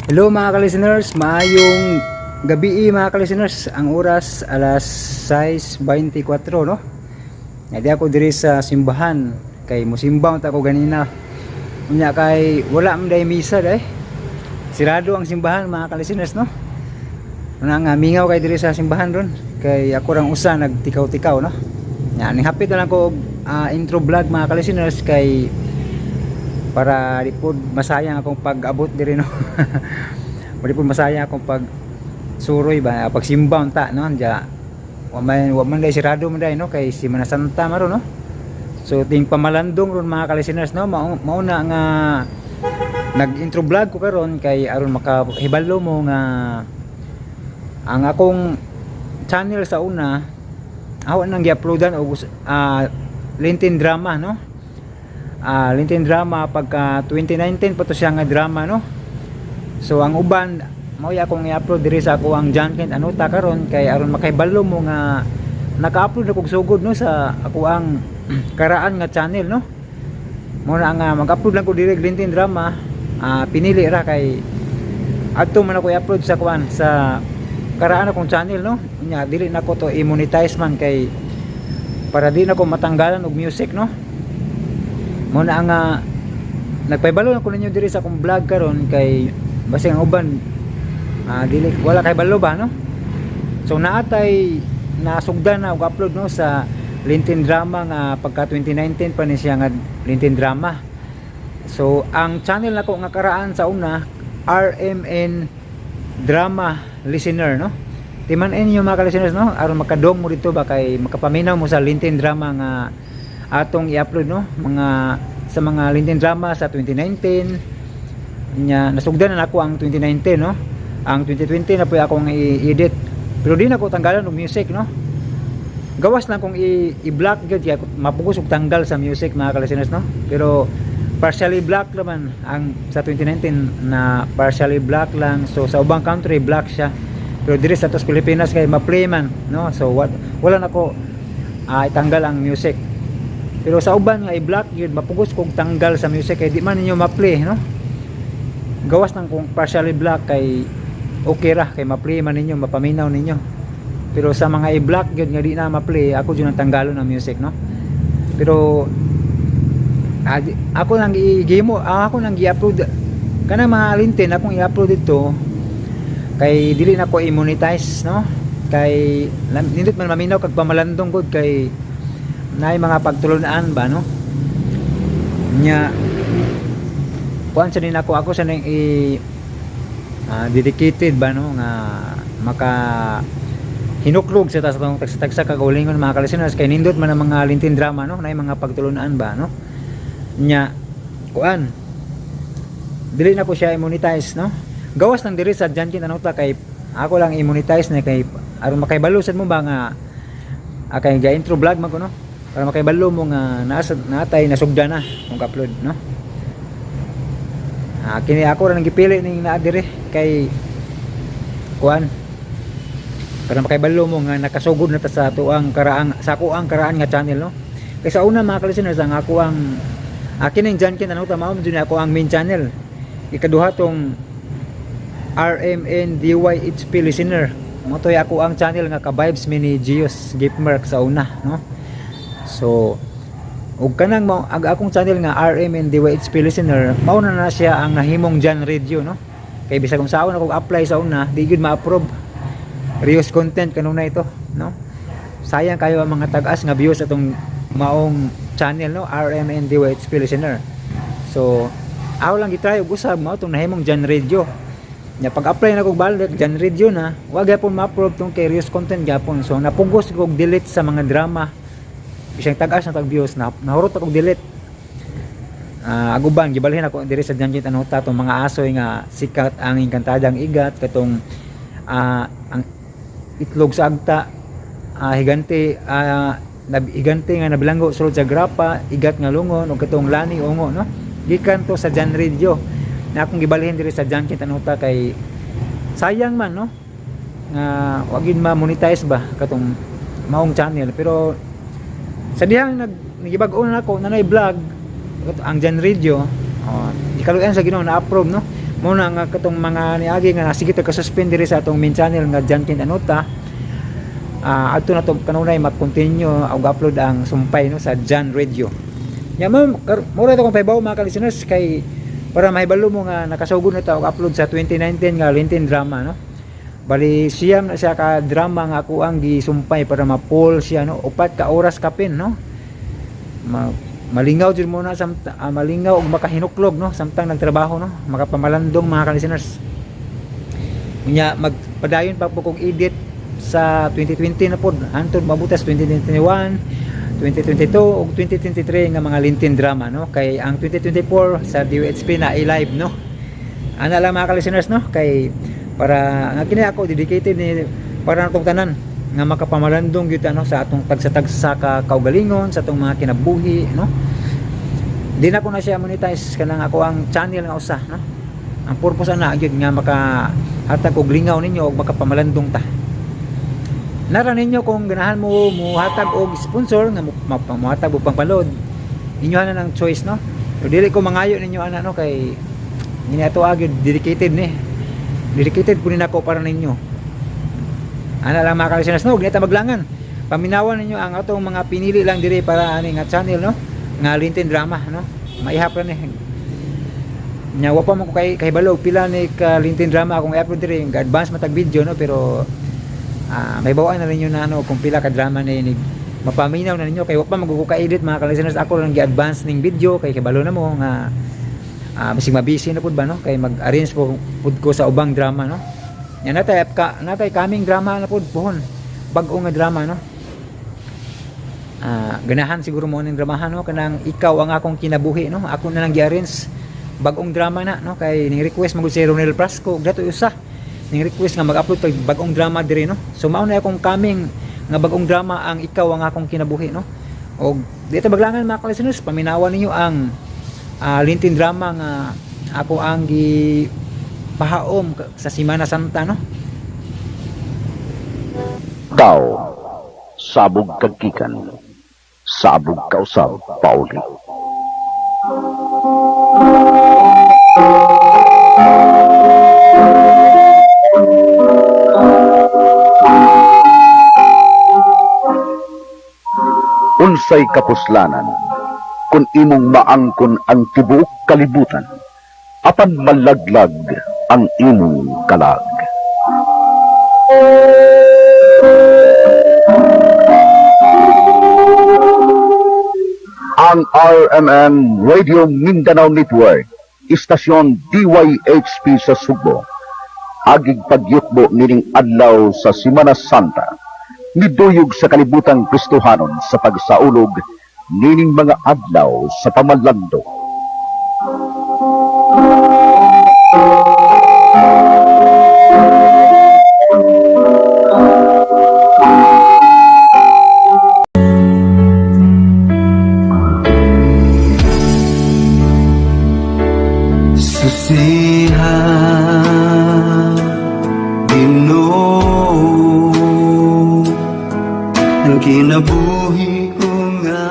Hello, mga ka-listeners, maayong gabi, mga ka-listeners. Ang oras, alas 6:24, no. Nadi ako diri sa simbahan kay musimba ta ko ganina. Unya kay wala man day misa day. Sirado ang simbahan, mga ka-listeners, no. Una nga mingaw kay diri sa simbahan ron kay ako rang usa nagtikaw-tikaw, no. Nya ning hapit na lang ko og intro vlog, mga ka-listeners, kay para di po masayang akong pag-abot diri, no. Di po masayang akong pag suroy ba, pagsimba unta, no. Diya wa man day, sirado man day, no, kay Semana Santa maro, no. So ting pamalandong ron, mga ka-listeners, no. Mao na nga nag-intro vlog ko karon kay aron makahibalo mo nga ang akong channel sa una, ako nang gi-uploadan og Lenten drama, no. Lenten drama, pagka 2019 pa to siya nga drama, no. So ang uban mao akong i-upload diri sa ako ang John Kent Anuta karon kay aron makahibalo mo nga naka-upload na kog sugod, no, sa ako ang karaan nga channel, no. Mo na nga mag-upload lang ko diri og Lenten drama, pinili ra kay adto man ako i-upload sa kuan, sa karaan akong channel, no. Nya dili na ko to i-monetize man kay para di na ko matanggalan og music, no. Mo na nga nagpahibalo na ko ninyo diri sa akong vlog karon kay basing ang uban dili, wala kay balo ba, no. So naatay nasugdan na og upload, no, sa Lenten drama nga pagka 2019 pa ni siya nga Lenten drama. So ang channel nako nga karaan sa una, RMN Drama Listener, no. Timan-in ninyo, mga ka-listeners, no, aron makadong mo dito ba kay makapaminaw mo sa Lenten drama nga atong i-upload, no, mga sa mga Lenten drama sa 2019. Nya nasugdan na nako ang 2019, no. Ang 2020 na po akong i-edit, pero di na ko tanggalan og music, no. Gawas lang kung i-block gyud kaya mapugos og tanggal sa music, mga ka-listeners, no. Pero partially block naman ang sa 2019 na, partially block lang. So sa ubang country block siya, pero diri sa atos Pilipinas kay ma-play man, no. So what, wala nako itanggal ang music. Pero sa uban nga i-block yun, mapugos kog tanggal sa music kay di man ninyo ma-play, no. Gawas nang kung partially block kay okay ra kay ma-play man ninyo, mapaminaw ninyo. Pero sa mga i-block yun nga di na ma-play, ako jud ang tanggalon ng music, no. Pero ako nang i-gimo, ako nang gi-upload kanang mga Lenten akong i-upload dito kay dili na ko i-monetize, no, kay nindot man maminaw kag pamalandong gud kay naay mga pagtulunan ba, no. Nya kuan sa din ako, ako sa nang i dedicated ba, no, nga maka hinuklog sa tas atong tagsa-tagsa kagalingon, mga ka-listeners, kay nindot man ang mga Lenten drama, no, naay mga pagtulunan ba, no. Nya kuan, dili na ko siya i-monetize, no. Gawas lang diri sa Jankin Anuta kay ako lang i-monetize na kay aron makahibalo sad mo ba nga kay ga intro vlog man ko, no, para makahibalo mo nga nasa natay nasugda na kung upload, no. Kini ako ra nang gipili ning naa diri kay kuan, para makahibalo mo nga nakasugod na ta sa tuang karaang, sa ako ang karaan nga channel, no. Kay sa una, mga ka-listeners, ang ako ang akin ning Jankin Anuta mao man jud ni ako ang main channel. Ikaduha tong RMNDYHP Listener, mo to'y ako ang channel nga ka-vibes mi ni Gios Gipmerk sa una, no. So ug kanang mao ag akong channel nga RMNDYHP Listener, mao na na siya ang nahimong Jan Radio, no, kay bisag kung saon ako apply sa una, di gyud ma-approve. Reuse content kanunay ito, no. Sayang kayo ang mga tag-as nga views atong maong channel, no, RMNDYHP Listener. So ako lang gitry og usab, mao tong nahimong Jan Radio. Nya pag-apply na kog balik, Jan Radio na, wa gyapon ma-approve tong kay reuse content gyapon. So napugos kog delete sa mga drama, bisag tag-as na tag views na, nahurot akong delete. Aguban gibalhin ako diri sa Janjit Anuta tong mga asoy nga sikat ang Engkantadang Igat, katong ang itlog sa agta, higante, higante nga nabilanggo sulod sa grapa, igat nga lungon, ug katong lani ungo, no. Gikan to sa Jan Radio na akong gibalhin diri sa Janjit Anuta kay sayang man, no, nga wag yun ma-monetize ba katong maong channel. Pero sa dihang nagibag-o na ako nanay vlog ang Jan Radio, oh, ikaluyan sa Ginoo na-approve, no. Muna nga katong mga niagi nga nasige ta ka-suspend diri sa atong main channel nga John Kent Anuta. Adto na to kanunay mag-continue og upload ang sumpay, no, sa John Radio. Nya mo mura to kong pahibaw, mga ka-listeners, kay para mahibalo mo nga nakasugod na ta og upload sa 2019 nga Lenten drama, no. Bali siyam na siya ka drama nga ako ang gisumpay para ma-pull siya, no, 4 ka oras kapin, no. Malingaw jud mo na malingaw og makahinuklog, no, samtang nagtrabaho, no, makapamalandong, mga ka-listeners. Unya magpadayon pa po kog edit sa 2020 na pod hantod mabutas 2021, 2022 ug 2023 nga mga Lenten drama, no, kay ang 2024 sa DOHP na i-live, no. Ana lang, mga ka-listeners, no, kay para nga kini ako dedicated ni para natong tanan nga makapamalandong gyud, ano, sa atong tagsa-tagsa ka kaugalingon sa atong mga kinabuhi, no. Di na ko na siya monetize kanang ako ang channel nga usa, no. Ang purpose ana gyud nga makahatag og lingaw ninyo ug makapamalandong ta. Nara ninyo kung ganahan mo muhatag og sponsor nga muhatag og pangpaload, inyo na ng choice, no. Pero dili ko mangayo ninyo ana, no, kay ngini ato gyud dedicated ni, dedicated po ni nako para ninyo. Ana lang, mga ka-listeners, no. Huwag na ta maglangan, paminawan ninyo ang atong mga pinili lang diri para ani nga channel, no, nga Lenten drama, no. Maihap ra ni. Nya wa pa man ko kay kahibalo pila ni ka Lenten drama akong i-upload diri, nga advance matag video, no, pero may bawaan na ninyo na ano kung pila ka drama ni mapaminaw na ninyo kay wa pa man ko ka-edit, mga ka-listeners. Ako lang gi-advance ning video kay kabalo na mo nga bisig mabisi na pud ba, no, kay mag-arrange po pud ko sa ubang drama, no. Nya natay kaming drama na pud puhon, bag-o nga drama, no. Ganahan siguro mo ning dramahan, no, kanang Ikaw ang Akong Kinabuhi, no. Ako na lang gi-arrange bag-ong drama na, no, kay ning request man gud si Ronel Prasco ug dato usa ning request nga mag-upload tag bag-ong drama diri, no. So mao na akong coming nga bag-ong drama, ang Ikaw ang Akong Kinabuhi, no. Og dito maglangan, mga ka-listeners, paminawan ninyo ang Lenten drama nga ako ang gi pahaom sa Simana Santa, no. Tao, sabog kag gikan, sabog kausab pauli. Unsay kapuslanan kung imong maangkon ang tibuok kalibutan, apan malaglag ang imong kalag? Ang RMN Radio Mindanao Network, istasyon DYHP sa Sugbo, agig pagyukbo nining adlaw sa Simana Santa, niduyog sa kalibutang Kristohanon sa pagsaulog nining mga adlaw sa pamalando. Susiha, Ginoo, ang kinabuhi ko nga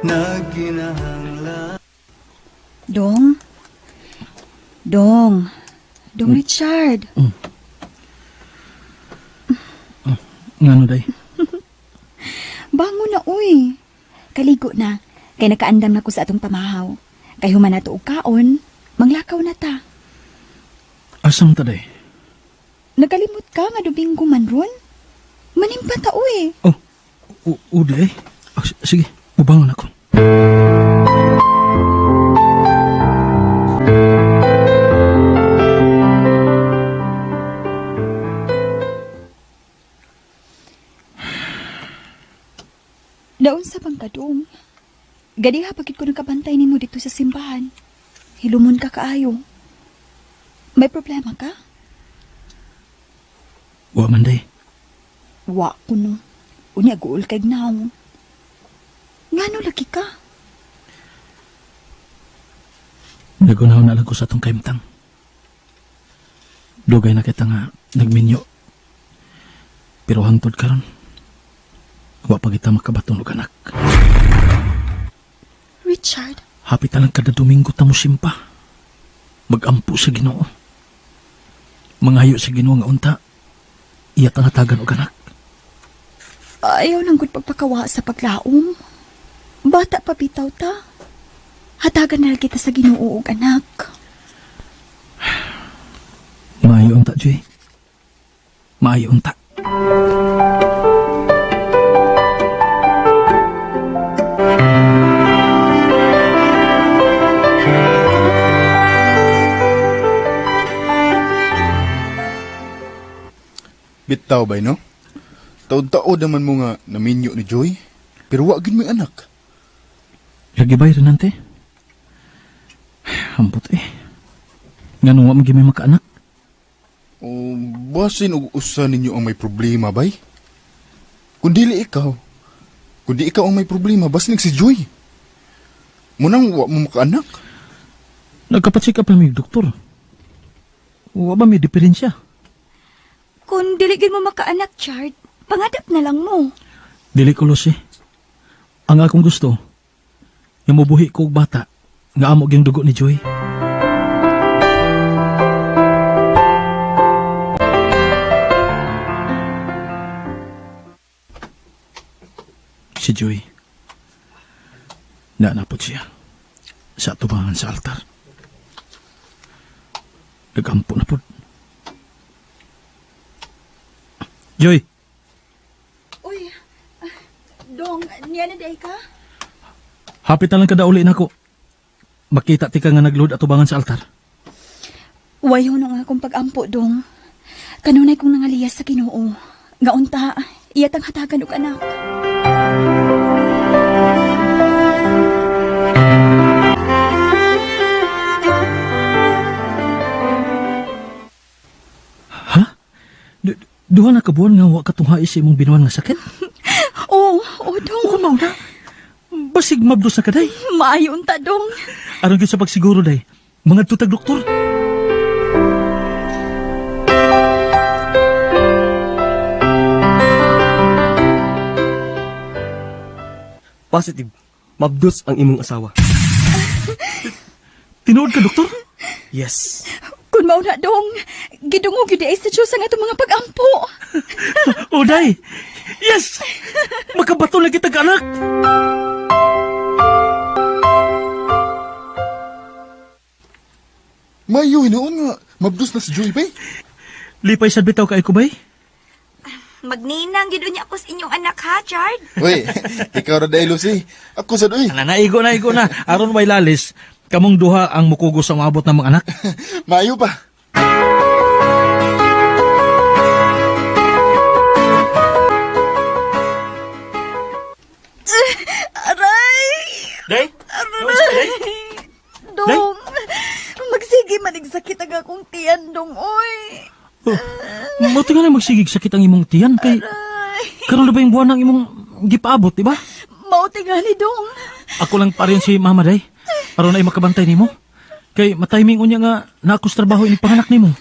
nagkinahanglan. Dong? Dong? Dong Richard? Ngano, day? Bangon na, uy. Kaligo na. Kay nakaandam na ko sa atong pamahaw. Kay human na to og kaon, manglakaw na ta. Asam ta, day? Nagalimot ka nga Domingo man ron? Manimpa ta, uy. Oh, udi eh. Oh, sige, mubangon ako. Daon sa pangkadong. Gadiha pagit ko nakabantay nimo dito sa simbahan. Hilumon ka kaayo. May problema ka? Wa man, day. Wa ko no. Unya guol kay gnaw. Ngano lagi ka? Nagunaw na lang ko sa atong kaimtang. Dugay na kita nga nagminyo. Pero hangtod karon, wa pa kita makabaton og anak. Richard, Hapit na lang kada Domingo ta mo simpa. Magampo sa Ginoo. Mangayo sa Ginoo nga unta. Iya tangatagan og anak. Ayaw nang gud pagpakawa sa paglaom. Bata pa bitaw ta. Hatagan na lang kita sa Ginoo og anak. Maayo unta, Joy. Maayo unta. Bitaw bay no? Taod-taod naman mo nga naminyo ni Joy. Pero wa gid may anak. Lagi ba, Renante? Ambot eh. Nganong wa man gyud may makaanak? O basin og usa ninyo ang may problema bay. Kun dili ikaw, kun di ikaw ang may problema, basin si Joy. Munang wa mo makaanak. Nagkapatsik up na may doktor. Wa ba may diferensya? Kung dili gid mo makaanak, Chard, pangadap na lang mo. Dili ko, Lucy. Ang akong gusto, nga mubuhi ko og bata, nga amo gyung dugo ni Joy. Si Joy, naanapot siya sa tubangan sa altar. Nagampo na po. Joy! Uy, Dong, niya na day ka? Hapit na lang kada uli nako. Makita ti ka nga nagluhod atubangan sa altar. Wayo nung akong pag-ampo, Dong. Kanunay kong nangaliyas sa Ginoo. Nga unta, iyatang hatagan og anak. Ha? Duha na ka buwan nga wa ka tunghae sa imong binuan nga sakit? Oo, oh, Dong. Kung mao na, basig mabdos na kaday. Maayo unta, Dong. Aron gyud sa pagsiguro day, mga tutag doktor. Positive. Mabdos ang imong asawa. Tinuod ka, doktor? Yes. Kung mao na, Dong, gidungog gyud ay sa Diyos ang atong mga pag-ampo. O, day! Yes! Makabato na kita anak! Mayo hinuon nga mabdos na si Joy bay. Lipay sad bitaw kay ko bay? Magninang gid unya ako sa inyong anak ha, Chard. Uy, ikaw ra dai Lucy. Ako sad uy. Ala, naigo na, igo na. Aron way lalis, kamong duha ang mukugo sa maabot ng mga anak. Maayo pa. Aray! Day? Aray! Dong, magsige manig sakit ang akong tiyan, Dong, oy. Oh, Mao nga na magsigig sakit ang imong tiyan kay karon na ba yung buwan ang imong gipaabot, di ba? Mao tingali, Dong. Ako lang pa rin si Mama Day. Aron ay makabantay nimo. Kay matiming unya nga na ako sa trabaho ini panganak nimo.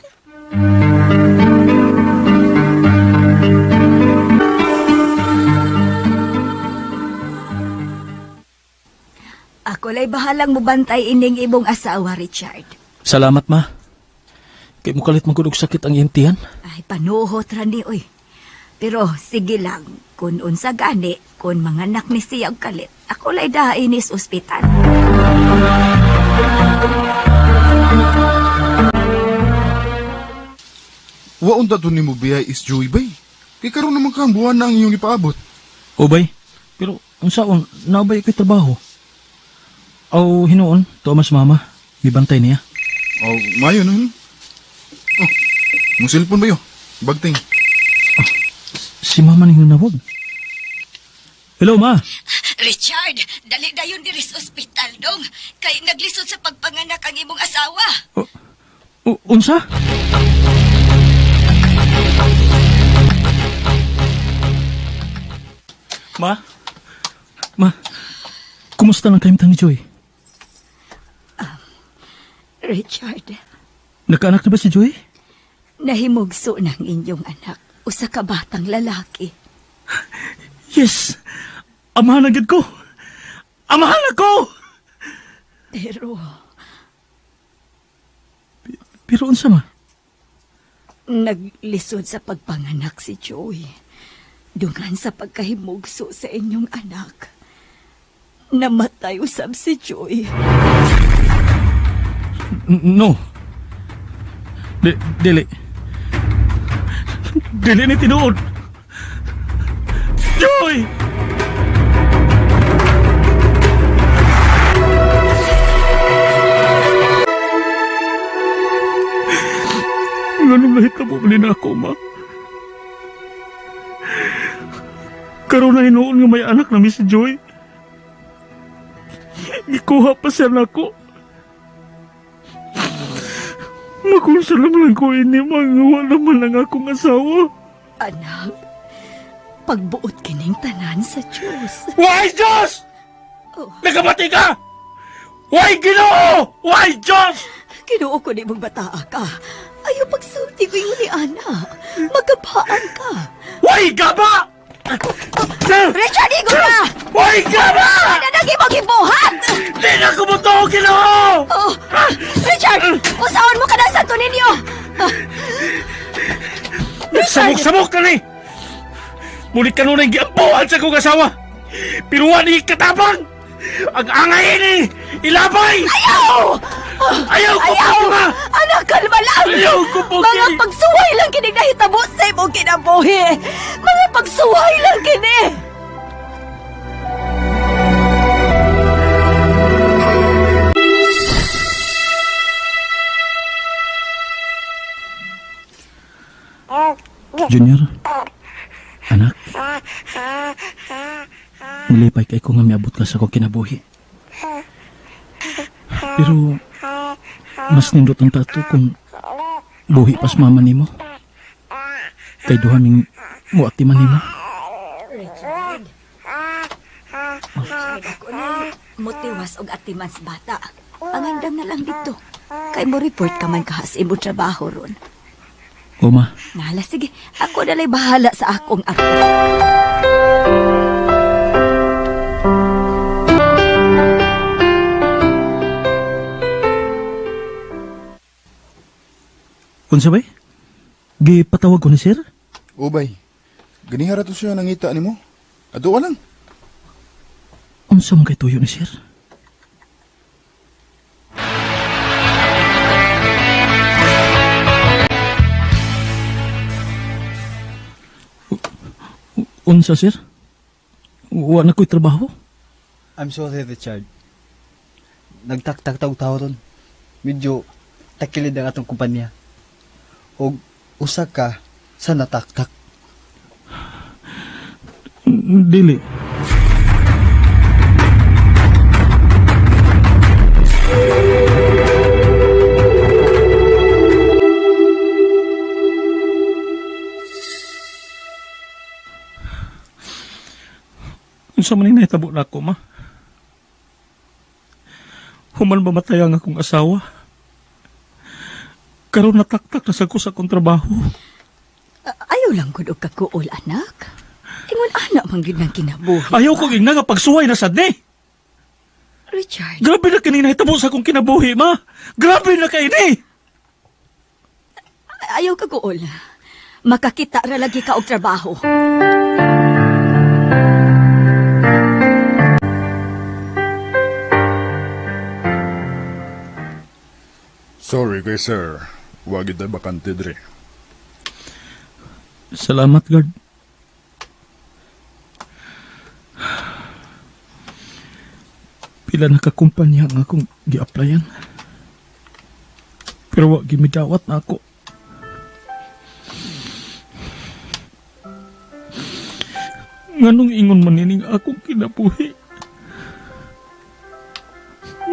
Ako lay bahalang mubantay ining imong asawa, Richard. Salamat ma. Kay mukalit man gud og sakit ang iyang tiyan. Ay, panuhot ra ni, oy. Pero sige lang, kun unsa gani, kun manganak ni siya og kalit, ako lay dain is ospital. Wa unta to nimo biyay is Joy bay. Kay karon naman kang buwan na ang iyong ipaabot. O bay, pero unsaon naubay ko'y trabaho. Aw hinuon, Thomas mama, mibantay niya. Oh, maayo na. Oh, mo cellphone ba yo? Bagting. Si mama ning nanawag. Hello ma. Richard, dali dayon diri sa ospital dong. Kay naglisod sa pagpanganak ang imong asawa. Unsa? Ma? Ma, kumusta lang kayo ni Joy? Richard, Nakaanak na ba si Joy? nahimugso ng inyong anak. Usa ka batang lalaki. Yes! Amahan na gid ko! Amahan na ko! Pero Pero unsa ma? Naglisod sa pagpanganak si Joy. Dungan sa pagkahimugso sa inyong anak. Namatay usab si Joy. No. Dili. Dili ni tinuod. Joy! Nganong nahitabo man ni ako, ma? Karon na hinuon nga may anak na mi si Joy. Gikuha pa siya nako. Makonsulam lang ko ini, mangawa naman ang akong asawa. Anak, pagbuot kining tanan sa Diyos. Why, Diyos? Oh. Nagabati ka! Why, Ginoo? Why, Diyos? Kinuo ko ni mong bataa ka. Ayaw pagsulti ko yung ni Ana. Magkapaan ka. Why, gaba? Richard, igo na! Why, gaba? Ano nang imong gibuhat? Di na kumuto, Ginoo! Oh, Richard, usaon mo ka na sa ninyo. Nagsamok-samok ka ni! Muli ka nun ang giambuhan sa kong asawa! Pero wala ni katabang! Ang angay ini! Ilabay! Ayaw! Ayaw ko Ayaw! po, ma! Anak, kalma lang! Ayaw ko po, Mga kini! pagsuway lang kining nahitabo sa imong kinabuhi! Mga pagsuway lang kini! Junior, anak, nilipay kay ko nga miabot ka sa akong kinabuhi. Pero, mas nindot ang tato kung buhi pas mama nimo. Kay duha ming muatiman nimo. Richard. Richard, ako na mutiwas og atiman sa bata. Pangandam na lang dito. Kay mo report ka man kahas imo trabaho ron. Oma, Nala, sige. Ako na la'y bahala sa akong ako. Unsa bay? Gipatawag ko ni sir? O bay, ganihara to siya nangita nimo. Ato ka lang. Unsa man kay tuyo ni sir? Unsa sir? Wa na ko'y trabaho? I'm sorry, Richard. Nagtaktak tao tao ron. Medyo takilid ang atong kumpanya. Og usa ka sa nataktak. Dili. Unsa man ning nahitabo nako, ma? Human mamatay ang akong asawa. Karon nataktak na sa ko sa akong trabaho. Ayaw lang gud og kakuol, anak. Ingon anak man gyud ng kinabuhi. Ayaw ko ingna nga pagsuway na sad ni. Richard, Grabe na kini nahitabo sa akong kinabuhi, ma. Grabe na kay ni. Ayaw kakuol. Makakita ra lagi ka og trabaho. Sorry kay sir. Wag gyud bakante dre. Salamat, guard. Pila na ka kumpanya nga akong gi-applyan. Pero wa gimidawat na ako. Nganong ingon man ining akong kinabuhi?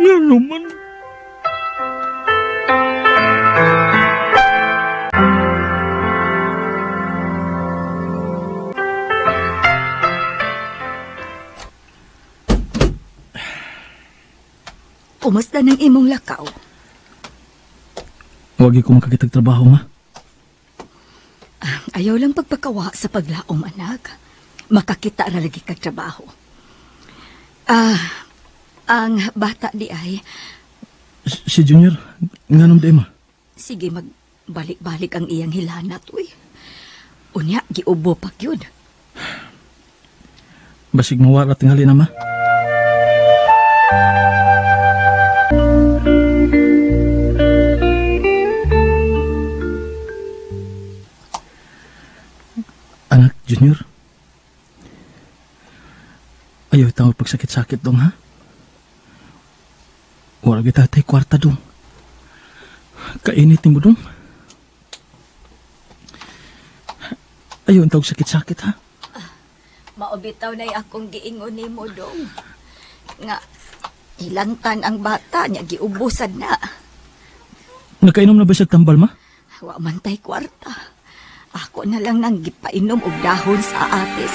Ngano man? Kumusta ng imong lakaw? Wagi ko makakitag trabaho, ma. Ayaw lang pagpakawa sa paglaom, anak. Makakita ra lagi kag trabaho. Ang bata di ay Si Junior, nganong di, ma? Sige, magbalik-balik ang iyang hilanat, uy. Unya, giubo pa yun. Basig mawala tingali na, ma. Anak, Junior. Ayaw itang pagsakit-sakit dong, ha? Wala kita tay kwarta dong. Kainit ni mo dong. Ayaw ang tawag sakit-sakit, ha? Maubitaw na'y akong giingon nimo dong. Nga, hilantan ang bata niya, giubosad na. Nakainom na ba siya tambal, ma? Wa man tay kwarta. Ako na lang nang gipainom og dahon sa atis.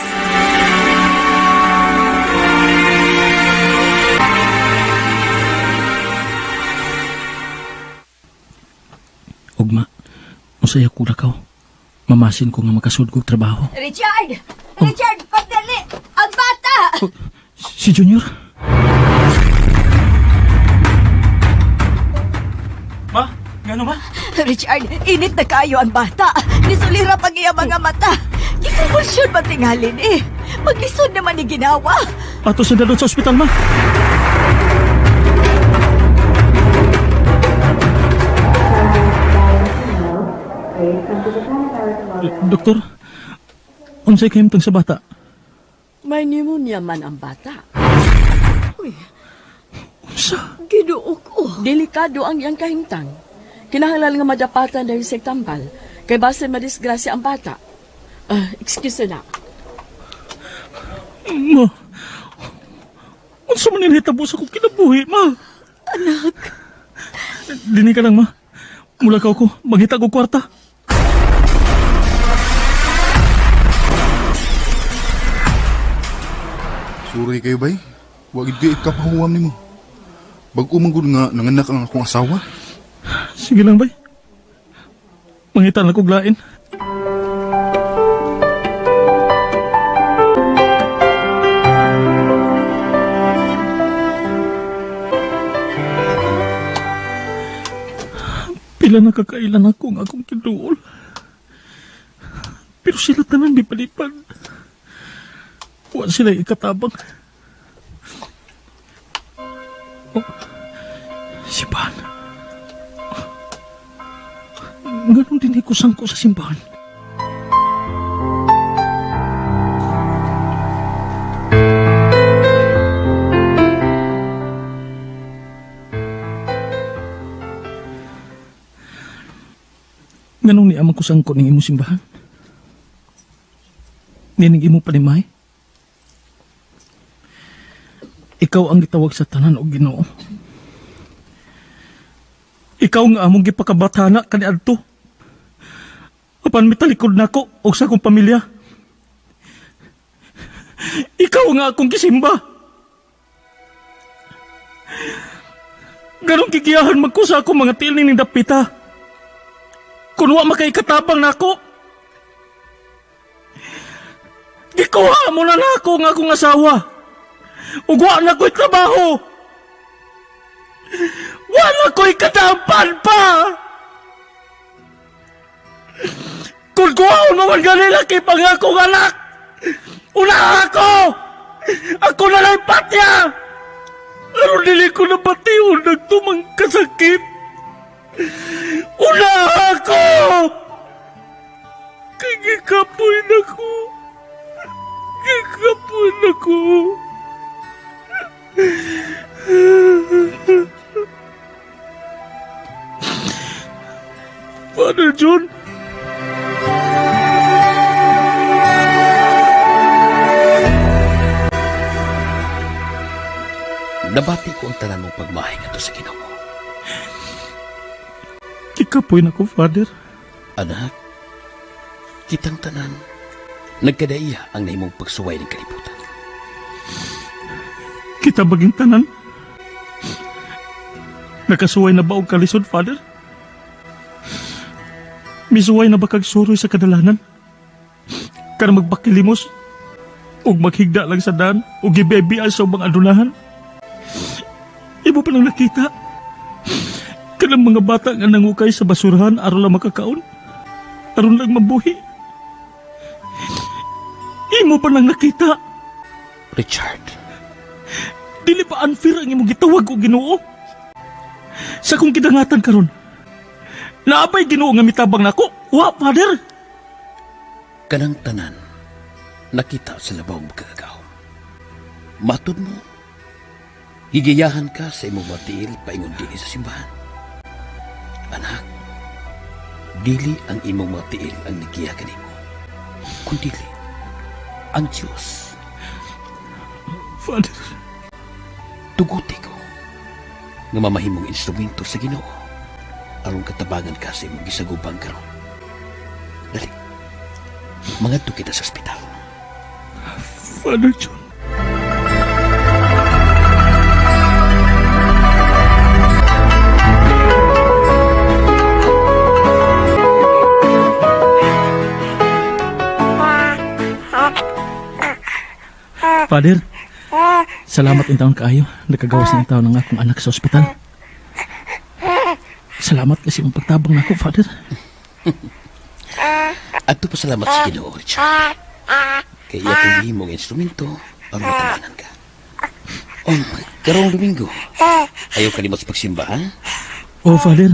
Ugma, masaya ko lakaw. Mamasin ko nga makasud kog trabaho. Richard! Richard, padali! Ang bata! Oh, si Junior? Ma? Ngano ma? Richard, init na kayo ang bata. Nisulira pag iya mga mata. Gikabulsyon ba tingalin eh? Maglisod naman ni ginawa. Ato sa dalon sa ospital, ma. Doktor, unsay kahimtang sa bata? May pneumonia man ang bata. Uy, Unsa? Ginoo ko. Delikado ang iyang kahimtang. Kinahanglan nga madapatan dahil sa tambal. Kay basin madisgrasya ang bata. Ah, excuse na. Ma, unsa man nilhitabo sa akong kinabuhi, ma? Anak. Dini ka lang, ma. Mula ka ako, manghita ko kwarta. Sorry kayo bay. Wa gid kay ikapahuwam nimo. Bag-o man gud nga nanganak ang akong asawa. Sige lang, bay. Mangita na kog lain. Pila na kakailan ako ang akong kiduol. Pero sila tanan di palipad. Wa sila ikatabang. Oh, simbahan. Ganon din ko sangko sa simbahan. Ganun ni amang kusangko ning imong simbahan? Nining imo panimay? Ikaw ang gitawag sa tanan og Ginoo. Ikaw nga among gipakabatana kaniadto. Apan mitalikod nako og sa akong pamilya. Ikaw nga akong gisimba. Ganong gigiyahan man ko sa akong mga tiil ning dapita. Kun wa makaikatabang nako. Gikuha mo na nako nga akong asawa. Ug wa na ko'y trabaho. Wa na ko'y katampan pa. Kung kuhaon mo man gani laki pang akong anak. Una ako! Ako na lang patya! Pero dili ko na bation nagtumang kasakit. Una ako! Kay gikapoy na ko. Gikapoy na ko. Father John, Nabati ko ang tanan mong pagmahay ngadto sa Ginoo. gikapoy na ko, Father. Anak, kitang tanan, nagkadaiya ang nahimong pagsuway ng kalibutan. Kita baging tanan. Nakasuway na ba og kalisod, Father? Misuway na ba kag suroy sa kadalanan? Kana magbakilimos ug maghigda lang sa daan ug gibebian sa ubang adunahan? Imo pa lang nakita. Kanang mga bata nga nangukay sa basurahan aron lang makakaon. Aron lang mabuhi. Imo pa nang nakita. Richard. Dili ba unfair ang imong gitawag og Ginoo? Sa akong gidangatan karon. Naa bay Ginoo nga mitabang nako? Wa, Father. Kanang tanan nakita sa labaw makagagahom. Matud mo, gigiyahan ka sa imong matiil paingon dili sa simbahan. Anak, dili ang imong matiil ang nigiya kanimo, kundili ang Diyos. Father, tuguti ko nga mamahimong instrumento sa Ginoo aron katabangan ka sa imong gisagubang karon. Dali, mangadto kita sa ospital. Father John. Father, salamat intawon kaayo. Nakagawas na intawon ang akong anak sa ospital. Salamat kasi imong pagtabang nako, Father. Adto pasalamat sa Ginoo, Richard. Kay iya kong gihimong instrumento aron matabangan ka. Oh, karong Domingo. Ayaw kalimot sa pagsimba, ha? Oh, Father.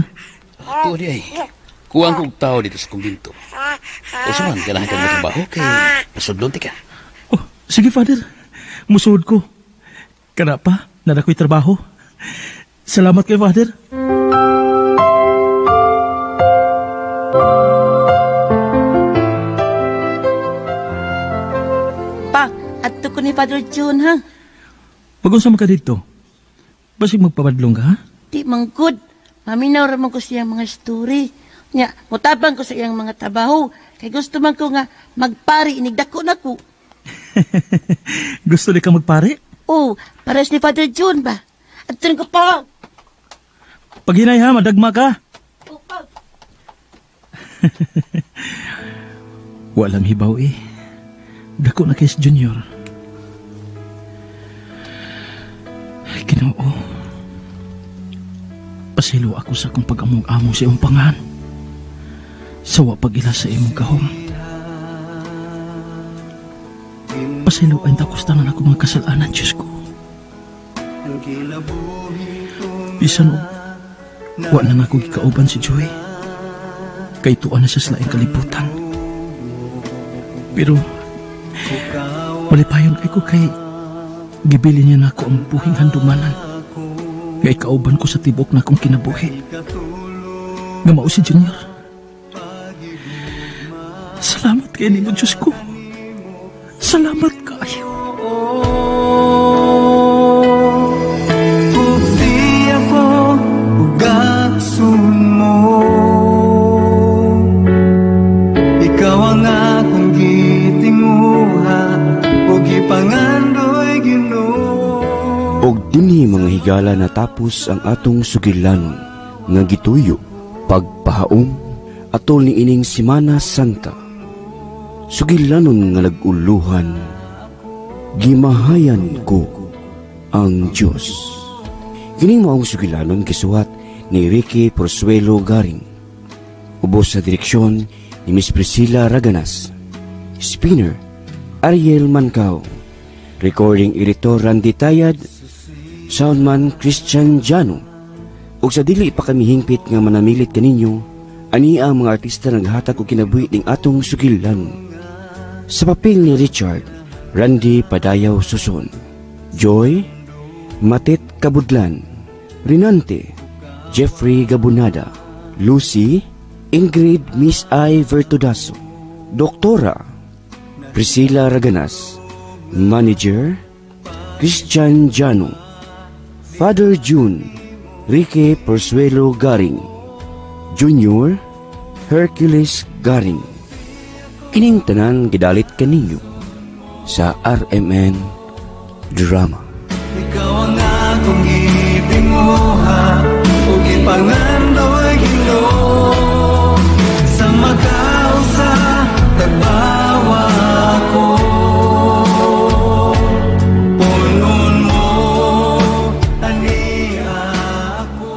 Tuod di ay. Kuwang kog tao dito sa kumbinto. O sa man, ganahan ka mo trabaho kay pasudlon ti ka. Oh, sige, Father. Musuod ko. Kana pa, naa ko'y trabaho. Salamat kay Father. Pa, adto ko ni Father June, ha? Pag-unsa man ka dito, basig magpabadlong ka, ha? Di man good. Maminaw ra man ko siyang mga story. Nya, mutabang ko sa iyang mga trabaho. Kay gusto man ko nga magpari, inigdako na ko. Gusto di ka magpari? Oh, pares ni Father June ba? Adto ko pa. Paghinay ha, madagma ka. Oh, pa. Walang hibaw eh. Dako na kay Junior. Ay, Ginoo. Pasaylo ako sa akong pag-among-among sa imong pangalan. Sa wa pag-ila sa imong gahom. Pasaylo ay takos tanan ako mga kasalanan, Diyos ko. Bisan og wa na nako gikauban si Joy. Kay tuwa na siya sa laing kalibutan. Pero malipayon kay ko kay gibili niya nako ang buhing handumanan. Nga ikauban ko sa tibok na akong kinabuhi. Nga mao si Junior. Salamat kay nimo, Diyos ko. Salamat kaayo. Pupti ako, ugatsun mo. Ikaw ang akong gitinguha, ug gipangandoy Ginoo. Og dinhi mga higala natapos ang atong sugilanon nga gituyo pagpahaom atol ni ining Semana Santa. Sugilanon nga nag-uluhan, gimahayan ko ang Dios. Kining maong sugilanon gisuwat ni Ricky Porsuelo Garing. Ubos sa direksyon ni Miss Priscilla Raganas. Spinner, Ariel Mancao. Recording editor Randy Tayad. Soundman Christian Jano. Ug sa dili pa kami hingpit nga manamilit kaninyo, ani ang mga artista naghatag og kinabuhi ning atong sugilanon. Sa papel ni Richard, Randy Padayaw Suson. Joy, Matet Kabudlan. Rinante, Jeffrey Gabunada. Lucy, Ingrid Miss I. Vertudaso. Doktora, Priscilla Raganas. Manager, Christian Jano. Father June, Ricky Persuelo Garing. Junior, Hercules Garing. Kining tanan gidalit kaninyo sa RMN Drama. Ikaw ang akong gitinguha, ug gipangandoy Ginoo. Sa makausa, tagbawa ko. Punon mo, ani ako.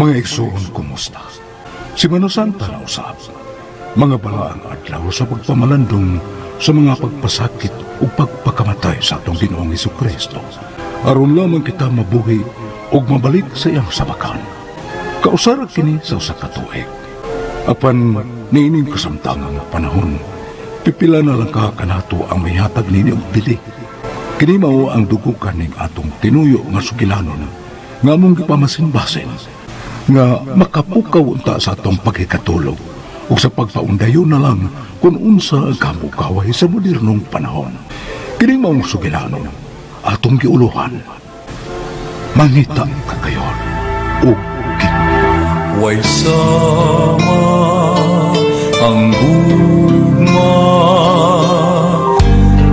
Mga igsoon, kumusta? Semana Santa na usab. Mga balaang adlaw sa pagpamalandong sa mga pagpasakit ug pagpakamatay sa atong Ginoong Hesukristo. Aron lamang kita mabuhi ug mabalik sa iyang sabakan. Kausara kini sa usa ka tuig. Apan niining kasamtangan nga panahon, pipila na lang ka kanato ang mihatag nini og bili. Kini mao ang dugo kaning atong tinuyo nga sugilanon nga among gipamasinbasin nga makapukaw unta sa atong pagkikatulog ug sa pagpaundayon na lang kung unsa ang kamukaway sa modernong panahon. Kini maong sugilanon atong giuluhan. Mangita kakayon ug Way sama ang gugma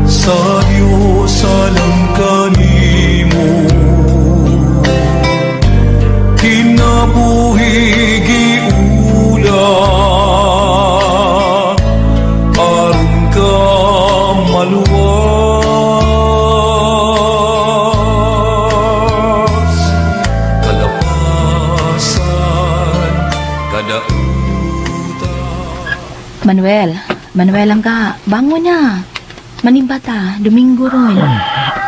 sa Diyos alang kanimo, kinabuhi giula aron ka maluwas, kalapasan kadautan. Manuel, Manuel ang ka, bangon na. Manimba ta, Domingo ron.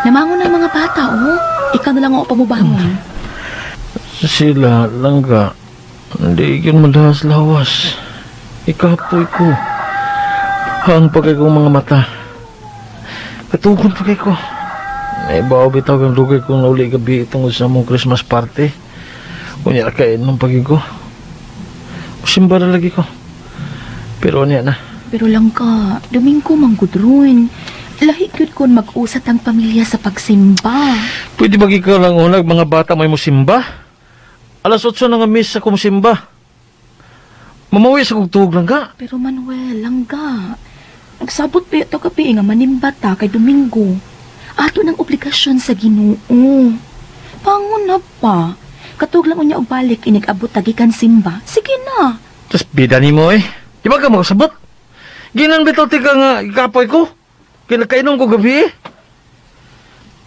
Namangon ang mga bata, oh. Ikaw na lang ako pamubangon. Sila, langga. Hindi yun madahas lawas. Ikapoy ko. Hang pa kay kong mga mata. Katugon pa kay ko. Naibaw bitaw kang dugay kong nauli gabi itong sa mong Christmas party. Kunya kain ng pagig ko. Simba na lagi ko. Pero niya na. Pero lang ka, Domingo manggudron. Lahi gyud kon mag-usat ang pamilya sa pagsimba. Pwede ba ikaw lang unag mga bata may musimba? 8:00 na nga miss sa kumusimba. Mamawi sa kong tuhog lang ka. Pero Manuel, langga. Nagsabot pa ito kapi nga manimba ta kay Domingo. Ato ng obligasyon sa Ginoo. Pangon na pa. Katug lang unya og balik inig-abot tagikan simba. Sige na. Tapos bida ni mo eh. Di ba ka makasabot? Ginan bitaw tika nga ikapoy ko. Kinakainom ko gabi eh.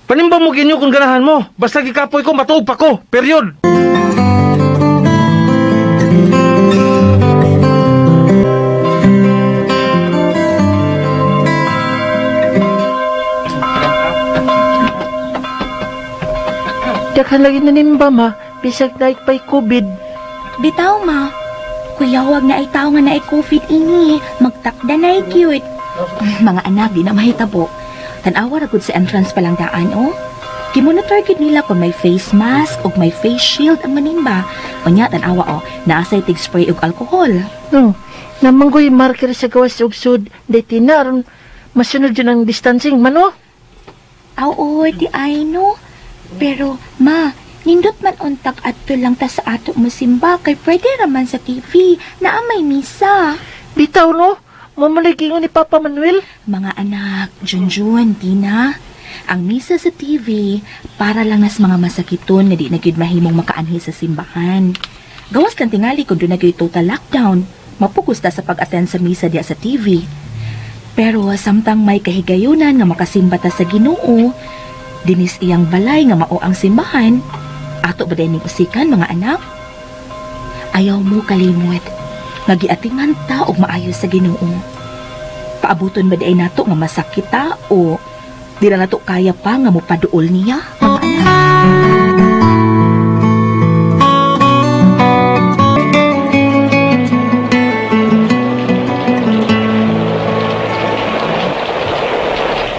Panimba mo kinyo kung ganahan mo. Basta gikapoy ko, matuog pa ko. Period. Daghan lagi na nimba ma, bisag naik pa'y COVID. Bitaw ma. Kuyawag na ay tao nga na ay COVID ini. Magtakda na ay cute. Mga anak, di na mahitabo. Tanawa ra gud sa entrance pa lang daan, oh. Gimonitor gid nila kung may face mask o may face shield ang manimba. Unya, tanawa, oh, naasay tig spray og alcohol. No, namanggoy marker sa gawas ug sud, day tinaron masunod yun ang distancing man oh. Aw, oo, di ay no. Pero, ma, nindot man untak adto lang ta sa ato musimba kay pwede raman sa TV na may misa. Bitaw no, mamaligin ni Papa Manuel. Mga anak, Junjun, Tina, ang misa sa TV para lang nas mga masakiton nga di na gyud mahimong makaanhi sa simbahan. Gawas lang tingali kung doon na gyud total lockdown, mapugos ta sa pag-attend sa misa diya sa TV. Pero samtang may kahigayunan nga makasimba ta sa Ginoo, dinis iyang balay nga mao ang simbahan, ato ba ning usikan mga anak? Ayaw mo kalimot, nga giatingan ta og maayo sa Ginoo. Paabuton ba diay nato nga masakit ta o di na nato kaya pa nga mopaduol niya, mga anak?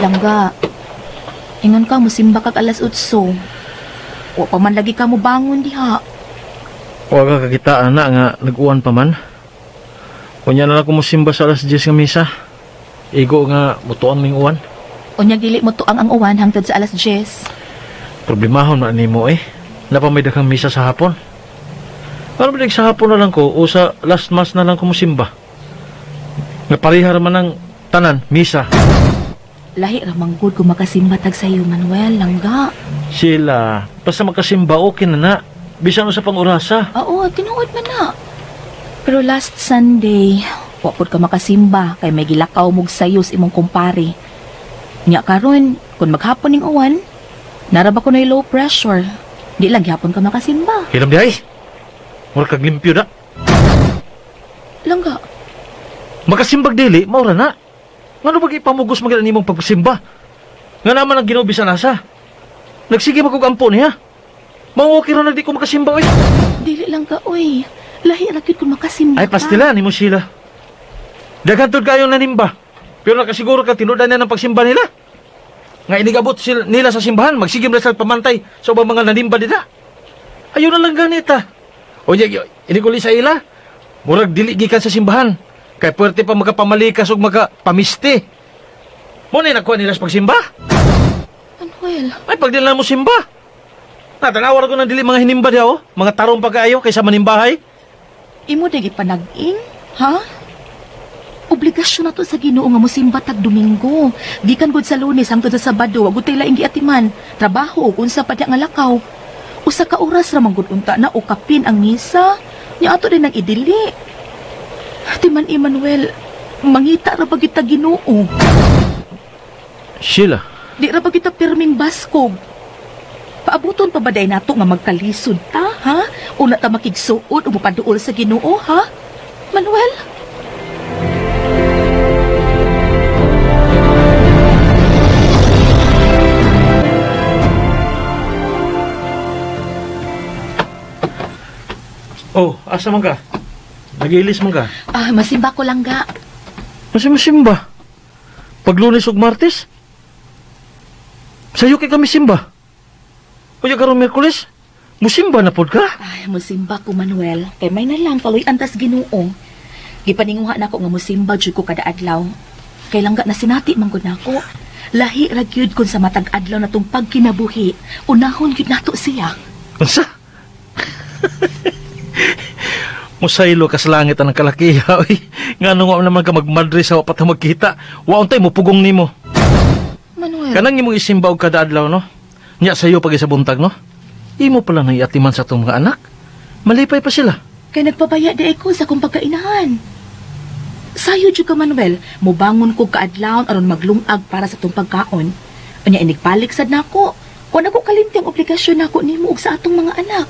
Langga, ingon ka musimba kag 8:00. Wa pa man lagi ka mo bangon diha. Wa ka kakita ana nga nag-uwan pa man. Unya na lang ko musimba sa 10:00 nga misa. Igo nga mutuang ning uwan. Unya dili mo tuang ang uwan hangtod sa 10:00. Problemahon man nimo eh. Napa may daghang misa sa hapon. Ano ba sa hapon na lang ko o sa last mass na lang ko musimba? Nga pareha ra man ang tanan misa. Lahi ra man gud kung makasimba tag sayo, Manuel, langga. Sila, basta makasimba okay na na. Bisan sa pang-orasa. Oo, tinuod man na. Pero last Sunday, wa pud ka makasimba kay may gilakaw mog sayo sa imong kumpare. Nya karon, kun maghapon ning uwan, nara ba kunoy low pressure? Di lang gihapon ka makasimba. Hilam di ay. Mura kag limpyo na. Langga, Makasimbag dili, maura na. Ngano ba ipamugos man nimong pagsimba? Nga naman ang Ginoo bisan asa. Nagsige man kog ampo niya. Mao okay ra na di ko makasimba oy. Dili lang ka, oy. Lahi ra gyud kung makasimba. Ay pastila nimo sila. Daghan tud kayo nanimba. Pero nakasiguro ka tinudan niya ng pagsimba nila. Nga inigabot sila, nila sa simbahan, magsigim na sila pamantay sa ubang mga nanimba nila. Ayaw na lang ganita. O niya, iniguli sa ila. Murag dili gikan sa simbahan. Kay puwerte pa magkapamalikas ug magkapamiste. Mo na nakuha nila sa pagsimba. Manuel. Ay, pag dili na mo simba. Natanawa ko ng dili mga hinimba diha, oh. Mga tarong pagkaayo kaysa manimbahay. Imo day gipanag-ing, ha? Obligasyon na to sa Ginoo nga mosimba tag Domingo. Gikan gud sa Lunes hangtod sa Sabado, wa gud tay laing giatiman. Trabaho ug unsa pa diha nga lakaw. Usa ka oras ra man gud unta na o kapin ang misa. Nya ato din ang idili. Timan Emmanuel, mangita ra ba gyud ta Ginoo? Sheila. Di ra ba gyud ta pirming baskog? Paabuton pa ba day nato nga magkalisod ta, ha? Una ta makigsuod o mopaduol sa Ginoo, ha? Manuel? Oh, asa man ka? Nagilis man ka? Ah, masimba ko lang ga. Masimba. Pag Lunes ug Martes? Sayo kay kami simba. Unya karon Miyerkules? Musimba na pod ka? Ay, musimba ko Manuel. Kay may na lang paloy antas Ginoo. Gipaninguha nako nga musimba jud ko kada adlaw. Kay langga na sinati man gud nako. Lahi ra gyud kun sa matag adlaw natong pagkinabuhi. Unahon gyud nato siya. Unsa? Musaylo ka sa langit ang kalakiha, oy. Ngano nga naman ka magmadre sa wapat na magkita. Wa untay mo pugong nimo. Manuel. Kanang imong isimba og kada adlaw, no? Nya sayo pag isa buntag, no? Imo pala nang iatiman sa atong mga anak. Malipay pa sila. Kay nagpabaya di ko sa akong pagkainahan. Sayo jud ka Manuel, mobangon ko kaadlawon aron maglungag para sa atong pagkaon. Unya inigbalik sad nako. Wa na ko kalimti ang obligasyon nako nimo ug sa atong mga anak.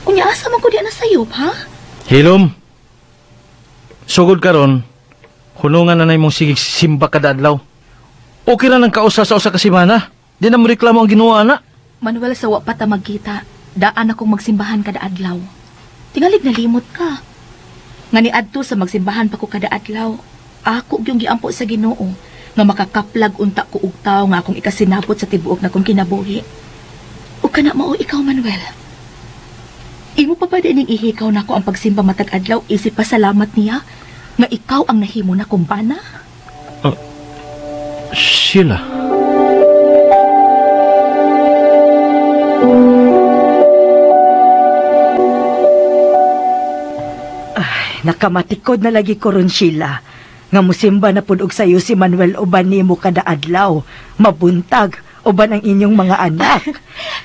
Unya asa man ko di na sayop, ha? Hilom. Sugod karon, hunungan na na imong sige simba kada adlaw. Okay ra nang kausa sa usa ka semana. Di na mo reklamo ang Ginoo ana. Manuel, sa wa pa ta magkita, daan akong magsimbahan kada adlaw. Tingalig nalimot ka. Nga niadto sa magsimbahan pa ko kada adlaw, ako gyung giampo sa Ginoo nga makakaplag unta ko og tawo nga akong ikasinabot sa tibuok na kong kinabuhi. Ug kana mao ikaw, Manuel. Imo pa ba dining ihikaw nako ang pagsimba matag adlaw isip pasalamat niya nga ikaw ang nahimo na kong bana? Sheila. Ay, nakamatikod na lagi ko ron, Sheila. Nga musimba na pud og sayo si Manuel uban nimo kada adlaw. Mabuntag uban ang inyong mga anak.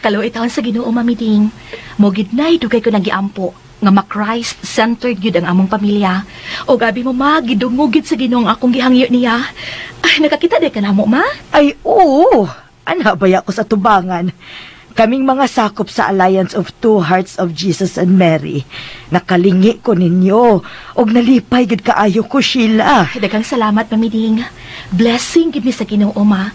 Kaluoy taon sa Ginoo, Mami Ding. Mo gidnay dugay ko nagiampo nga ma-Christ-centered gyud ang among pamilya. O gabi mo ma, gidungog gyud sa Ginoo ang akong gihangyo niya. Ay, nakakita di ka namo, ma? Ay, oo. Ana baya ko sa tubangan. Kaming mga sakop sa Alliance of Two Hearts of Jesus and Mary. Nakalingi ko ninyo. Og nalipay gid kaayo ko, Sheila. Daghang salamat, Mami Ding. Blessing gid ni sa Ginoo, ma.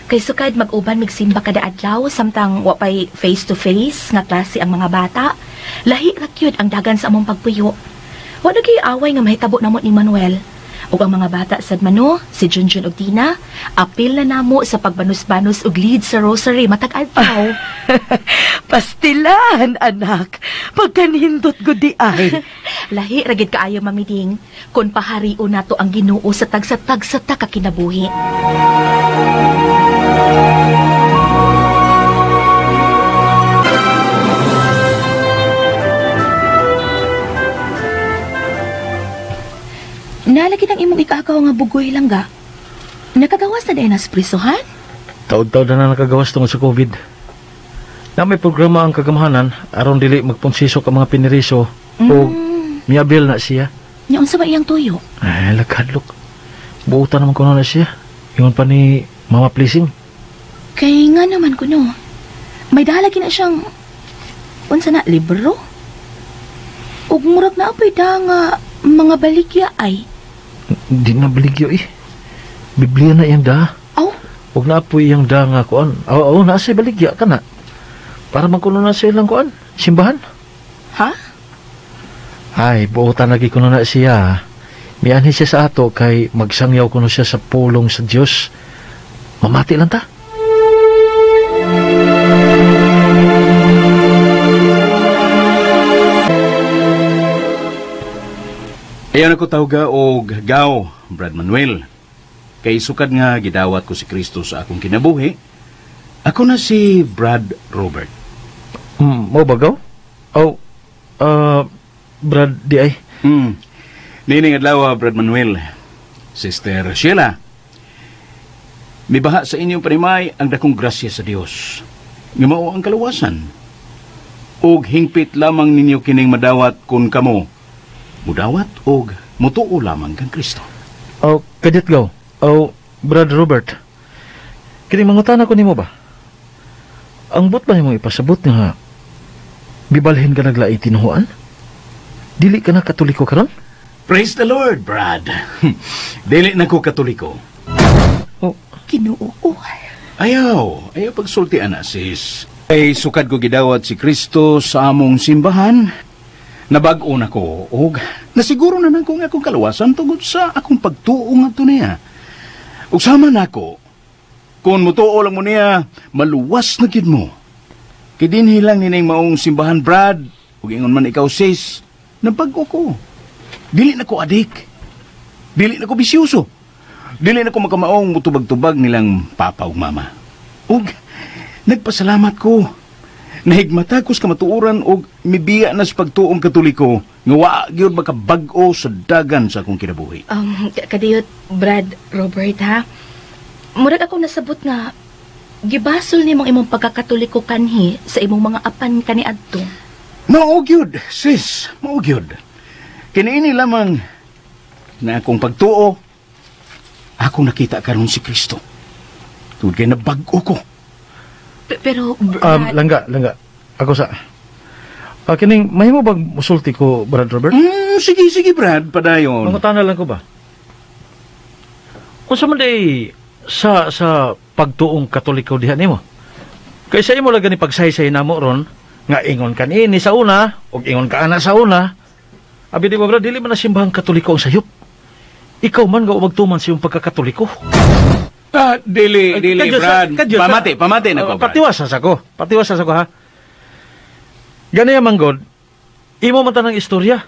Kay sukad mag-uban migsimba kada adlaw samtang wa pay face to face nga klase ang mga bata. Lahi ra gyud ang dagan sa among pagpuyo. Wa na gyud away nga mahitabo namo ni Manuel. Ug ang mga bata sad mano, si Junjun ug Tina, apil na namo sa pagbanus-banus ug lead sa rosary matag adlaw. Pastilan, anak. Pagkanindot gud di ay. Lahi ra gid kaayo, Mami Ding, kun paharion nato ang Ginoo sa tagsa-tagsa ta ka kinabuhi. Nalagi ng imong ikaagaw nga bugoy lang ga. Nakagawas na dahil nas prisohan? Taod-taod na nakagawas tungod sa COVID. Na may programa ang kagamahanan aron dili magponsisok ang mga piniriso o miabil na siya. Nya unsa ba iyang tuyo? Ay, laghadlok. Buutan naman kuno na siya. Ingon pa ni Mama Pleasing. Kay nga naman kuno. May dalagi na siyang unsa na libro? Ug murag naa pay da nga mga baligya ay. Di na baligyo eh. Biblia na iyang da. Aw. Ug naa po iyang da nga kuan. Aw, aw, naa say baligya ka na. Para man kuno na sa ilang kuan, simbahan. Ha? Ay, buotan lagi kuno na siya. Mianhi siya sa ato kay magsangyaw kuno siya sa pulong sa Dios. Mamati lang ta. Ayan ako tawga og gaw, Brad Manuel. Kay sukad nga gidawat ko si Kristo sa akong kinabuhi, ako na si Brad Robert. Mo ba gaw? Oh, Brad di ay. Nining adlaw, Brad Manuel. Sister Sheila, mibaha sa inyong panimay ang dakong grasya sa Dios. Nga mao ang kaluwasan. Og hingpit lamang ninyo kining madawat kun kamo mudawat og mutuo lamang kang Kristo. Oh, kadit gaw. Oh, Brad Robert. Kini mangutana ko nimo ba? Ang but ba nimo ipasabot nga gibalhin ka naglaing tinuhuan? Dili ka na Katoliko karon? Praise the Lord, Brad. Dili na ko Katoliko. Oh. Ginoo ko. Ayaw, ayaw pagsulti ana sis. Ay sukad ko gidawat si Kristo sa among simbahan. Nabag-o na ko og nasiguro na nako nga akong kaluwasan tungod sa akong pagtuo ngadto niya. Ug sama nako, kung mutuo lang mo niya, maluwas na gid mo. Kay dinhi lang nining maong simbahan, Brad, ug ingon man ikaw sis, nabag-o ko. Dili na ko adik. Dili na ko bisyoso. Dili na ko makamaong mutubag-tubag nilang papa ug mama. Ug nagpasalamat ko. Nahigmata ko sa kamatuoran og mibiya na sa pagtuong Katoliko nga wa gyud makabag-o sa dagan sa akong kinabuhi. Kadiyot, Brad Robert, ha? Murag ako nasabot nga gibasol nimong imong pagkakatoliko kanhi sa imong mga apan kaniadto. Mao gyud, sis, mao gyud. Kiniini lamang na akong pagtuo, akong nakita karon si Kristo. Tungod kay nabag-o ko. Pero, Brad... Langga. Ako sa... Kining, mahimo bang musulti ko, Brad Robert? Sige, Brad, padayon. Mangutana lang ko ba? Unsa man day sa pagtuong Katoliko diha nimo? Kay sa imo lang gani pagsaysay namo ron, nga ingon ka niini sa una, ug ingon ka ana sa una. Abi di ba, Brad, dili man na simbahang Katoliko ang sayop. Ikaw man nga magtuman sa iyong pagkakatoliko. Dili, Ay, dili, kadyo Brad. kadyo sa- Pamati, pamati na ko, Brad. Patiwasa sa ko. Patiwasa sa ko, ha? Ganaya man, God, imo man tanang istorya.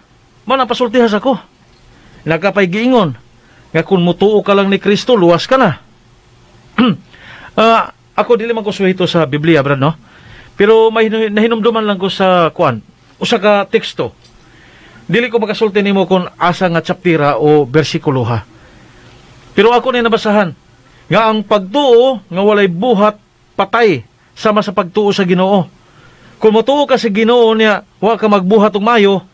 Man ang pasultihan sa ko. Nagkapay giingon nga kung mutuo ka lang ni Kristo, luwas ka na. Ako dili man ko suhito sa Biblia, Brad, no? Pero may nahinumduman lang ko sa kuan, usa ka teksto. Dili ko makasulti nimo kung asa nga chaptera o bersikulo, ha. Pero ako ni nabasahan nga ang pagtuo nga walay buhat patay sama sa pagtuo sa Ginoo. Kung motuo ka sa Ginoo niya, wa ka magbuhat og mayo,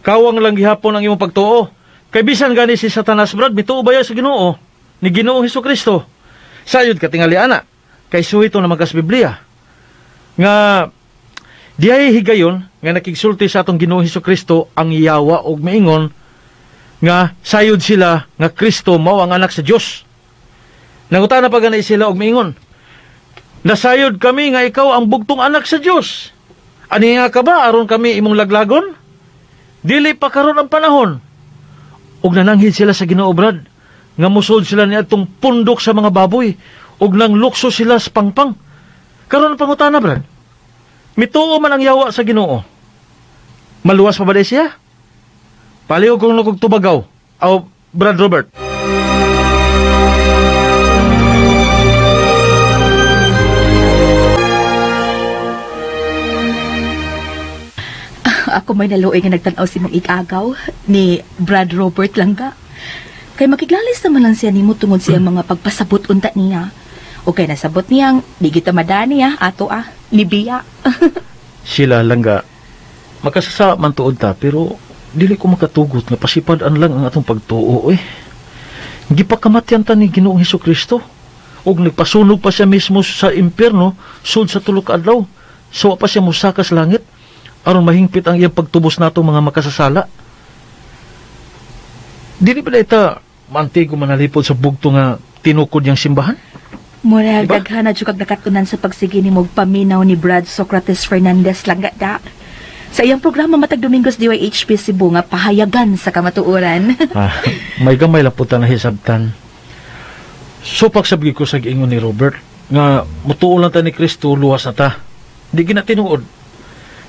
kawang lang gihapon ang imong pagtuo. Kay bisan gani si Satanas, Brad, mituo ba ya sa Ginoo? Ni Ginoo Hesukristo. Sayod ka tingali ana, kay suhito na magkas Biblia. Nga dihay higayon nga nakigsulti sa atong Ginoo Hesukristo ang yawa og miingon nga sayod sila nga Kristo mao ang anak sa Dios. Nangutana pa gani sila og miingon, nasayod kami nga ikaw ang bugtong anak sa Dios. Ani nga ka ba aron kami imong laglagon? Dili pa karon ang panahon. Ug nananghid sila sa Ginoo, Brad, nga musod sila niadtong pundok sa mga baboy ug nanglukso sila sa pangpang. Karon ang pangutana, Brad, mituo man ang yawa sa Ginoo, maluwas pa ba di siya? Palihog kong nakog tubagaw. Aw, Brad Robert. Ako may naluoy nga nagtan-aw si mong igagaw ni Brad Robert langga. Kay makiglalis naman lang siya nimo tungod siyang mga pagpasabot unta niya. O kay nasabot niyang di kita madani ato ni Bia. Sila langga, makasasa man tuod ta, pero dili ko makatugot nga pasipad-an lang ang atong pagtuo. Gipakamatyan ta ni Ginoong Hesukristo. Og nagpasunog pa siya mismo sa impyerno sud sa tulo ka adlaw. So pa siya mosaka sa langit. aron mahingpit ang iyang pagtubos nato mga makasasala. Dili ba ita mantigo manalipod sa bugto nga tinukod niyang simbahan? Murag Diba? daghan na jud kag nakatunan sa pagsige nimo og paminaw ni Brad Socrates Fernandez langga da. Sa iyang programa matag Domingos DYHP Cebu nga pahayagan sa kamatuoran. Ah, may gamay lang po ta nahisabtan. So pagsabgi ko sa giingon ni Robert nga mutuo lang ta ni Kristo luwas na ta. Di gina tinuod.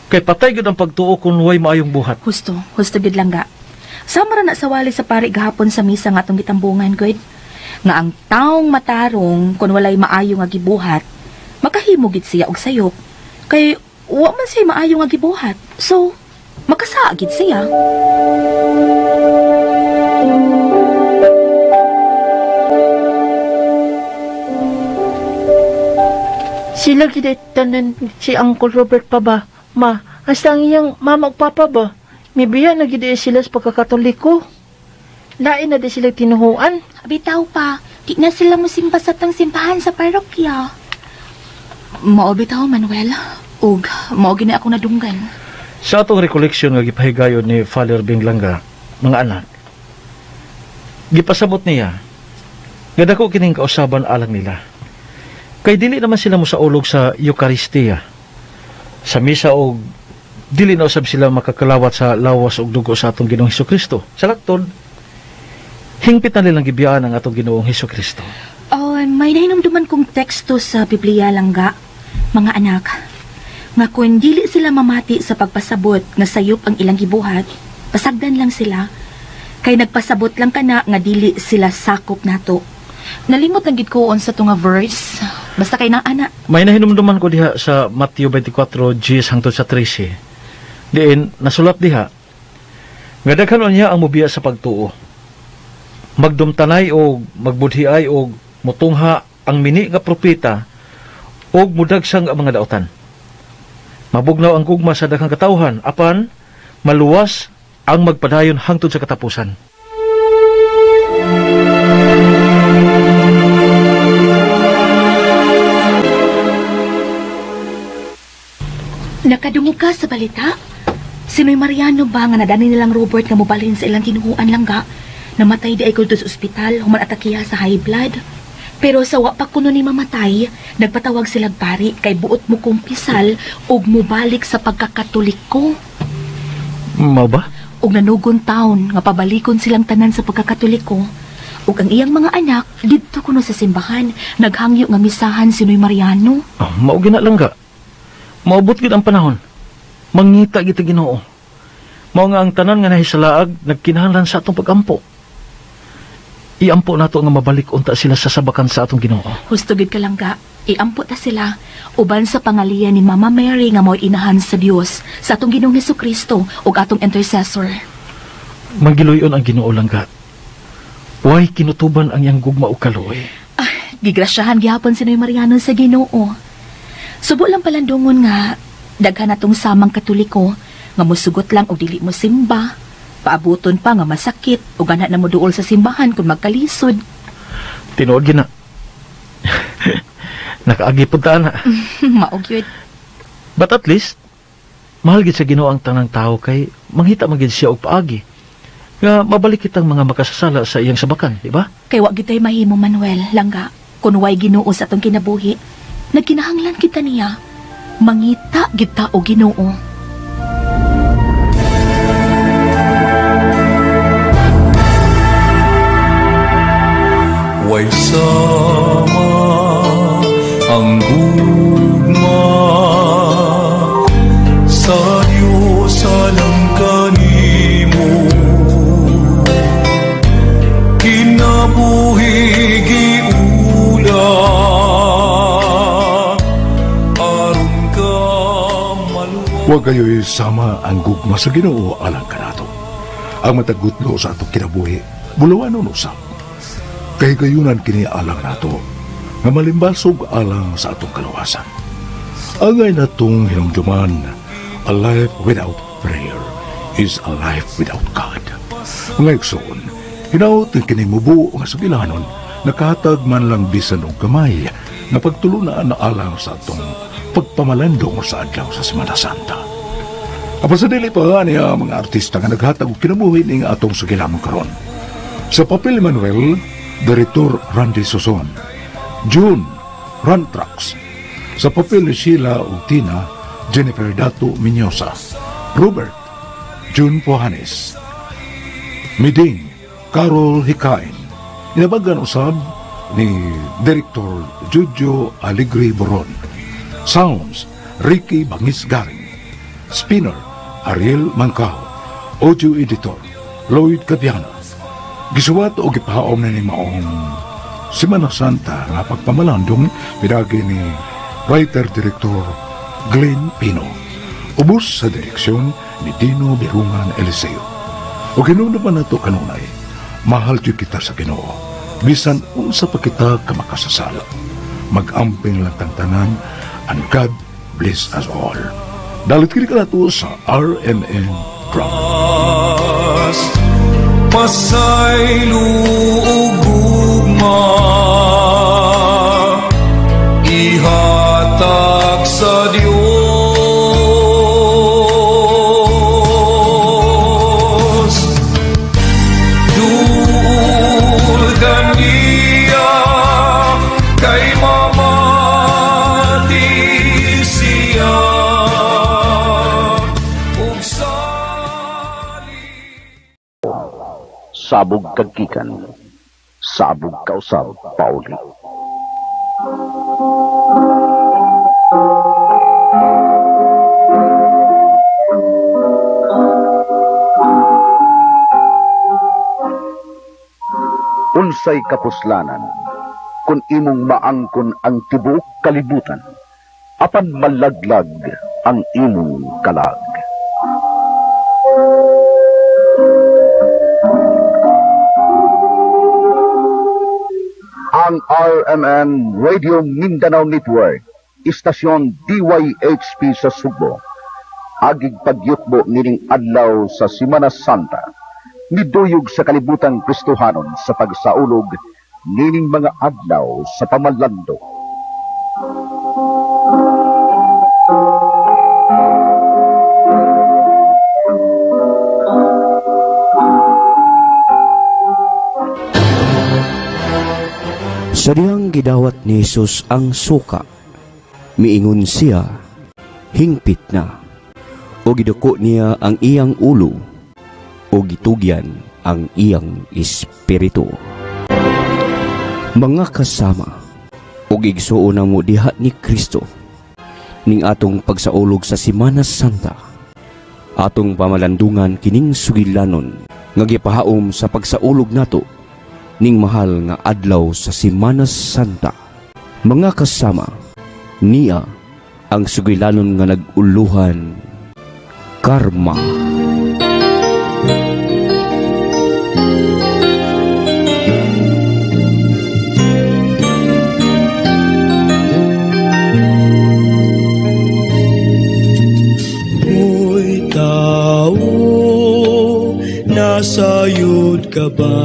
Kay patay gid ang pagtuo kung way maayong buhat. Husto, husto gid langga. Sama ra na sa wali sa pari gahapon sa misa nga atong gitambungan gud. Nga ang taong matarong kun walay maayo nga gibuhat, makahimo gid siya og sayop. Kay wa man siya maayo nga gibuhat. So, makasaa gid siya. Sila gid tanan si Uncle Robert pa ba? Ma, hasta ang iyang mama ug papa ba? Mibiya na gid sila sa pagkakatoliko. Lain na di sila tinuhuan. Bitaw pa, di na sila musimba sa tang simbahan sa parokya. Mao bitaw Manuel, ug mao gini ako nadunggan. Sa atong recollection nga gipahigayon ni Father Bing Langga, mga anak, gipasabot niya nga dako kining kausaban alang nila. Kay dili naman sila mosaulog sa Eucharistia. Sa misa og dili na usab sila makakalawat sa lawas ug dugo sa atong Ginoong Hesukristo. Sa laktod, hingpit na nilang gibiyaan ang atong Ginoong Hesukristo. Oh, may nahinumduman kong teksto sa Biblia langga, mga anak. Nga kung dili sila mamati sa pagpasabot nga sayop ang ilang gibuhat, pasagdan lang sila. Kay nagpasabot lang kana nga dili sila sakop nato. Nalimot lang gid ko unsa to nga verse. Basta kay nang ana. May nahinumduman ko diha sa Matthew 24, Gs hangtod sa 13. Diin, nasulat diha, nga daghan niya ang mubiya sa pagtuo. Magdumtanay o magbudhiay o mutungha ang mini nga propeta o mudagsang ang mga daotan. Mabugnaw ang gugma sa daghang katawhan apan maluwas ang magpadayon hangtod sa katapusan. Nakadungog ka sa balita? Sinoy Mariano ba nga nadani nilang Robert nga mobalhin sa ilang tinuhuan langga? Namatay di ay kulto sa ospital, human atakiha sa high blood. Pero sa wa pa kuno ni mamatay, nagpatawag silang pari kay buot mo kumpisal ug mobalik sa pagkakatoliko. Mao ba? Ug nanugon taon nga pabalikon silang tanan sa pagkakatoliko. Ug ang iyang mga anak didto kuno sa simbahan, naghangyo nga misahan si Noy Mariano. Oh, mao gina langga. Maubot gid ang panahon. Mangita gid Ginoo. Mao nga ang tanan nga nahisalaag nagkinahanglan sa atong pagampo. Iampo nato nga mabalik unta sila sa sabakan sa atong Ginoo. Husto gid ka langga. Iampo ta sila uban sa pangalian ni Mama Mary nga mao'y inahan sa Dios sa atong Ginoong Hesukristo ug atong intercessor. Manggiluyon ang Ginoo langga. Way kinutuban ang iyang gugma ug kaluoy. Gigrasyahan gihapon si Noy Mariano sa Ginoo. Subo lang palandungon nga daghan natong samang Katoliko nga mosugot lang og dili mo simba. Paabuton pa nga masakit ug gana na mo duol sa simbahan kung magkalisod. Tinuod gina. Nakaagi pud ta ana. Mao gyud. But at least mahal gid sa Ginoo ang tanang tao kay manghita man gid siya og paagi nga mabalik kitang mga makasasala sa iyang sabakan, di ba? Kay wa gid tay mahimo Manuel langga kun way Ginoo sa atong kinabuhi. Nagkinahanglan kita niya. Mangita gid ta og Ginoo. Way sama ang gugma sa Diyos alang kanimo, kinabuhi giula aron ka maluwas. Wa kayo'y sama ang gugma sa Ginoo alang kanato. Ang matagutlo sa atong kinabuhi, bulawanon usab. Kay gayunan kini alang nato, nga malimbasog alang sa atong kaluwasan. Angay natong hinumduman, a life without prayer is a life without God. Mga igsoon, hinaot nga kini mubuo nga sugilanon, nakahatag man lang bisan og gamay, nga pagtulunan na alang sa atong pagpamalandong sa adlaw sa Semana Santa. Apan sa dili pa niya mga artista nga naghatag og kinabuhi ning atong sugilanon karon. Sa papel ni Manuel, Director Randy Suson, June Rantrax. Sa papel ni Sheila ug Tina, Jennifer Dato Miñosa, Robert June Pohanes, Miding Carol Hikain. Inabagan usab ni Director Jojo Alegre Boron. Sounds Ricky Bangis Garing. Spinner Ariel Mancao. Audio Editor Lloyd Capiano. Gisuwat o gipahaom na ni maong Semana Santa nga pagpamalandong pidagi ni writer-director Glenn Pino. Ubos sa direksyon ni Dino Birungan Eliseo. O kinuna pa nato kanunay, mahal jud kita sa Ginoo. Bisan unsa pa kita ka makasasala. Mag-amping lang tang tanan and God bless us all. Dalit kini kanato sa RMN Drama. Pasaylo ug gugma, ihatag sa Dios. Duol kaniya kay mamati siya ug Sabog kag gikan, sabog kausab pauli. Unsay kapuslanan kung imong maangkon ang tibuok kalibutan, apan malaglag ang imong kalag. Ang RMN Radio Mindanao Network, istasyon DYHP sa Sugbo, agig pagyutbo nining adlaw sa Semana Santa, niduyog sa kalibutang Kristohanon sa pagsaulog nining mga adlaw sa pamalando. Sa dihang gidawat ni Jesus ang suka, miingon siya, hingpit na, o giduko niya ang iyang ulo, o gitugyan ang iyang espiritu. Mga kasama, og igsuon na mo diha ni Kristo, ning atong pagsaulog sa Semana Santa, atong pamalandungan kining sugilanon, nga gipahaom sa pagsaulog nato, ning mahal nga adlaw sa Semana Santa. Mga kasama, niya ang sugilanon nga nag-uluhan, karma. Hoy tao, nasayod ka ba?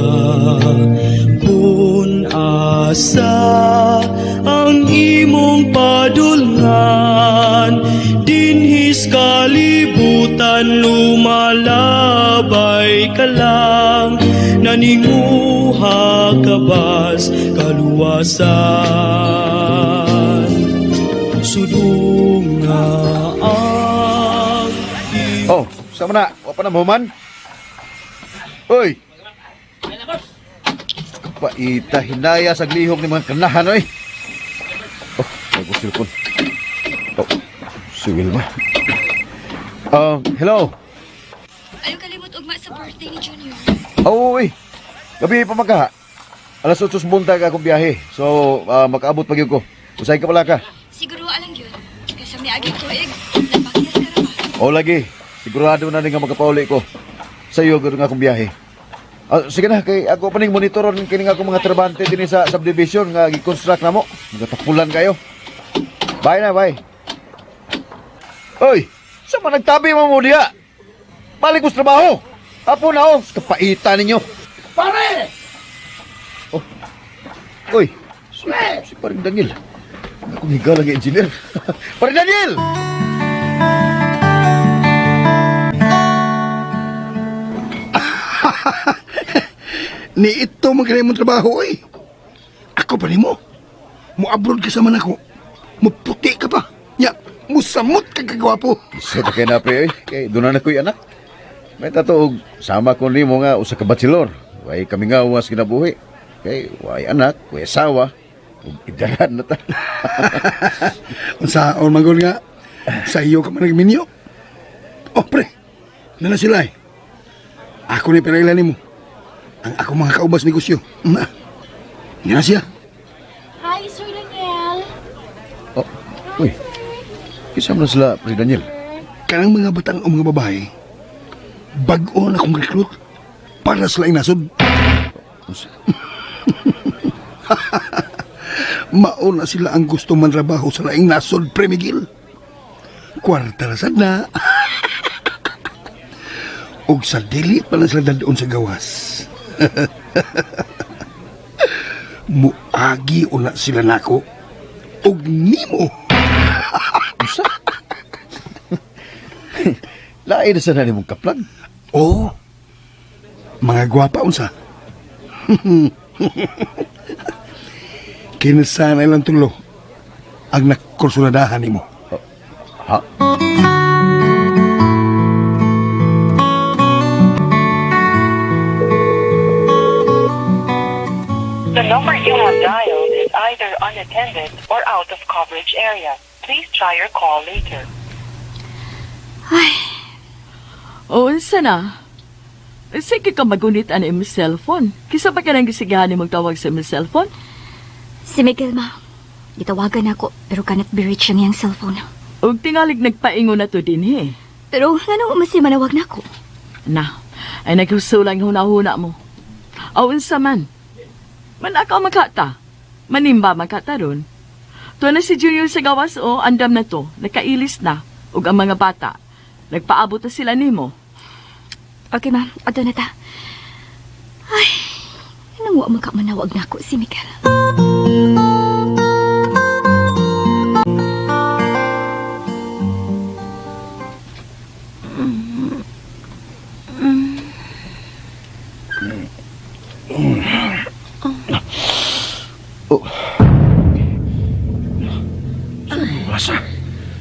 Kung asa ang imong padulngan, dinhis kalibutan lumalabay ka lang, naninguha ka bas kaluwasan? Sudunga ang Oh, sama na. Wa pa na mahuman. Uy! Paita hinaya sa glihok ni mga kanahan, oy. Oh, may cellphone. Oh, si Wilma. Hello. Ayaw kalimot ugma sa birthday ni Junior. Oh, uy. Gabi pa magka. Alas 8 sa buntag akong biyahe. So, makaabot pa gyud ko. Usay ka pala ka. Siguro alang yun. Kaysa may aging tuig, napakyas ka ra ba? Oh, lagi. Sigurado na rin nga makapauli ko. Sa iyo gud nga akong biyahe. Sige na kay ako pa ning monitoron kini nga akong mga trabante dinhi sa subdivision nga gi-construct namo. Magatapulan kayo. Bye na, bye. Oy, sa man nagtabi mo mo diha? Balik ko sa trabaho. Apo na oh, kapaita ninyo. Pare! Oh. Oy, si Paring Daniel. Akong higala nga engineer. Paring Daniel! Ni ito man kaya mong trabaho, oy. Ako pa nimo. Mo-abroad ka sa man ako. Muputi ka pa. Ya, musamot ka kagwapo. Isa ta kay na pre oy. Kay doon na ko'y anak. May tatuog sama ko nimo nga usa ka bachelor. Way kami nga uwas kinabuhi. Kay way anak, way asawa. Ug idaran na ta. Unsaon man gud nga sa iyo ka man nagminyo. Oh, pre. Nana sila eh. Ako ni pinaila nimo. Ang ako mga kaubas negosyo. Na. Nga siya. Hi, Sir Daniel. Oh, uy. Kinsa man sila, Pre Daniel? Kanang mga batang o mga babae, bag-o na akong recruit para sa laing nasod. Mauna sila ang gusto manrabaho sa laing nasod, Pre Miguel. Kwarta na sad na. Og sa dili pa na sila dadon sa gawas. Muagi una sila nako og nimo. Usa? Lain na sa na nimong kaplag. Oo. Mga gwapa unsa. Kinsa na ilang tulo ang nakursuladahan nimo. Ha? The number you have dialed is either unattended or out of coverage area. Please try your call later. Ay, O, unsa na? Sige ka magunit ang imong cellphone. Kisa pa ka nang gisigahan ni magtawag sa imong cellphone? Si Miguel, ma. Gitawagan ako, pero cannot be reached ang iyang cellphone. Og tingalig nagpaingon na to dinhi. Pero nganong umasi manawag na ako? Na, ay naghusulang huna-huna mo. O, unsa man? Manakaw magkata. Manimba magkata ron. Tuwa na si Junior sa gawas o, andam na to. Nakailis na. Ug ang mga bata. Nagpaabot na sila nimo. Okay, ma'am. Ato na ta. Ay, nang wa man ka manawag na ako si Miguel. Oh. Wasa.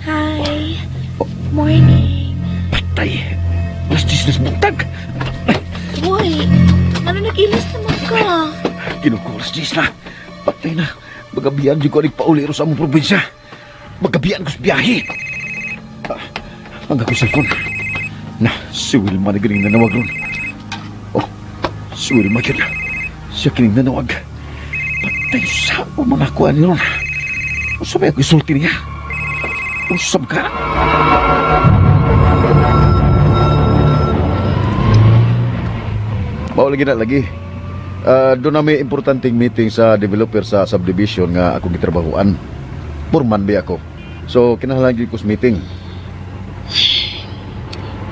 Hi. Morning. Patay. Alas 10 na buntag. Uy, ano nag-ilis naman ka? Kinuko alas 10 na. Patay na. Magabian di ko aning pauli ro sa among probinsya. Magabian ko sa biyahe. Ah, ang akong cellphone. Na, si Wilma na ganing nanawag ron. Oh, si Wilma yun. Siya kining nanawag. Patay sa mga kuha ni ron. Usab ako isulti niya. Usab ka. Mao lagi na lagi. Doon na may importanteng meeting sa developer sa subdivision nga akong gitrabahuan. Foreman ba ako. So kinahanglan gyud ko sa meeting.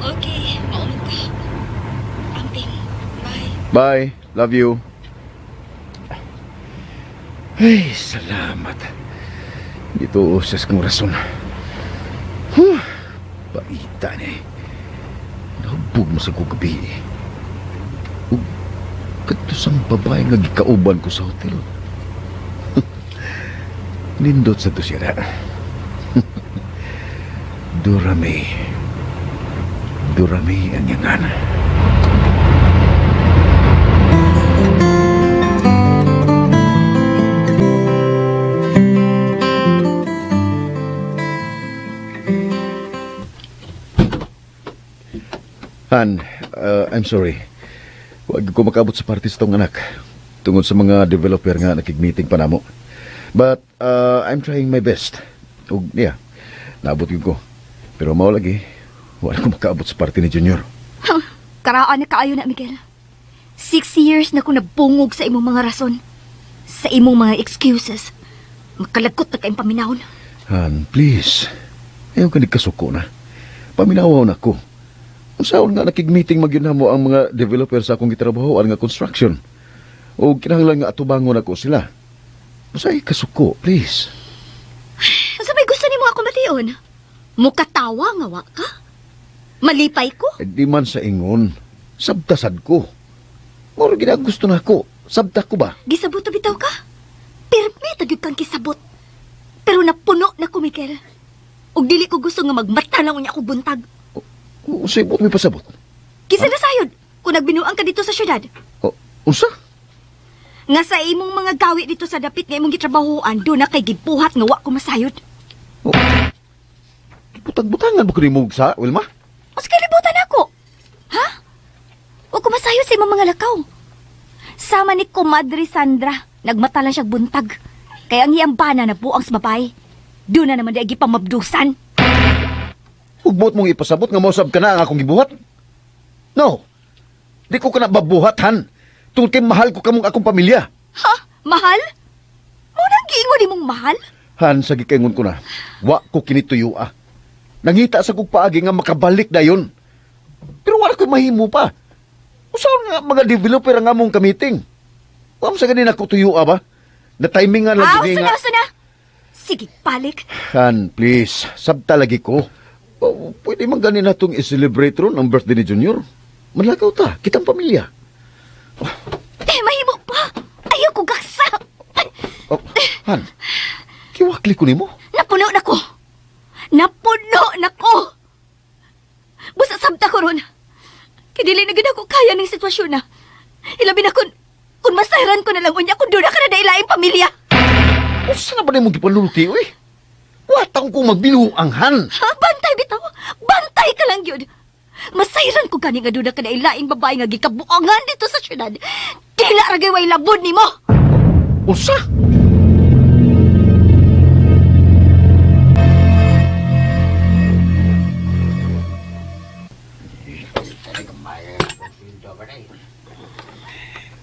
Okay, maunod ka. Amping. Bye. Bye. Love you. Ay, salamat. Dito usas kong rason. Huh, paita ni. Nahubog mo sa kong gabi. Ug kato sang babae nga gikauban ko sa hotel. Nindot sa to siya na. Durami. Durami ang yangan. Han, I'm sorry. Huwag ko makabot sa party sa tong anak. Tungod sa mga developer nga nakig-meeting pa namo. But I'm trying my best. Ug yeah, naabot yun ko. Pero mao lagi, wala ko makaabot sa party ni Junior. Karaan na kaayo na, Miguel. 6 years na ko nabungog sa imong mga rason. Sa imong mga excuses. Makalagot na kayong paminawon. Han, please. Ayaw ka nagkasuko na. Paminawaw na ko. Unsaon nga nakig-meeting magyud namo ang mga developer sa akong gitrabahoan nga construction. O kinahanglan nga atubangon ako sila. Usay kasuko, please. Asa may gusto nimo ako mation? Mukatawa nga wa ka? Malipay ko? Eh, di man sa ingon. Sabtasad ko. Moro gid ang gusto nako. Sabta ko ba? Gisabot na bitaw ka. Pirmi ta gyud kang kisabot. Pero napuno na ko, Miguel. Ug dili ko gusto nga magmata lang unya akong buntag. Unsay buot mi pasabot? Kinsa na sayod kung nagbinuang ka dito sa syudad? Unsa? Nga sa imong mga gawi dito sa dapit nga imong gitrabahoan, do na kay gibuhat nga wa ko masayod. Butang-butangan ba ko nimo sa Wilma? Mas kalibutan ako. Ha? Wa ko masayod sa imong mga lakaw. Sama ni Kumadre Sandra, nagmata lang siya buntag. Kaya ang iyang bana na buang sa babae. Doon na naman di pamabdusan. Ug buot mong ipasabot nga mosab ka na ang akong gibuhat? No. Di ko ka na babuhat, han. Tungod kay mahal ko kamong akong pamilya. Ha? Mahal? Munang giingon nimong mahal? Han, sa gikaingon ko na, wa ko kinituyo ah. Nangita sa kong paagi nga makabalik dayon. Pero wala ko mahimo pa. Usaon nga mga developer ang among kamiting. Wa mo sa ganin ako tuyo ah ba? Na timing nga lang Ah, gini usa nga. na, usa na. Sige, balik. Han, please, sabta lagi ko. Oh, pwede man ganin natong i-celebrate ron ang birthday ni Junior. Manlakaw ta, kitang pamilya. Eh, mahimo pa. Ayaw ko gaksa. Oh, Han, kiwakli ko nimo. Napuno na ko. Napuno na ko. Busa sabta ko ron. Kay dili na gid ako kaya ng sitwasyon na. Ilabi na kun masayran ko na lang unya kung doon na ka na dailaing pamilya. Usa na ba nimo gipanulti, uy? Watang ko magbinuang, Han. Ha? Bantay bitaw. Bantay ka lang yun. Masayran ko gani nga doon na ka dailaing babae nga gikabuangan dito sa syudad. Dila ra gyud way labod nimo. Usa?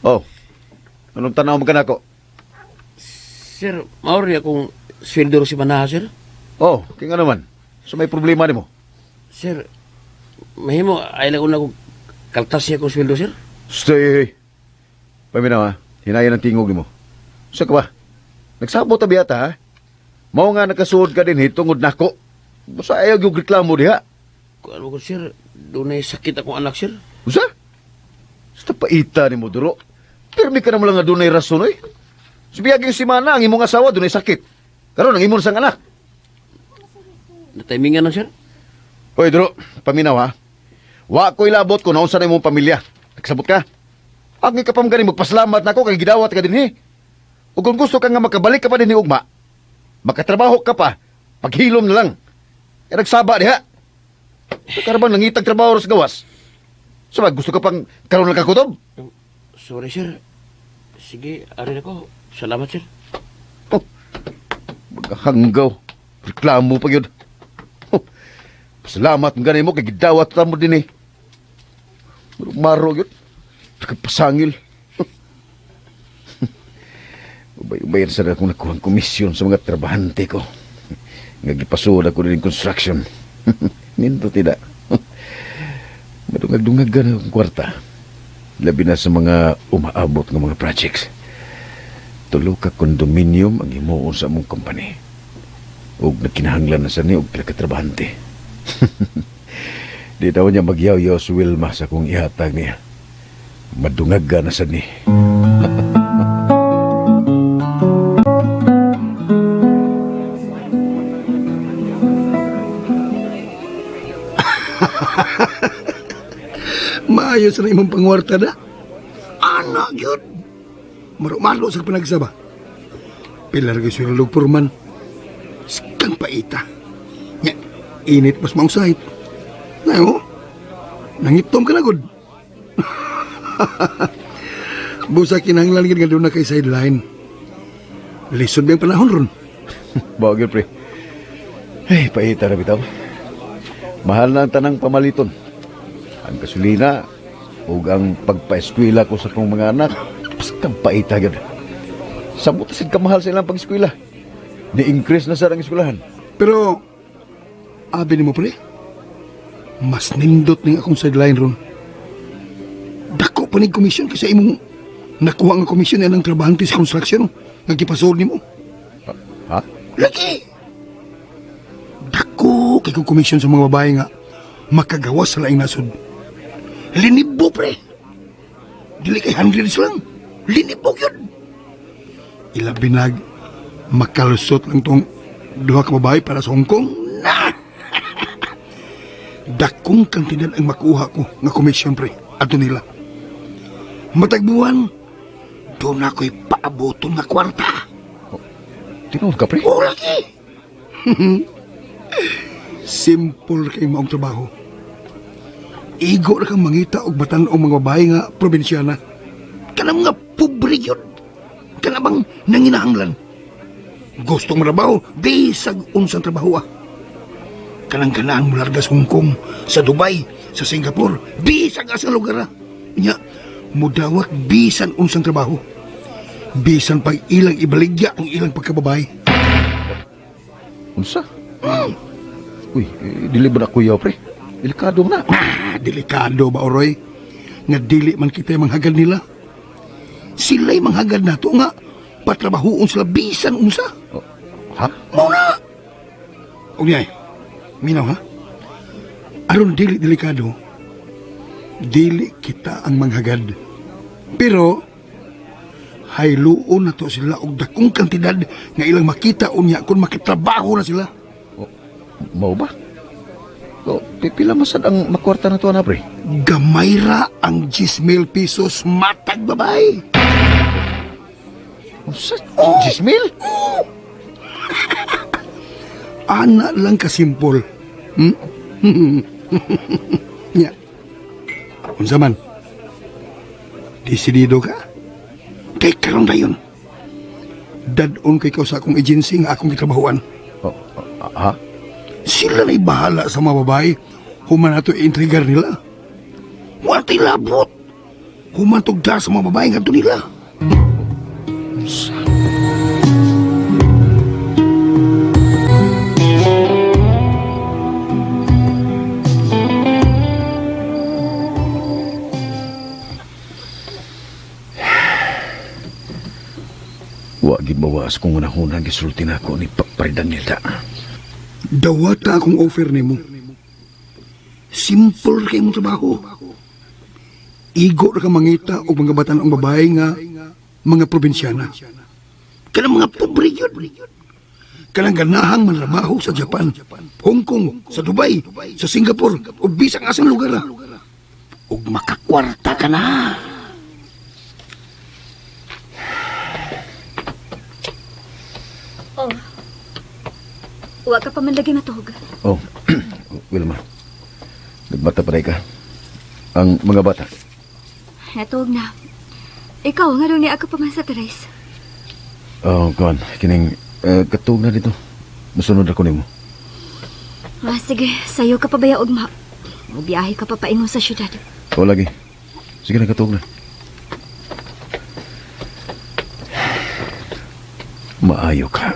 Oh, anong tanaw mo ka nako? Sir, maori akong sweldo si Manaha, sir. Oh, kaya nga naman. So may problema nimo? Sir, mahimo, ay lang una kong kaltas siya akong sweldo, sir. Stay. Paminaw ha, hinayan ang tingog nimo. Sa ka ba? Nagsabot ta biyata ha? Mao nga nakasuod ka din tungod nako. Basta ayaw yung reklamo diha. Kung ano ko, sir, doon sakit akong anak, sir. Usa? Sa paita ni mo, duro. Pirmi ka naman lang nga dunay rason, oy. Sibiyaging si Mana, ang imong asawa, dunay sakit. Karon ang imong sang anak. Natimingan na, sir. Oy, duro, paminaw ha. Wa ko'y labot kung naunsa na imong pamilya. Nagsabot ka. Ang ikapam gani magpasalamat nako kay gidawat ka dinhi. Ug kung gusto ka nga makabalik ka pa dinhi ugma, makatrabaho ka pa, paghilom na lang. Kaya nagsaba diha. Karabang nangitag trabaho sa gawas. So ba, gusto ka pang karon lang kakutob? Sorry, sir. Sige, arin ako. Salamat, sir. Oh, magkahanggaw. Reklamo pa yun. Oh, pasalamat ng ganay mo kay gidawat ta mo din eh. Maro yun. Nakapasangil. Ubay-ubayan sa akong nakuhang komisyon sa mga trabahante ko. Nga gipasuod ako din construction. Ninto tida. Madungag-dungag na akong kwarta. Labi na sa mga umaabot ng mga projects. Tulo ka condominium ang himuon sa among company. Ug nagkinahanglan na sa ni og pila ka trabahante. Di daw niya magyaw-yaw si Wilma sa kong ihatag niya. Madungag na sa ni. Maayo sa na imong pangwarta na. Ana gyud. Marumalo sa panagsaba. Pila ra gyud sweldo purman. Skang paita. Nya, init mas maong sahit. Nayo, nangitom ka na gud. Busa kinahanglan gid nga doon na kay sideline. Lisod ba yung panahon ron? Bao gyud pre. Hey, paita ra bitaw. Mahal na ang tanang pamaliton. Ang gasolina ug ang pagpa-eskwela ko sa akong mga anak, basta paita gyud. Samot sad kamahal sa ilang pag-eskwela. Ni-increase na sa ang eskwelahan. Pero, abi nimo pre, mas nindot ning akong sideline ron. Dako pa ning komisyon kasi imong nakuha nga komisyon ang trabahante sa construction nga gipasuod nimo. Ha? Lagi! Dako kay kong komisyon sa mga babae nga makagawas sa laing nasod. Linibo pre. Dili kay hundreds lang. Linibog yun. Ilabi nag makalusot lang tong duha ka babae para sa Hong Kong. Na! Dakong kantidad ang makuha ko nga komisyon, pre. Ato nila. Matagbuwan, doon ako'y paaboton nga kwarta. Tinuod ka, pre? Oo, lagi. Simple kay maong trabaho. Igo ra kang mangita og batan-ong mga babae nga probinsyana. Kanang mga pobre yun. Kana bang nanginahanglan. Gustong trabaho, bisag unsang trabaho ah. Kanang ganaan mo larga sa Hong Kong, sa Dubai, sa Singapore, bisag asa lugar ah. Nya, mudawat bisan unsang trabaho. Bisan pag ilang ibaligya ang ilang pagkababae. Unsa? Uy, dili ba na kuya, pre? Delikado na. Ah, delikado ba, Oroy? Nga dili man kita manghagad nila. Sila'y manghagad na to nga. Patrabahoon sila bisan unsa. Oh, ha? Mao na! Og niyay, minaw ha? Aron dili delikado, dili kita ang manghagad. Pero, hayluon na to sila og dakong kantidad nga ilang makita unya kung makitrabaho na sila. Oh, mao ba? O, pila masad ang makwarta na to na, pre? Gamay ra ang 10,000 pesos matag babay. Unsa? Oh, 10,000? Oh. Ana lang kasimpol. Hmm? Nya. Unsa man? Desidido ka? Kay karon dayon. Dad-on kay ka sa akong agency nga akong gitrabahoan. Oh, ha? Sila na'y bahala sa mga babae. Human nato i-intrigar nila. Wa tay labot. Human tugda sa mga babae ngadto nila. Wa gid mawas kung unahunang gisulti nako ni Pare Daniel da. Dawata akong offer nimo. Simple kay imong trabaho. Igo ra ka mangita og mga batan-ong babae nga mga probinsyana. Kanang mga pobre yun. Kanang ganahang manrabaho sa Japan, Hong Kong, sa Dubai, sa Singapore, o bisang asang lugar. Og makakwarta ka na. Oh. Wa ka pa man lagi matuog. Oh, Wilma. Nagbata pa ka. Ang mga bata. Natuog na. Ikaw, nga ni ako pa man sa Teres. Oh, kuan, kining katuog na dito. Musunod ako nimo. Ah, sige, sayo ka pa baya ugma. Mubiyahe ka pa paingon sa syudad. O lagi. Sige na, katuog na. Maayo ka.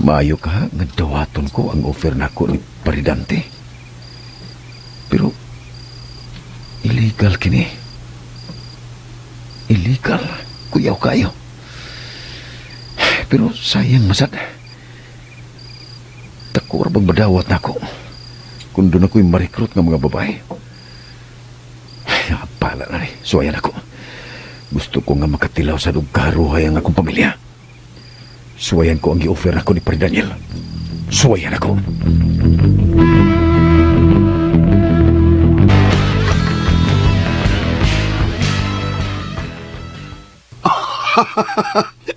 Maayo ka nga dawaton ko ang offer nako ni Paridante. Pero illegal kini. Illegal. Kuyaw kayo. Pero sayang masad. Takor bang badawat nako. Kung doon ako'y marikrut ng mga babae. Ay, pala na rin. Suwayan ako. Gusto ko nga makatilaw sa dugkaruhay ang akong pamilya. Suwayan ko ang gi-offer ako ni Pare Daniel. Suwayan ako.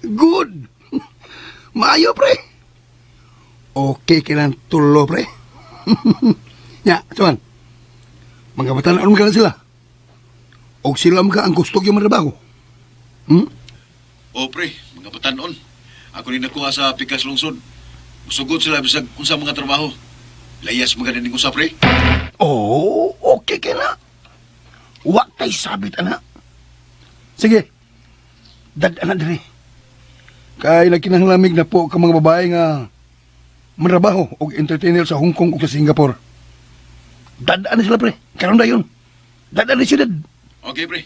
Good. Maayo, pre. Okay ka ng tulo, pre. Ya, cuman. Mga batan-on ka na sila. Og sila mga ang gusto yung matrabaho. Hmm? O pre, mga batan-on. Ako ni nakuha sa Pikas Lungsod. Musugod sila bisag unsa mga trabaho. Layas mga dining usa, pre. Oh, okay ka na. Wa tay sabit ana. Sige. Dad-ana diri. Kay nagkinahanglamig na po ka mga babae nga manrabaho og entertainer sa Hong Kong ug sa Singapore. Dad-ana sila, pre. Karon dayon. Dad-ana sila. Okay, pre.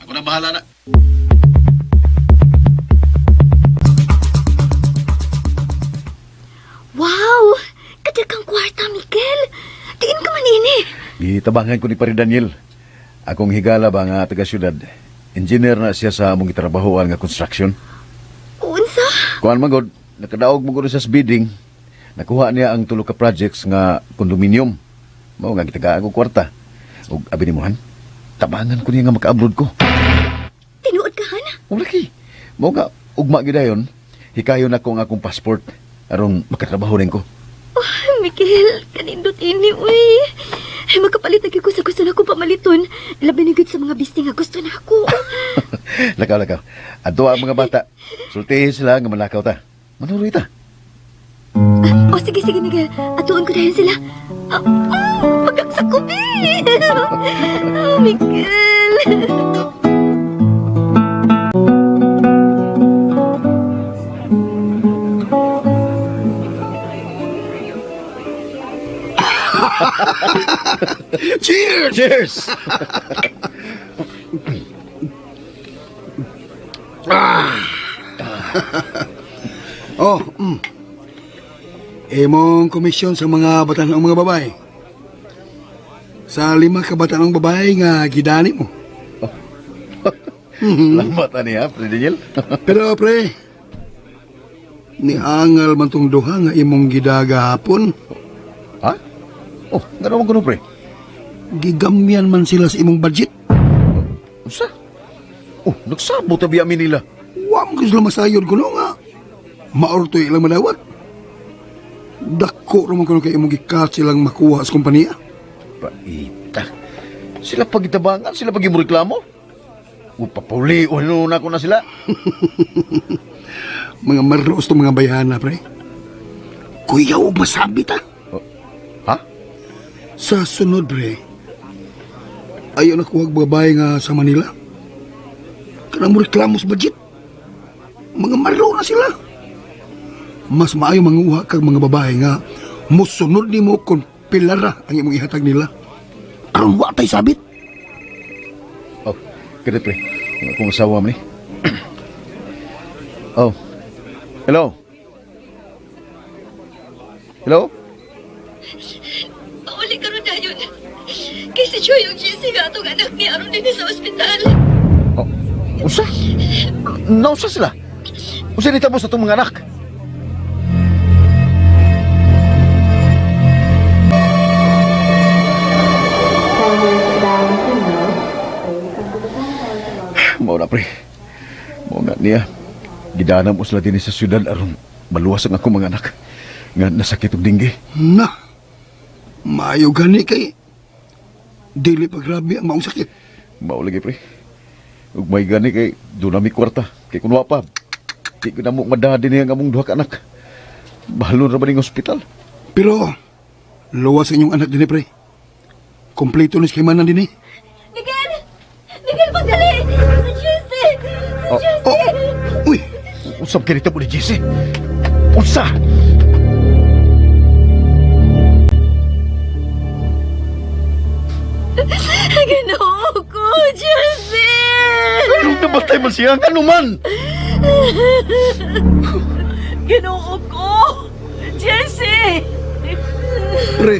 Ako na bahala na. Wow! Kadaghang kwarta, Miguel! Diin ka man ini. Gitabangan ko ni Pare Daniel. Akong higala ba nga taga syudad. Engineer na siya sa among gitrabahoan nga construction. Unsa? Kuan man gud, nakadaog mo gud siya sa bidding. Nakuha niya ang tulo ka projects nga condominium. Mao nga gitagaan ko kwarta. Ug abi nimo han, tabangan ko niya nga maka-abroad ko. Tinuod ka, Han? O lagi. Mao nga ugma gyud dayon. Hikayon ako ang akong passport aron makatrabaho rin ko. Oh, Miguel, kanindot ini, uy. Ay, makapalit na gyud ko sa gusto na akong pamaliton. Labi na gyud sa mga bisting nga gusto na ako. Lakaw, lakaw. Adto ang mga bata. Sultihin sila nga malakaw ta. Manuroy ta. Oh, sige, sige, Miguel. Atuon ko dahil sila. Ah, oh, pagkaksakubi! Oh, Miguel! Cheers! Cheers! Ah. Oh, Imong komisyon sa mga batanong mga babae. Sa 5 ka batanong babae nga gidani mo. Salamat ani ha, Pre Daniel. Pero pre, niangal man tong duha nga imong gidagahapon. Ha? Oh, ngano man kuno pre? Gigamyan man sila sa imong budget. Unsa? Oh, nagsabot ta biya mi nila. Wa man sila masayod kuno nga. Maortoy ilang madawat. Dako ra man kuno kay imong gikat silang makuha sa kompanya. Paita. Sila pagitabangan, sila pag reklamo. Upapuli, ano na ko na sila. Mga maros tong mga bayhana, pre. Kuyaw og masabit, ha? Oh, ha? Sa sunod, pre, ayaw na kuwag babae nga sa Manila. Kanang mo reklamo sa budget. Mga maro na sila. Mas maayo manguha kag mga babae nga musunod nimo kung pilara ang imong ihatag nila. Aron wa tay sabit. Oh, kada pre. Ang akong asawa man ni. Oh. Hello. Hello? Pauli ka ron dayon. Kay si Joy yung Jesse nga atong anak ni aron din sa ospital. Unsa? Nausa sila? Unsa nitabo sa itong mga anak? Mao na pre. Mao na niya. Gidanam mo sila dinhi sa syudad aron maluwas ang akong mga anak nga nasakit og dinggi. Na, maayo gani kay dili pa grabe ang maong sakit. Mao lagi pre. Ug may gani kay doon mi kwarta. Kay kun wa pa, di ko na mo madaha din ang among duha ka anak. Bahalon ra ba ning ospital? Pero luwas ang inyong anak dinhi pre. Kompleto ni sa kaimanan dinhi. Miguel! Miguel, pagdali! Si Jesse! Si Oh, Jesse! Uy! Usab kay nito mo ni Jesse. Unsa? Ginoo ko, Jesse! Anong namatay man siya? Ano man? Ginoo ko! Jesse! Pre,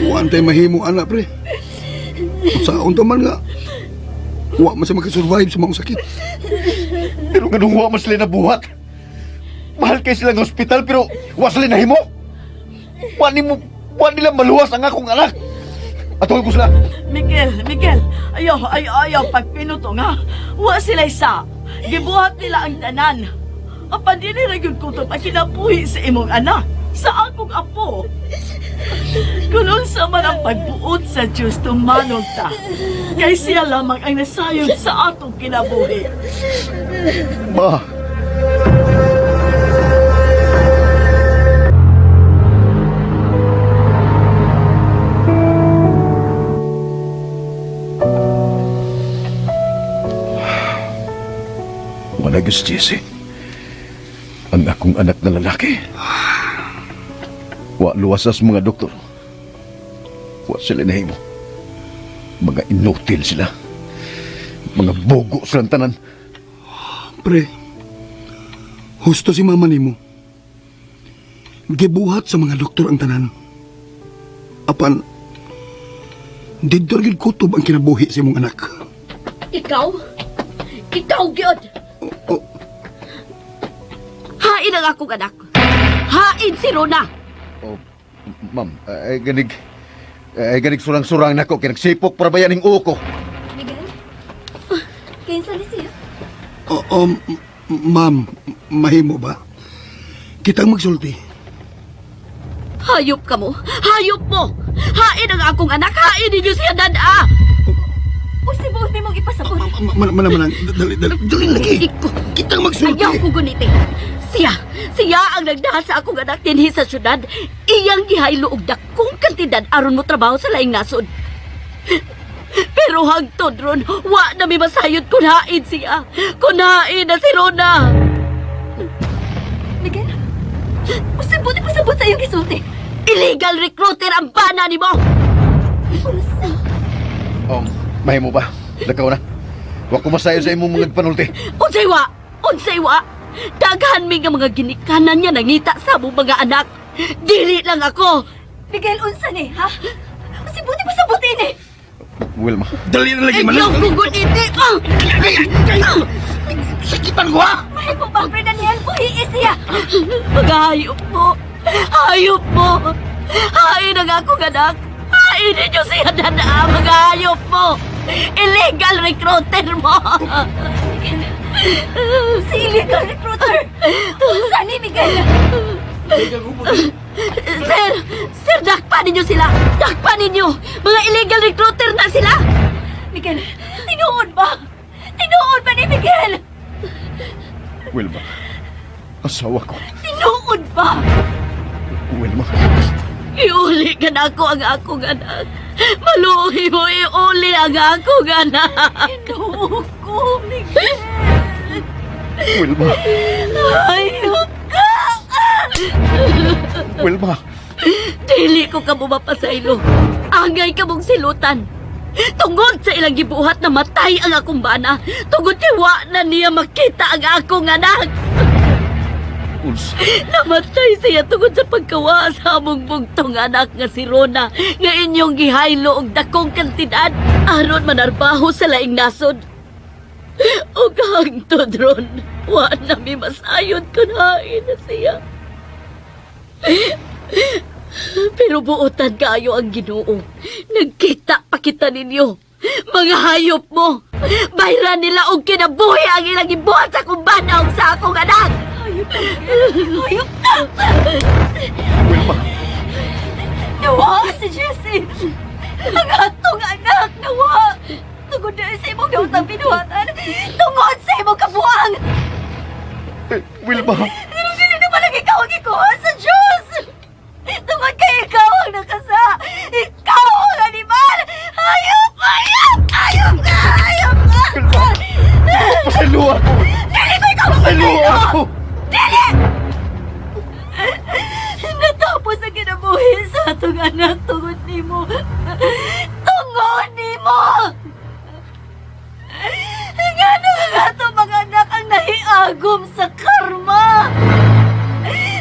wa tay mahimo anak pre. Sa unta man nga, wa man siya makasurvive sa maong sakit. Pero ganun wa man sila nabuhat. Mahal kay sila ng ospital pero wa sila nahimo. Wa nimo, wa nila maluwas ang akong anak. Atol ko sila. Miguel, Miguel, ayaw, ayaw, ayaw, pagpinuto nga. Wa sila isa. Gibuhat nila ang tanan. Apan dili ra gyud kutob ang kinabuhi sa imong anak, sa akong apo. Kung unsa man ang pagbuot sa Dios tumanog ta. Kay siya lamang ang nasayod sa atong kinabuhi. Ma. Wala gyud si Jesse. Ang akong anak na lalaki. Wa luwasas mga doktor. Wa sila nahimo. Mga inutil sila. Mga bogo silang tanan. Pre, husto si mama nimo. Gibuhat sa mga doktor ang tanan. Apan, Didto ra gyud kutob ang kinabuhi sa imong anak. Ikaw? Ikaw gyud. Hain ang akong anak. Hain si Rona. Oh, ma'am, ay ganig surang-surang nako kay nagsipok para ba ning uko. Miguel? Kinsa ni siya? Oo, ma'am, mahimo ba? Kitang magsulti. Hayop ka mo. Hayop mo. Hain ang akong anak. Hain ninyo siya dada. O si buot ni mong ipasabot. Manang, dali, dali, dali lagi. Kitang magsulti. Ayaw ko guniti. Siya, siya ang nagdaha sa akong anak dinhi sa syudad. Iyang gihaylo og dakong kantidad aron mo trabaho sa laing nasod. Pero hangtod ron, wa na mi masayod kun hain siya. Kun hain na si Rona. Miguel? O si buot ipasabot sa iyong gisulti. Illegal recruiter ang bana nimo. Unsa? Oh, mahimo ba? Lakaw na. Wa ko masayo sa imong mga panulti. Unsay wa? Unsay wa? Daghan mi nga mga ginikanan niya nangita sa among mga anak. Dili lang ako. Miguel, unsa ni, ha? O si buot ipasabot ini. Wilma. Dali na lagi, Ayaw ko guniti. Sakitan ko, ha? Mahimo ba, Pre Daniel? Buhii siya. Mga hayop mo. Hayop mo. Hain ang akong anak. Hain ninyo siya dada, mga hayop mo. Illegal recruiter mo. Si illegal recruiter. Unsa ni, Miguel? Sir! Sir, dakpa ninyo sila! Dakpa ninyo! Mga illegal recruiter na sila! Miguel, tinuod ba? Tinuod ba ni Miguel? Wilma. Asawa ko. Tinuod ba? Wilma. Iuli ka na ako ang akong anak. Maluhi mo, iuli ang akong anak. Tinuod ko, Miguel. Wilma. Hayop ka! Wilma. Dili ko ka bumapasaylo. Angay ka mong silutan. Tungod sa ilang gibuhat na matay ang akong bana. Tungod kay wa na niya makita ang akong anak. Unsa? Namatay siya tungod sa pagkawa sa among bugtong anak nga si Rona nga inyong gihaylo og dakong kantidad aron manarbaho sa laing nasod. Ug hangtod ron, wa na mi masayod kun hain na siya. Pero buotan kaayo ang Ginoo. Nagkita pa kita ninyo. Mga hayop mo. Bayran nila og kinabuhi ang ilang gibuhat sa kumbana ug sa akong anak. Hayop ka, Miguel. Hayop ka! Wilma. Nawa si Jesse! Ang atong anak, nawa! Tungod na sa imong daotang binuhatan, tungod sa imong kabuang! Wilma. Pero dili naman lang ikaw ang ikuha sa Diyos! Tungod kay ikaw ang nakasa! Ikaw ang animal! Hayop! Hayop! Hayop ka! Hayop ka! Wilma. Pasaylo ako. Dili ko ikaw Pasaylo ako. Dili! Natapos ang kinabuhi sa atong anak tungod nimo. Tungod nimo! Nga ang atong mga anak ang nahiagom sa karma!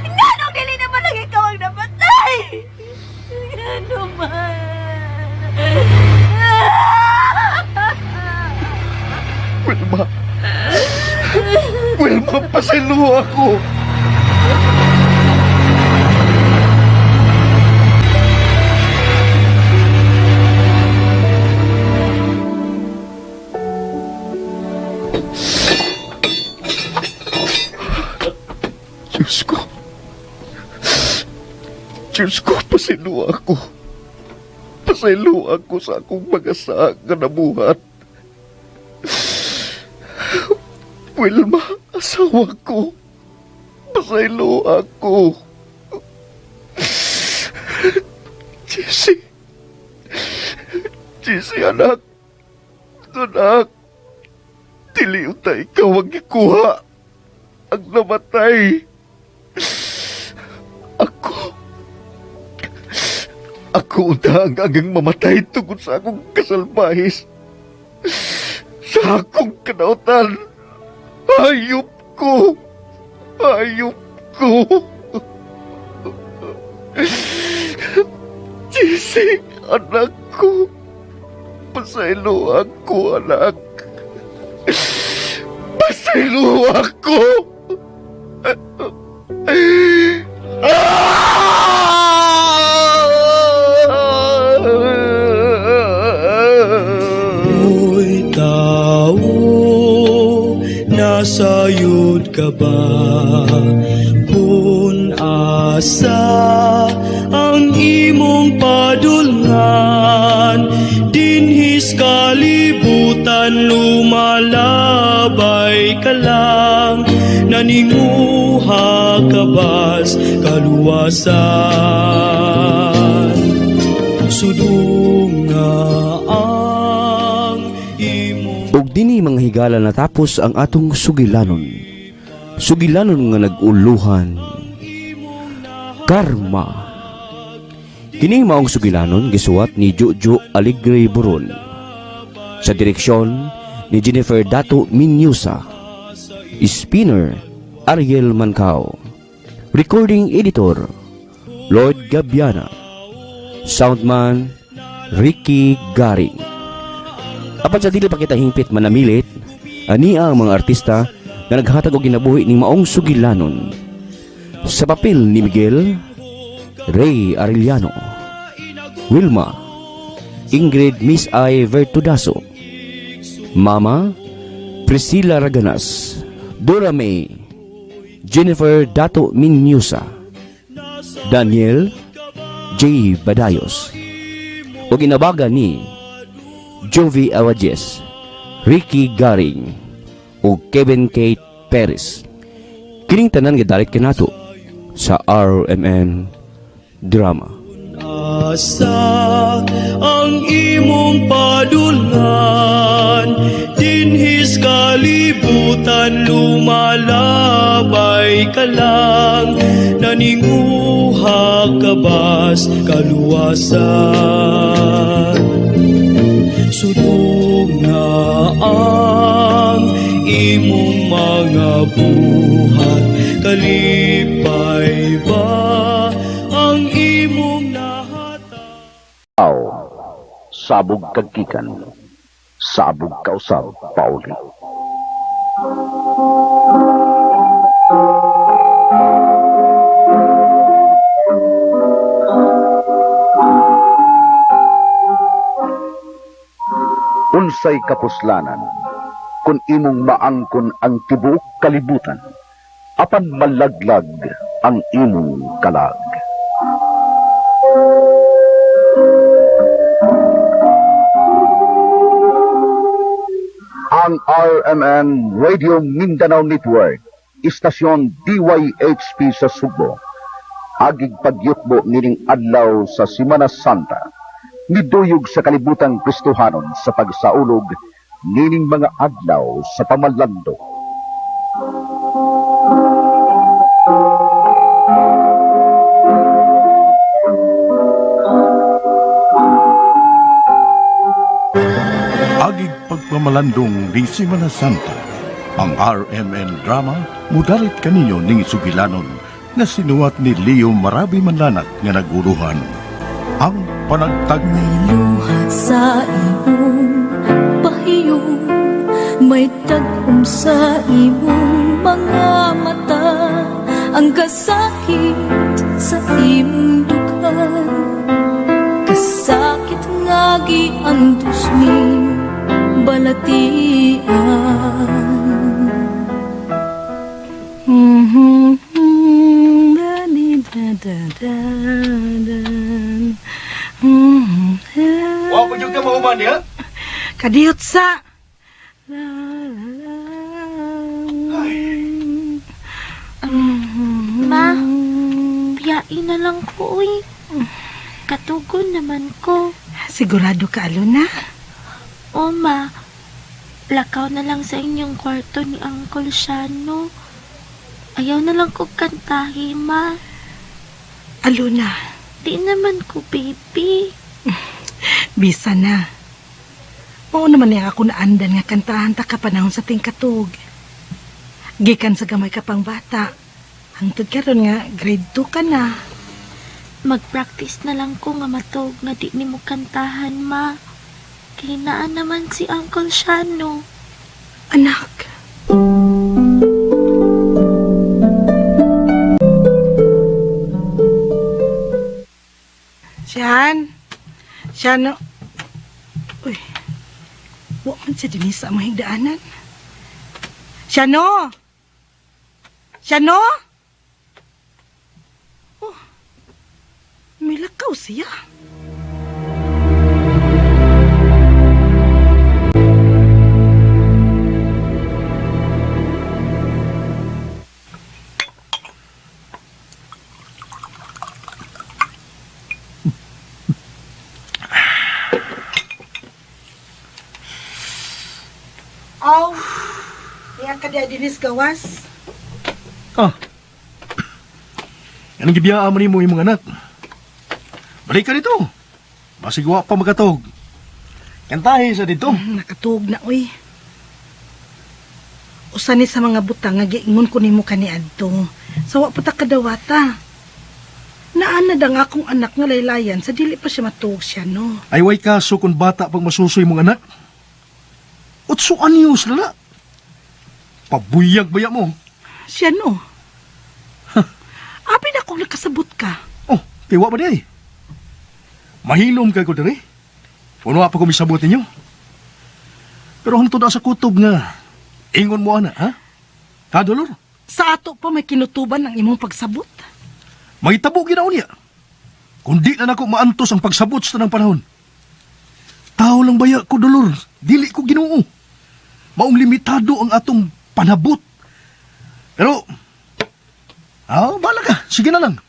Nga nung dili naman lang ikaw ang namatay! Nga naman! Wilma. Wilma, pasaylo ako. Diyos ko. Diyos ko, pasaylo ako. Pasaylo ako sa akong mga saag nga nabuhat. Wilma, asawa ko. Pasaylo ako. Jesse. Jesse, anak. Anak. Dili unta ikaw ang gikuha. Ang namatay. Ako. Ako unta ang agang mamatay tungod sa akong kasalbahis. Sa akong kanautan. Hayop ko. Hayop ko. Jesse, anak ko. Pasayloa ko, anak. Pasayloa ko. Uy, tao, nasayod ka ba? Kung asa ang imong padulngan, dinhis kalibutan lumalabay ka lang, naninguha ka bas kaluwasan? Sudong nga ang imong Ug dinhi mga higala natapos ang atong sugilanon. Sugilanon nga nag-uluhan. Karma. Kini maong sugilanon gisuwat ni Jojo Alegre Buron. Sa direksyon ni Jennifer Dato Minyusa. Spinner Ariel Mancao. Recording editor Lord Gabiana. Soundman Ricky Garing. Apan sa dili pa kita hingpit manamilit, ani ang mga artista nga naghatag og ginabuhi ning maong sugilanon. Sa papel ni Miguel, Ray Arellano, Wilma, Ingrid Miss I. Vertudaso, Mama, Priscilla Raganas, Dora May, Jennifer Dato Minyusa, Daniel J. Badayos, ug inabaga ni Jovi Awajes, Ricky Garing, ug Kevin Kate Perez. Kining tanan gidalit kanato sa RMN Drama. Asa ang imong padulngan, dinhis kalibutan lumalabay ka lang, naninguha ka bas kaluwasan? Sudong nga ang imong mga buhat, kalipay ba ang imong Aw, sabog kagkikan, sabog kausab pauli. Unsay kapuslanan kung imong maangkon ang tibuok kalibutan, apan malaglag ang imong kalag. Ang RMN Radio Mindanao Network, istasyon DYHP sa Sugbo. Agig pagyutbo nining adlaw sa Simana Santa. Niduyog sa kalibutang Kristohanon sa pagsaulog nining mga adlaw sa pamalando. Agig pagpamalandong ni Simana Santa. Ang RMN drama mudalit kaninyo ning sugilanon nga sinuwat ni Leo Marabi Manlanak nga naguluhan. Ang panagtag Luha sa imong pahiyong, may tagum sa imong mga mata, ang kasakit sa imong dughan, kasakit nga giantos ning balatian. Wa pa jud ka mahuman diha? Kadiyot sa. Ma, biyain na lang ko, uy. Katugon naman ko. Sigurado ka, Aluna? O, ma. Lakaw na lang sa inyong kwarto ni Uncle Shano. Ayaw na lang ko kantahi, ma. Aluna. Di naman ko, baby. Bisa na. Mao naman niya ako naandan nga kantahan ta ka panahon sa tingkatug. Gikan sa gamay ka pang bata. Hangtod karon nga grade 2 ka na. Mag-practice na lang ko nga matug nga di nimo kantahan, ma. Kinaan naman si Uncle Shano. Anak. Siyan. Siyan. Uy. Wa man siya dinhi sa among higdaanan. Shano! Shano! Oh. Milakaw siya. Aw, iya ka di dinis gawas. Ah. Anong gibiyaan mo nimo imong anak? Balik ka dito. Basig wa pa makatog. Kantahi sa dito. Nakatuog na, oy. Usa ni sa mga butang nga giingon ko nimo kaniadto. Sa wa pa ta kadawata. Naana da nga akong anak nga laylayan sa dili pa siya matuog siya, no? Ay way kaso kung bata pag masusoy mong anak. 8 anyos lala. Pabuyag baya mo. Siya, no? Abi na kung nakasabot ka. Oh, tiwa ba di ay? Mahilom kay ko diri. Puno pa ko misabot ninyo. Pero hangtod sa kutob nga, ingon mo ana, ha? Ha, Dolor? Sa ato pa may kinutuban ang imong pagsabot. Mahitabo ginaon niya. Kundi na nako maantos ang pagsabot sa tanang panahon. Tao lang baya ko, Dolor. Dili ko Ginoo. Maong limitado ang atong panabot. Pero, bala ka. Sige na lang.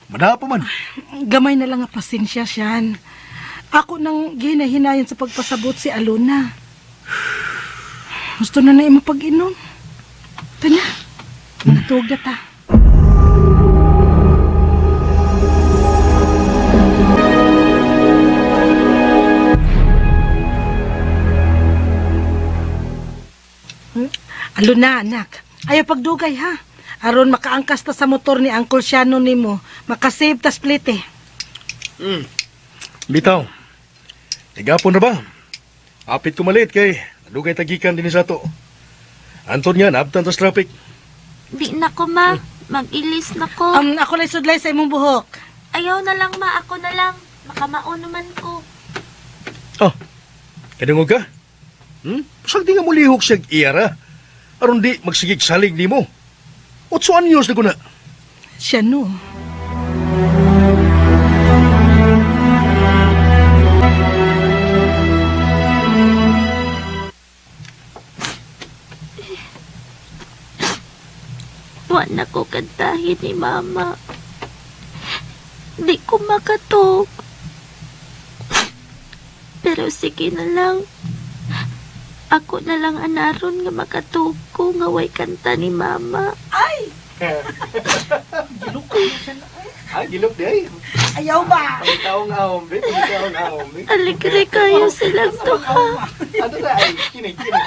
Madapa man. Gamay na lang ang pasensya, Sian. Ako nang ginahinayan sa pagpasabot si Alona. Gusto na na imo pag-inom. Tanya, natuog na ta. Alona, anak. Ayaw pagdugay, ha? Aron makaangkas ta sa motor ni Uncle Shano nimo. Makasave ta split eh. Bitaw. Tigapon na ba? Apit ko malit kay nadugay tagikan din sa ato. Anton nga, naabtan tas traffic. Di na ko, ma. Mag-ilis na ko. Ako lang sudlay sa imong buhok. Ayaw na lang, ma. Ako na lang. Makamao naman ko. Oh, kadungog ka? Pasag di nga mulihok siya iyara. Aron di magsigig salig ni mo. 8 anyos na ko na. Siya no. Wa na ko kantahin ni Mama. Di ko makatog. Pero sige na lang. Ako na lang anaron nga makatug ko nga way kanta ni Mama. Ay! Ay, gilok di ay. Ayaw ba? Pagkaong ahom, be. Pagkaong ahom, be. Aligre kayo silang duha. Ano na ay? Kinig, kinig.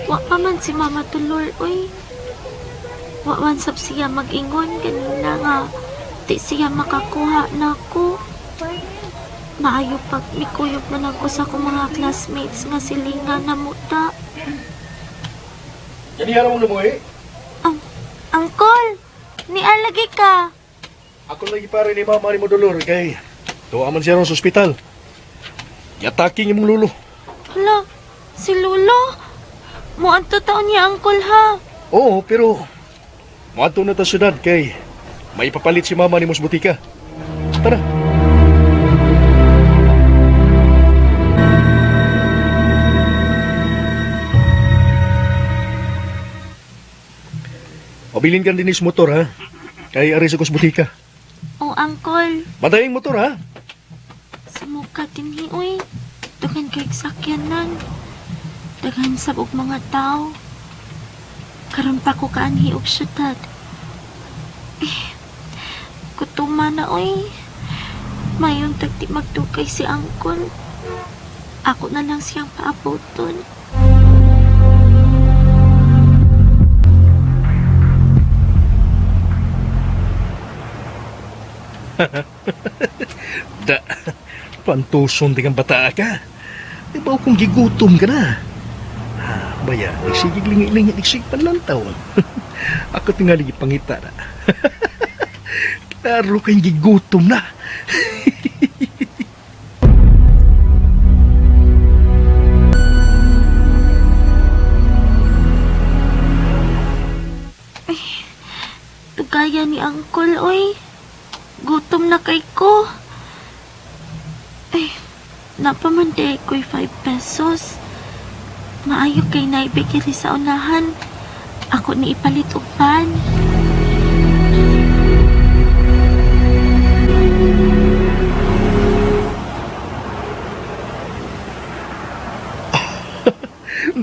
Wa pa man si Mama Tulor, uy. Wa man sab siya mag-ingon ganina nga di siya makakuha nako. Maayo pag mikuyog man ako sa akong mga classmates nga silinga na muta. Kani araw mong lumuhi? Angkol, nialagi ka. Ako lagi pare ni Mama ni mo Dolor kay tuwa man siya ron sa ospital. Giataking imong lulo. Hala, si Lulo. Muadto taon niya, Angkol, ha? Oo, pero muadto na ta syudad kay may ipapalit si Mama ni mo sa butika. Tara. Pabilin ka din sa motor, ha? Kay ari sa butika. O, Angkol. Bantayin motor, ha? Sumuka dinhi, uy. Daghan kay sakyanan. Daghan sab og mga tao. Karon pa ko kaanhi og syudad. Kutuma na, uy. Mayon tagti magdugay si Angkol. Ako na lang siyang paabuton. Da, pantuson di kang bata ka. Di ba kung gigutom ka na? Ha, baya, nagsigig lingi-lingi, nagsig panlantaw. Ako tingali gipangita na. Klaro kayong gigutom na. Tugaya ni Uncle, oy. Gutom na kay ko. Ay, napamanday ko'y 5 pesos. Maayo kay naibigili sa unahan. Ako ni ipalit og pan.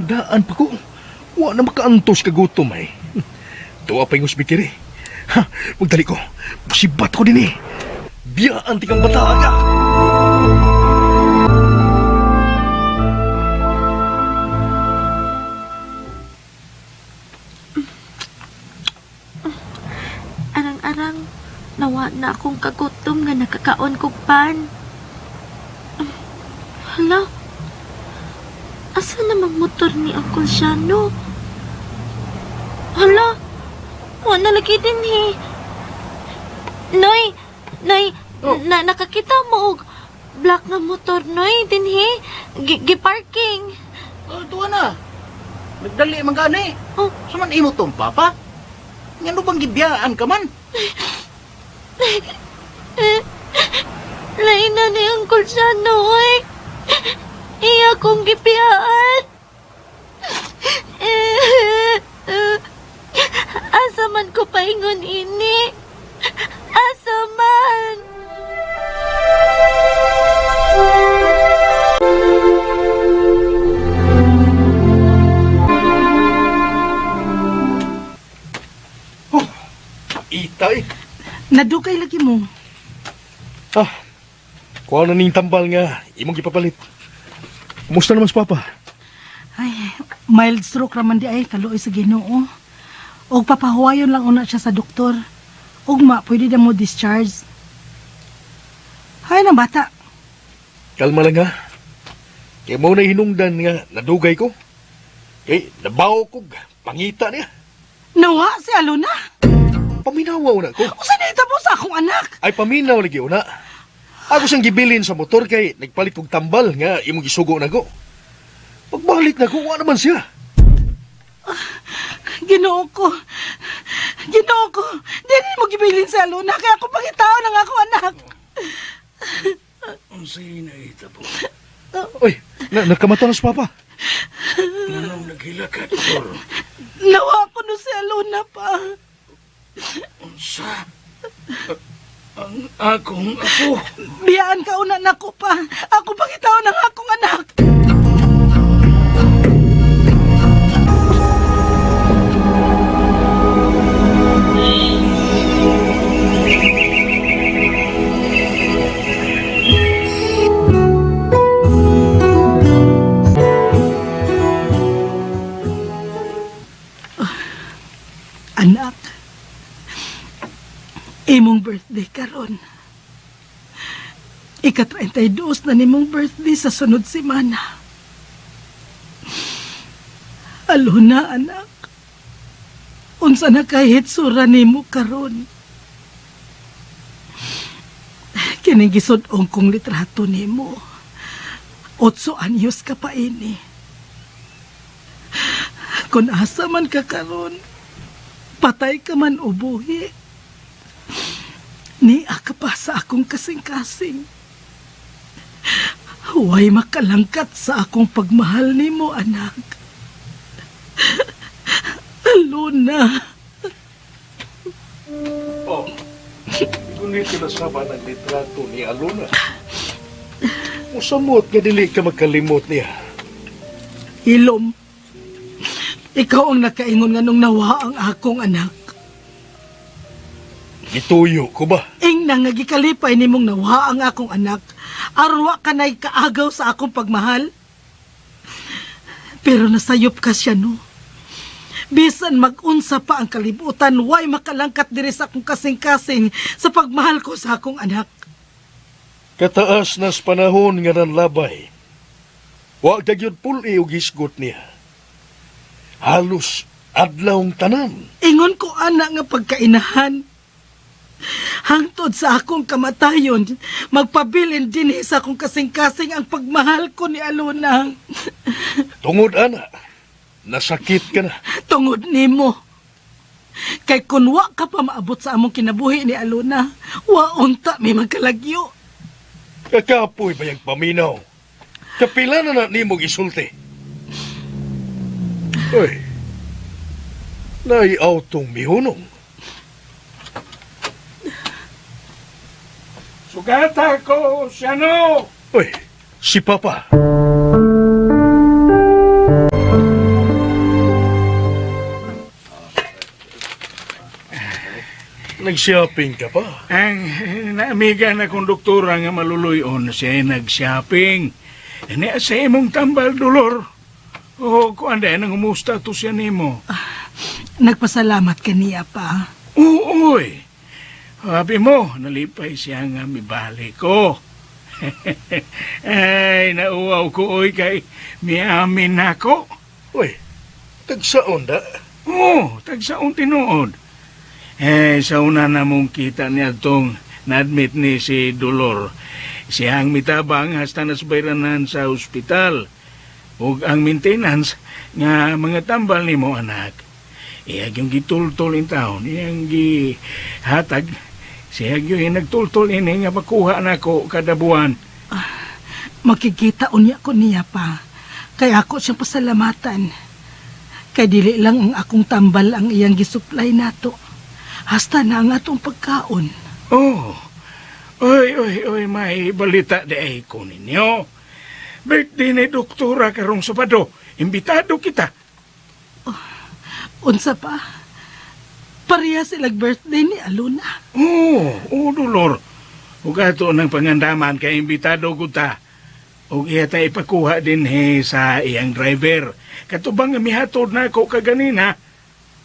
Daan pa ko. Wa na makaantos kagutom ay. Tuwa pa yung usbikiri. Ha, magdali ko. Sibat ko din eh. Biyaan ti kang bata ka. Arang-arang, nawa na akong kagutom nga nakakaon kog pan. Hala, asa namang motor ni Uncle Shano? Hala, wa na lagi din eh. Noy, Noy, na nakakita mo og black nga motor, Noy, dinhi. Gi-parking. Oh, tuwa na. Nagdali man gani. Oh. Suman imo tong papa. Ngano bang gibiyaan ka man? Lain na ni Uncle Shano, oy. Iya kong gipiyaan. Asa man ko paingon ini? Asa man? Itay. Nadugay lagi mo. Ah, kuha na ning tambal nga imong gipapalit. Kumusta naman si Papa? Ay, mild stroke raman di ay kaluoy sa Ginoo. Og papahuwayon lang una siya sa doktor. Ugma, pwede na mo discharge. Hay na bata. Kalma lang ha. Kaya mo na hinungdan nga nadugay ko. Kay nabaw ko pangita niya. Nawa si Alona. Paminawa una ko. Usa na itabo sa akong anak. Ay paminaw lagi una. Ako siyang gibilin sa motor kay nagpalit kog tambal nga imong gisugo nako. Pagbalik nako wa naman siya. Ginoo ko. Ginoo ko. Dili mo gibilin si Alona kaya ako pangitao ng akong anak. Unsay nahitabo? Oy, nakamata na si Papa. Nganong naghilak Kor? Nawa ko no si Alona pa. Unsa? Ang akong apo. Biyaan ka una nako pa. Ako pangitao ng akong anak. Anak, imong birthday karon. Ika-32 na nimong birthday sa sunod semana. Alona, anak. Unsa na kay hitsura nimo karon? Kining gisud-ong kong litrato nimo. 8 anyos ka pa ini. Kung asa man ka karon, patay ka man o buhi. Niya ka pa sa akong kasing-kasing. Huwag makalangkat sa akong pagmahal nimo, anak. Alona. Oh, ngunit ka na sama ng litrato ni Alona. Musamot nga dili ka magkalimot niya. Ilom, ikaw ang nakaingon nga nung nawa ang akong anak. Gituyo ko ba? Ing na nga gikalipay nimong nawa ang akong anak. Aron wa ka na'y kaagaw sa akong pagmahal. Pero nasayop ka siya, no? Bisan mag-unsa pa ang kalibutan, way makalangkat diri sa akong kasing-kasing sa pagmahal ko sa akong anak. Kataas nas panahon nga nanlabay. Wa ka gyud pul-i og hisgot niya. Halos adlawng tanan. Ingon ko ana nga pagkainahan. Hangtod sa akong kamatayon, magpabilin dinhi sa akong kasing-kasing ang pagmahal ko ni Alona. Tungod ana, nasakit ka na. Tungod nimo. Kay kun wa ka pa maabot sa among kinabuhi ni Alona, wa unta may magkalagyo. Kakapoy bayag paminaw. Kapila na na nimo gisulti. Uy, naiaw tong mihunong. Sugata ko siya no. Uy, si Papa. Nag-shopping ka pa? Ang naamiga na konduktora nga maluluyon siya nag-shopping. Ini sa imong tambal dolor. O kuan dahil nang umusta to siya nimo. Nagpasalamat ka niya pa. Oo, oy. Sabi mo, nalipay siya nga mibalik ko. Ay, nauwaw ko, oy, kay miamin nako. Uy, tagsaon da? Oo, tagsaon tinuod. Eh, sa una na mong kita niya tong na-admit ni si Dolor. Siya ang mitabang hasta nasbayranan sa ospital. Ug ang maintenance nga mga tambal nimo anak. Iyag yung gitultol in taon, iyang gihatag. Siya yung nagtultol ini nga makuha nako kada buwan. Makikita unya ko niya pa. Kaya ako siyang pasalamatan. Kay dili lang ang akong tambal ang iyang gisupply nato. Hasta na ang atong pagkaon. Oh, oy, oy, oy, may balita di ay ko ninyo. Birthday ni doktora karong Sabado. Imbitado kita. Oh, unsa pa? Pareha silag birthday ni Alona. Oo, oh, oh, Dolor. Ug ato ng pangandaman kay imbitado ko ta. Ug iya ta ipakuha din he sa iyang driver. Katubang nga mihatod na ako kaganina.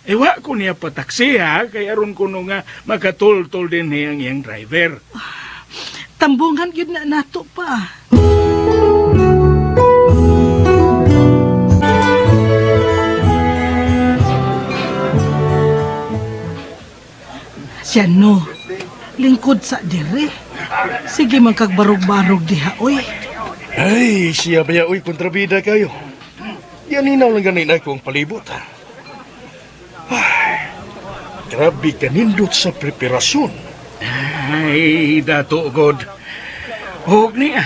Ewa ko niya pataksi ha, kay aron kuno nga makatultol din he ang iyang driver. Tambungan gyud na nato pa. Siya no, lingkod sa dire. Sige man kagbarog-barog diha, oy. Ay, siya ba ya, oy, kontrabida kayo. Yaninaw lang ganin ako ang palibot. Ay, grabe kanindot sa preparasyon. Ay, dato God. Og niya,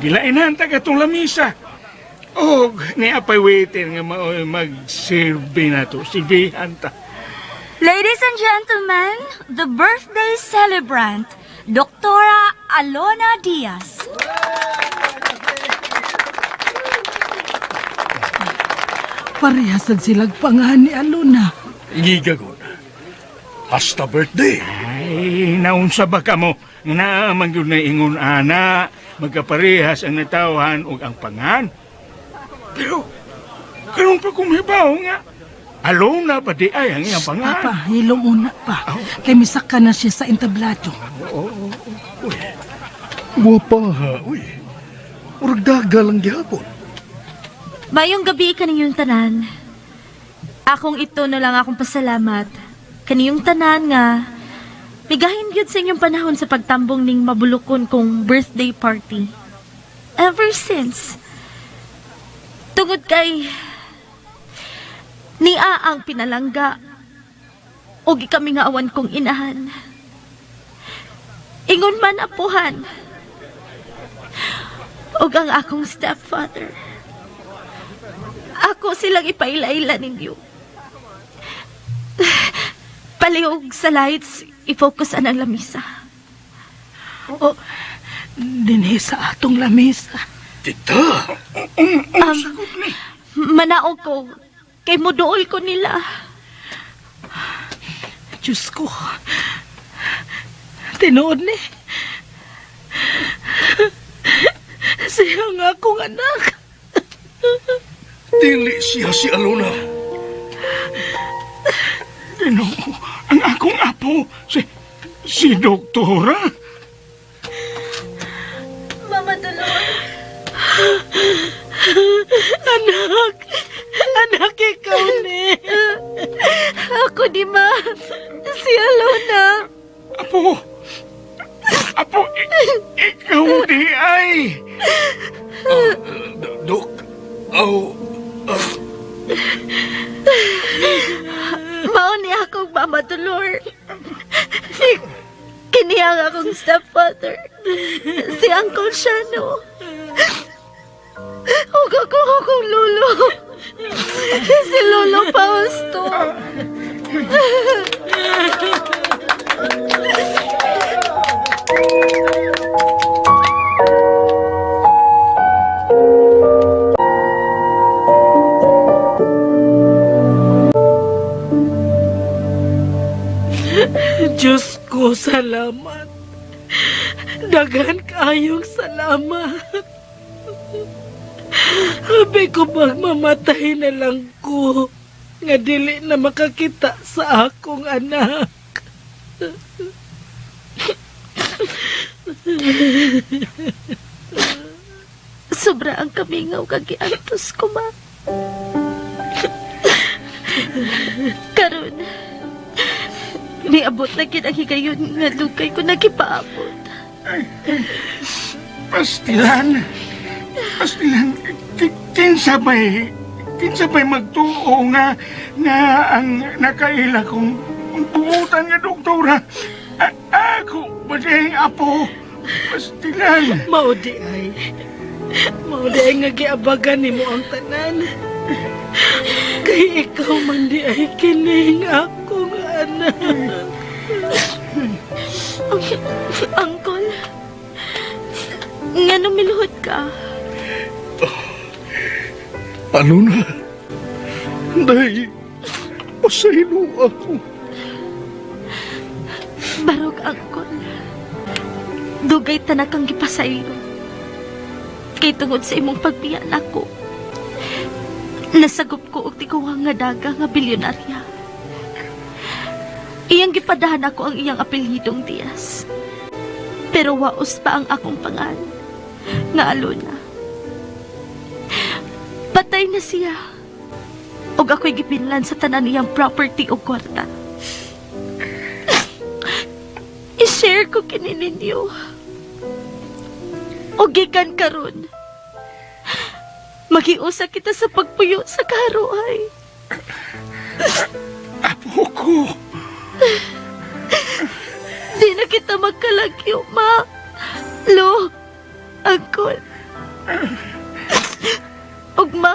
gilainan ta katong lamisa. Og niya pa'y waiting nga maoy magsilbi na to, silbihan ta. Ladies and gentlemen, the birthday celebrant, Doktora Alona Diaz. Parehasan silag pangahan ni Alona. Gigagon. Hasta birthday. Ay, naunsa ba ka mo? Naamang yun na ingon, ana. Magkaparehas ang natawhan o ang pangan. Pero, karon pa kumibaw nga. Alona ba di ay ang iyang pangan? Papa, hilom una pa. Kay misaka na siya sa entablado. Oo. Uy, guwapa ha, uy. Murag daga lang gihapon. Mayong gabi kaniyong tanan. Akong ito na lang akong pasalamat. Kaniyong tanan nga, migahin gyud sa inyong panahon sa pagtambong ning mabulukon kong birthday party. Ever since. Tungod kay niya ang pinalangga og kami nga awan kong inahan. Ingon man apuhan og ang akong stepfather. Ako silang ipaila-ila ninyo. Palihog sa lights, i-focus ang lamisa. Oh, dinhi sa atong lamisa. Tita! Manaog ko, kay muduol ko nila. Diyos ko, tinuod ni. ang akong anak. Dili siya si Alona. Ginoo, ang akong apo, si Doktora. Mama Dolor. Anak! Anak, ikaw ni! Ako di ma. Si Alona. Apo! Apo, ikaw di ay! Dok, oh, Mao ni akong Mama Dolor. Kini ang akong stepfather. Si Uncle Shano. Ug ako akong lolo. Si Lolo Fausto. Diyos ko, salamat. Daghan kaayong salamat. Habi ko bang mamatay na lang ko nga dili na makakita sa akong anak. Sobra ang kamingaw kag giantos ko, ma. Karon, miabot na gid ang higayon nga dugay ko nagipaabot. Pastilan! Pastilan, kinsa bay magtuo nga ang nakaila kong buutan nga doktora. Ako ba diyang apo? Pastilan! Mao di ay. Mao di ay nga giabagan nimo ang tanan. Kay ikaw man di ay kining akong anak. Uncle, nga numiluhod ka? Ano na? Day, pasaylo ako. Barog, Uncle. Dugay tanak kang gipasaylo. Kay tungod sa imong pagbiya nako, nasagop ko og tiguang nga daga nga bilyonarya. Iyang gipadahan ako ang iyang apelyidong Diaz. Pero waos pa ang akong pangan, nga Alona. Patay na siya. Og ako'y gipinlan sa tanan niyang property o kwarta. I-share ko kini ninyo. O gikan karon, magiusa kita sa pagpuyo sa kaharuay. Apo ko! Di na kita magkalagyo, ma. Lo, Uncle. Ug ma,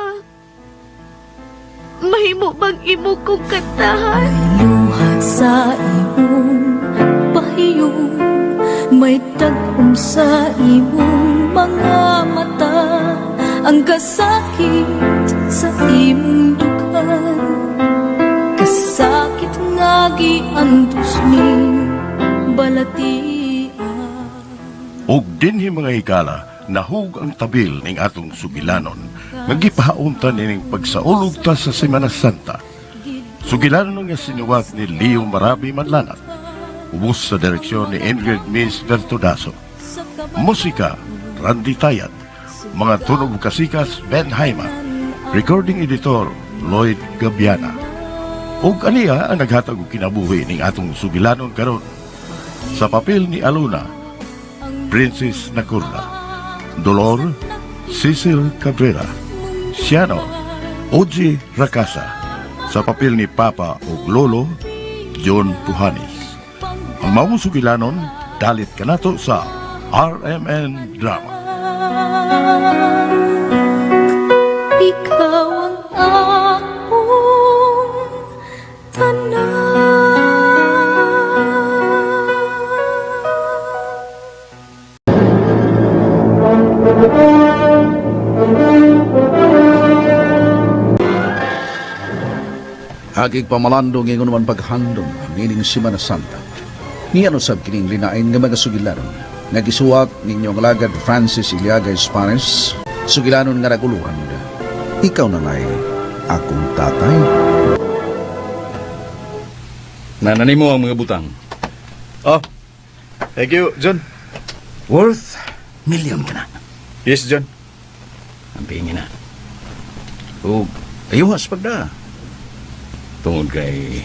mahimo bang imo kong kantahan? Luhat sa imong pahiyong, may tag-um sa imong mga mata, ang kasakit sa imong dughan, kasakit nga giantos ning balatian. Og dinhi mga higala, nahug ang tabil ning atong sugilanon, nga gipahauntan nining pagsaulog ta sa Semana Santa. Sugilanon nga sinuwat ni Leo Marabi Manlanat, ubos sa direksyon ni Ingrid Miss Vertudazo. Musika, Randy Tayat. Mga tunog kasikas, Ben Haima. Recording editor, Lloyd Gabiana. Ug aniya ang naghatag og kinabuhi ning atong sugilanon karon. Sa papel ni Alona, Princess Nakurla, Dolor, Cecil Cabrera, Siano, Oji Rakasa. Sa papel ni Papa ug Lolo, John Puhanis. Ang maong sugilanon, dalit kanato sa RMN Drama. Ikaw ang akong tanan. Agig pamalandong ingon man paghandom nining Semana Santa. Niya no sab kining linain nga mga sugilanon. Nga gisuwat ninyong alagad Francis Iliaga Espanes, sugilanon nga naguluhan. Ikaw na lay, akong tatay. Nanani mo ang mga butang. Oh, thank you, John. Worth million ka na. Yes, John. Ang pingin na. O, ayuhas pagda. Tungod kay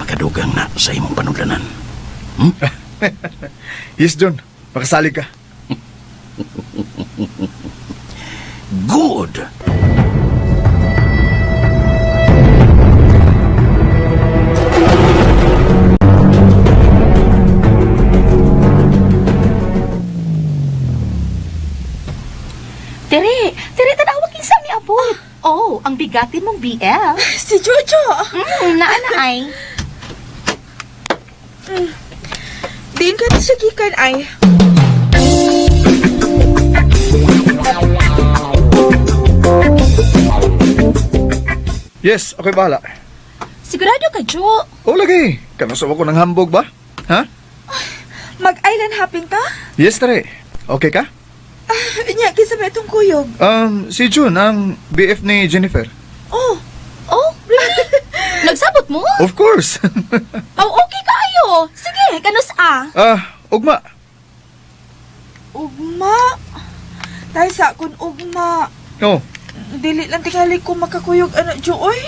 makadugang na sa imong panudlanan. Yes, John. Makasalig ka. Good! Tere, tere, tanawa kinsa mi abot. Oh, ang bigatin mong BL. Si Jojo. Naa na ay. Diin ka na siya gikan ay. Yes, okay bahala. Sigurado ka, Jo? O lagi, kanusaw ako ng hambog ba? Ha? Mag-island hopping ka? Yes, Tere. Okay ka? Nya, kinsa ba itong kuyog? Si June, ang BF ni Jennifer. Oh, Oh, really? Nagsabot mo? Of course. Oh, okay kaayo. Sige, kanus a. Ugma. Ugma. Tay sa kun ugma. Oh, Dili lang tingali ko makakuyog ano, Jo, oy.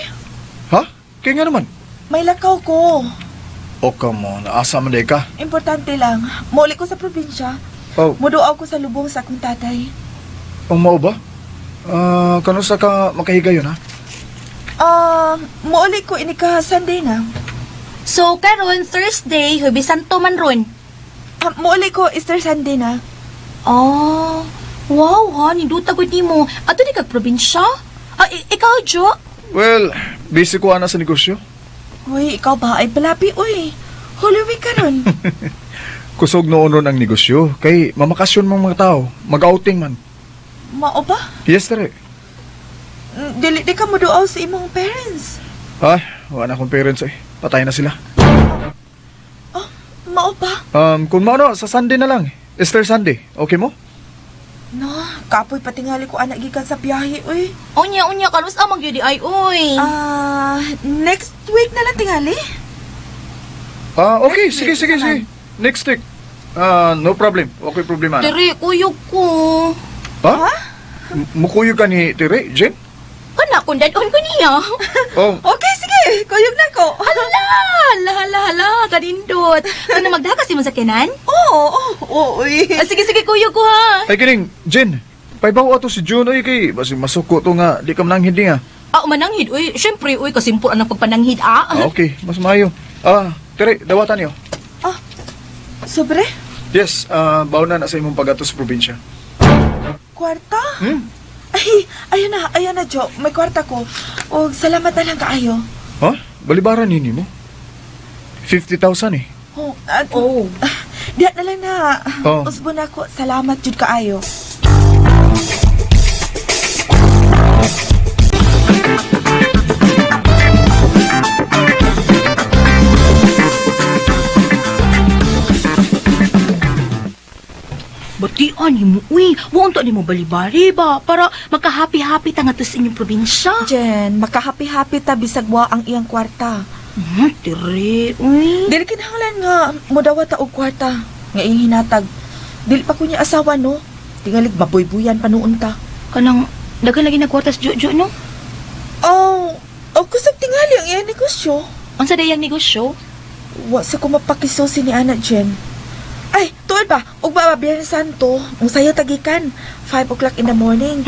ha? Kaya nga naman. May lakaw ko. Oh, come on. Asa man ka? Importante lang, muli ko sa probinsya. Oh, Muduaw ko sa lubong sa akong tatay. oh mao ba? Kanusa ka makahigayon, ha? Muuli ko ini ka Sunday na. So, karon Thursday, Huwebes Santo man ron. Muuli ko Easter Sunday na. Oh, wow ha, ninduta gud nimo. Ato di kag probinsya? Ikaw, Jo? Well, busy ko ana sa negosyo. Uy, ikaw ba ay palapi, uy. Holy Week karon. Kusog noon ron ang negosyo. Kay mamakasyon mang mga tao. Mag-outing man. Mao ba? Yes, Tere. Dili di ka muduaw sa imong parents. Ah, wala na akong parents eh. Patay na sila. Mao ba? Kung mao na, sa Sunday na lang. Easter Sunday. Okay mo? No, kapoy patingali ko anak gikan sa biyahe, uy. Unya, unya, kanus amang gyud ay, uy. Next week na lang tingali. Okay. Sige, sige, sige. Next week. No problem. Okay, problema na. Tere, kuyog ko. Ha? Mukuyog ka ni Tere, Jen? Kana, kung dadon ko niya. Oh, Okay, sige. Kuyog na ko. Hala, hala, hala, hala, kanindot. Ano magdakas mo sa kinan? Oo, oo, oo, uy. Sige, sige, kuyog ko ha. Ay, kining, Jen, paibaw ato si June, oy, kay, basi masuko to nga, di ka mananghid niya. Mananghid, uy. Siyempre, uy, kasimpol ang pagpananghid, ah. Okay, mas maayo. Tere, dawatan niyo. Sobre? Yes, bauna na sa imong pag-ato sa probinsya. Kwarta? Hmm? Ay, ayun na, Jo. May kwarta ko. O, salamat na lang kaayo. Ha? Balibaran nini mo? 50,000 eh. Oh, at, oh. Diya na lang na. Oh. Usbo na ko. Salamat, jud kaayo. Batian ni mo, uy. Huwag ni mo balibari ba? Para makahappy-happy ta nga to sa inyong probinsya. Jen, makahappy-happy ta bisag wa ang iyang kwarta. Tere, uy. Dili kinahanglan nga modawa ta og kwarta nga iyang hinatag. Dili pa ko niya asawa no. Tingalig mabuybuyan pa noon ta. Kanang daghan lagi nagkwarta sa Jojo no? Oh, oh kusog tingali ang iyang negosyo. Unsa day ang negosyo? Wa sa ko mapakisusi ni Ana Jen. Ay, tuod ba? Ug ba Biyernes Santo, ang sayo tagikan. 5 o'clock in the morning.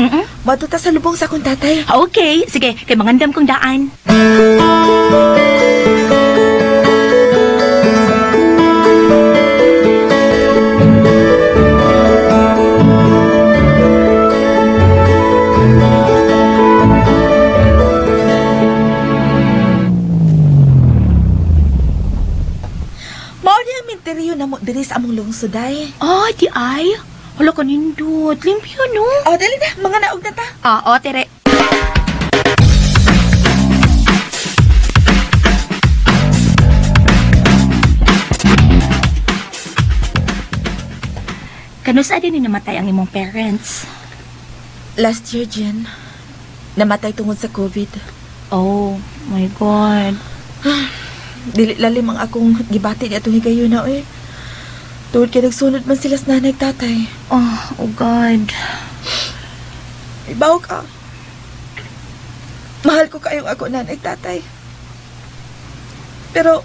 Madto ta sa lubong sa akong tatay. Okay, sige, kay mangandam kong daan. Mao ni ang minteryo na mo diri sa among lungsod ay. Di ay. Hala ka nindot. Limpyo, no? Oh, dali na. Mga naog na ta. Oh, tere. Kanus adi ni namatay ang imong parents? Last year, Jen. Namatay tungod sa COVID. Oh, my God. Dili lalim ang akong gibati ni atong higayuna, eh. Tungod kay nagsunod man sila sa nanay tatay. Oh, oh God. Ibaw ka. Mahal ko kayong ako nanay tatay. Pero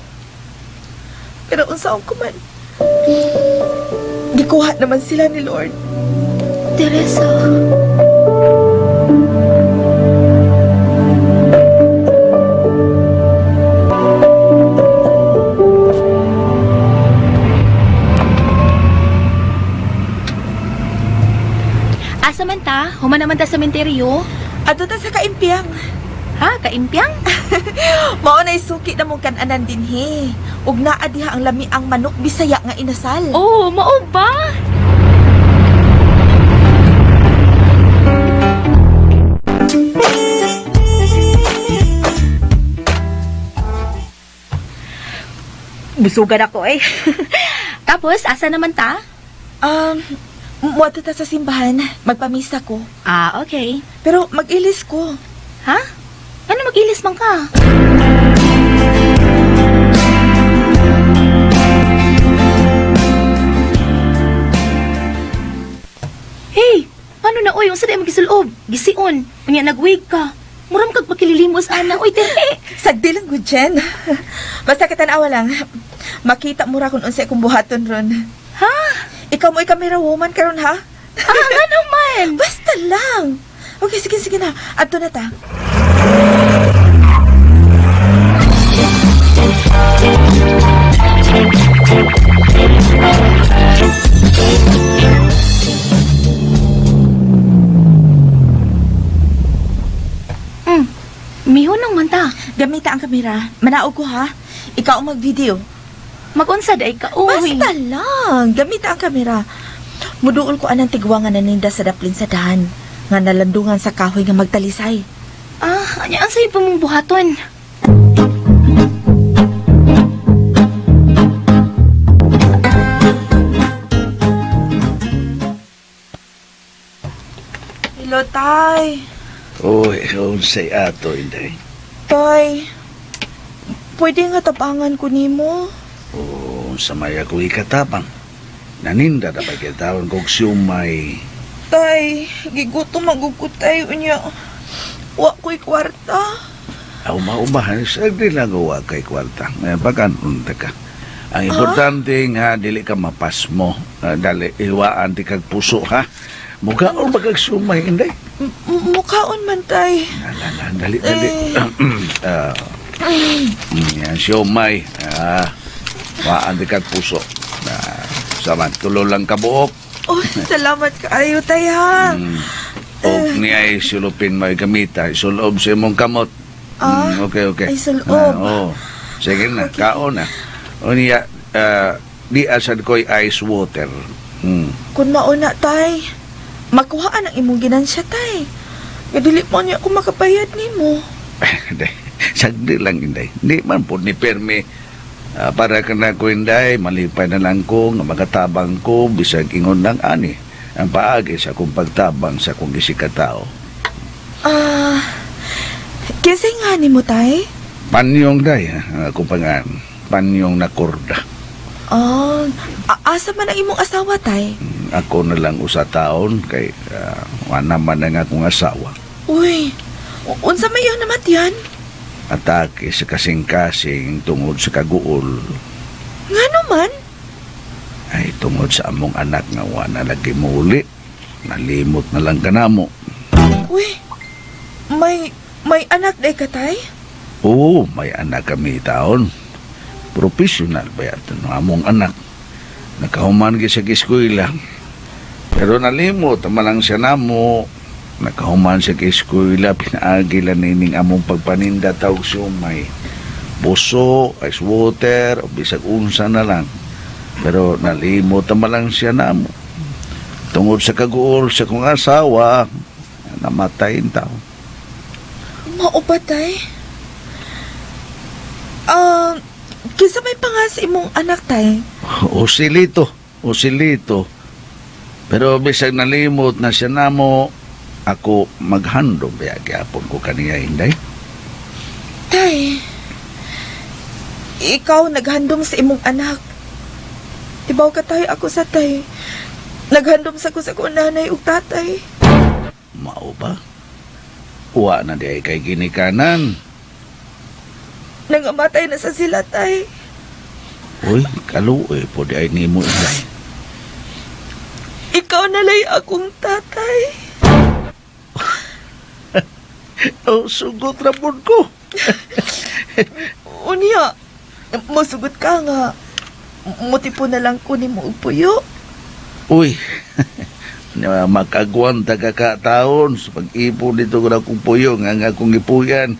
unsaon ko man. Gikuha naman sila ni Lord. Teresa. Asa man ta? Human naman ta sa sementeryo. Adto ta sa kaimpiang. Ha? Kaimpiang? Mao na isuki na mong kananan dinhi. Ug naa diha ang lami ang manok Bisaya nga inasal. Oh, mao ba? Busugan ako eh. Tapos, asa naman ta? Muadto ta sa simbahan, magpamisa ko. Ah, okay. Pero mag-ilis ko. Ha? Ano mag-ilis man ka? Hey, ano na oy, unsa day magisulob? Gision, unya nagwig ka. Muram kag pakililimos ana, oy tere. Sagdi lang gud, Jen. Basta katanawa lang. Makita mo ra kung unsay akong buhaton ron. Ha? Ikaw mo camera woman karon ha? Ah, ano man? Basta lang. Okay, sige sige na. Adto na ta. Mihunong man ta. Gamita ang kamera. Manaog ko ha. Ikaw ang mag-video. Mag-unsa day ka, uy. Basta lang. Gamita ang kamera. Muduol ko anang tigwangan na ninda sa daplin sa dahan. Nga nalandungan sa kahoy nga magtalisay. Ah, anya ang sayo pa mong buhaton? Hello, Tay. Uy, unsay ato, Inday. Tay, pwede nga tapangan ko nimo. O, sa may ako ikatabang. Naninda na ba kitawon kog siumay. Tay, gigutom magugod tayo niya. Wa ko'y kwarta. Aw, maubahan, sagdi lang wa kay kwarta. Bagan unta ka. Ang importante nga, dili ka mapasmo. Dali, iwaan ti kag puso, ha? Mukhaon ba kag siumay, Inday? Mukhaon man, Tay. Ala, dali, dali. Yan, siumay. Waan ti kag puso. Saman, tulo lang kabuok. Oh, salamat kaayo, Tay, ha? Og niya ay sulupin mo gamita, isulob sa imong kamot. Ah, Okay, okay. ay, sulob. Oo. Sige na, kaon na. O niya, di asad ko'y ice water. Kung mauna, Tay, makuhaan ang imong ginansya, Tay. Kadili mo niya ako makabayad nimo. Hindi, sagdi lang, Inday. Di man po ni permi. Para ka na ko, Inday, malipay na lang ko, nga makatabang ko, bisag ingon lang ani. Ang paagi sa akong pagtabang sa akong isikatao. Ah, kinsay nga ni mo, Tay? Panyong, Day, ang akong pangan. Panyong na kurda. Ah, asa man ang imong asawa, Tay? Ako na lang usa taon kay wala man ang akong asawa. Uy, unsa may iyang namatyan? Atake sa kasing-kasing tungod sa kaguol. Ngano man? Ay, tungod sa among anak nga wala lagi muuli. Nalimot na lang kanamo. Uy, may anak day ka, Tay? Oo, may anak kami taon. Professional ba yato ng among anak. Nakahuman gi sa eskwela. Pero nalimot naman lang siya namo. Nakahuman sa eskwela, pinaagi lang nining among pagpaninda tawag siumay. Buso, ice water, o bisag unsa na lang. Pero nalimot naman lang siya namo. Tungod sa kaguol sa kong asawa, namatay ang tao. Mao ba, Tay? Kinsa may pangas imong anak, Tay? Osilito, Osilito. Pero bisag nalimot na siya namo, ako maghandom baya gyapon ko kaniya, Inday. Tay, ikaw naghandom sa imong anak. Ibaw ka tay ako sa tay. Naghandom sa ko sa akong nanay ug tatay. Mao ba? Wa na di ay kay ginikanan. Nangamatay na sa sila, tay. Uy, kaluoy po di ay nimo, Inday. Ikaw nalay akong tatay. Oh, sugot ra pud ko. Unya, mosugot ka nga. Mutipo na lang ko nimo og puyo. Uy, makagwanta ka ka taon sa pag-ipon dito ko na akong puyo nga nga akong gipuyan.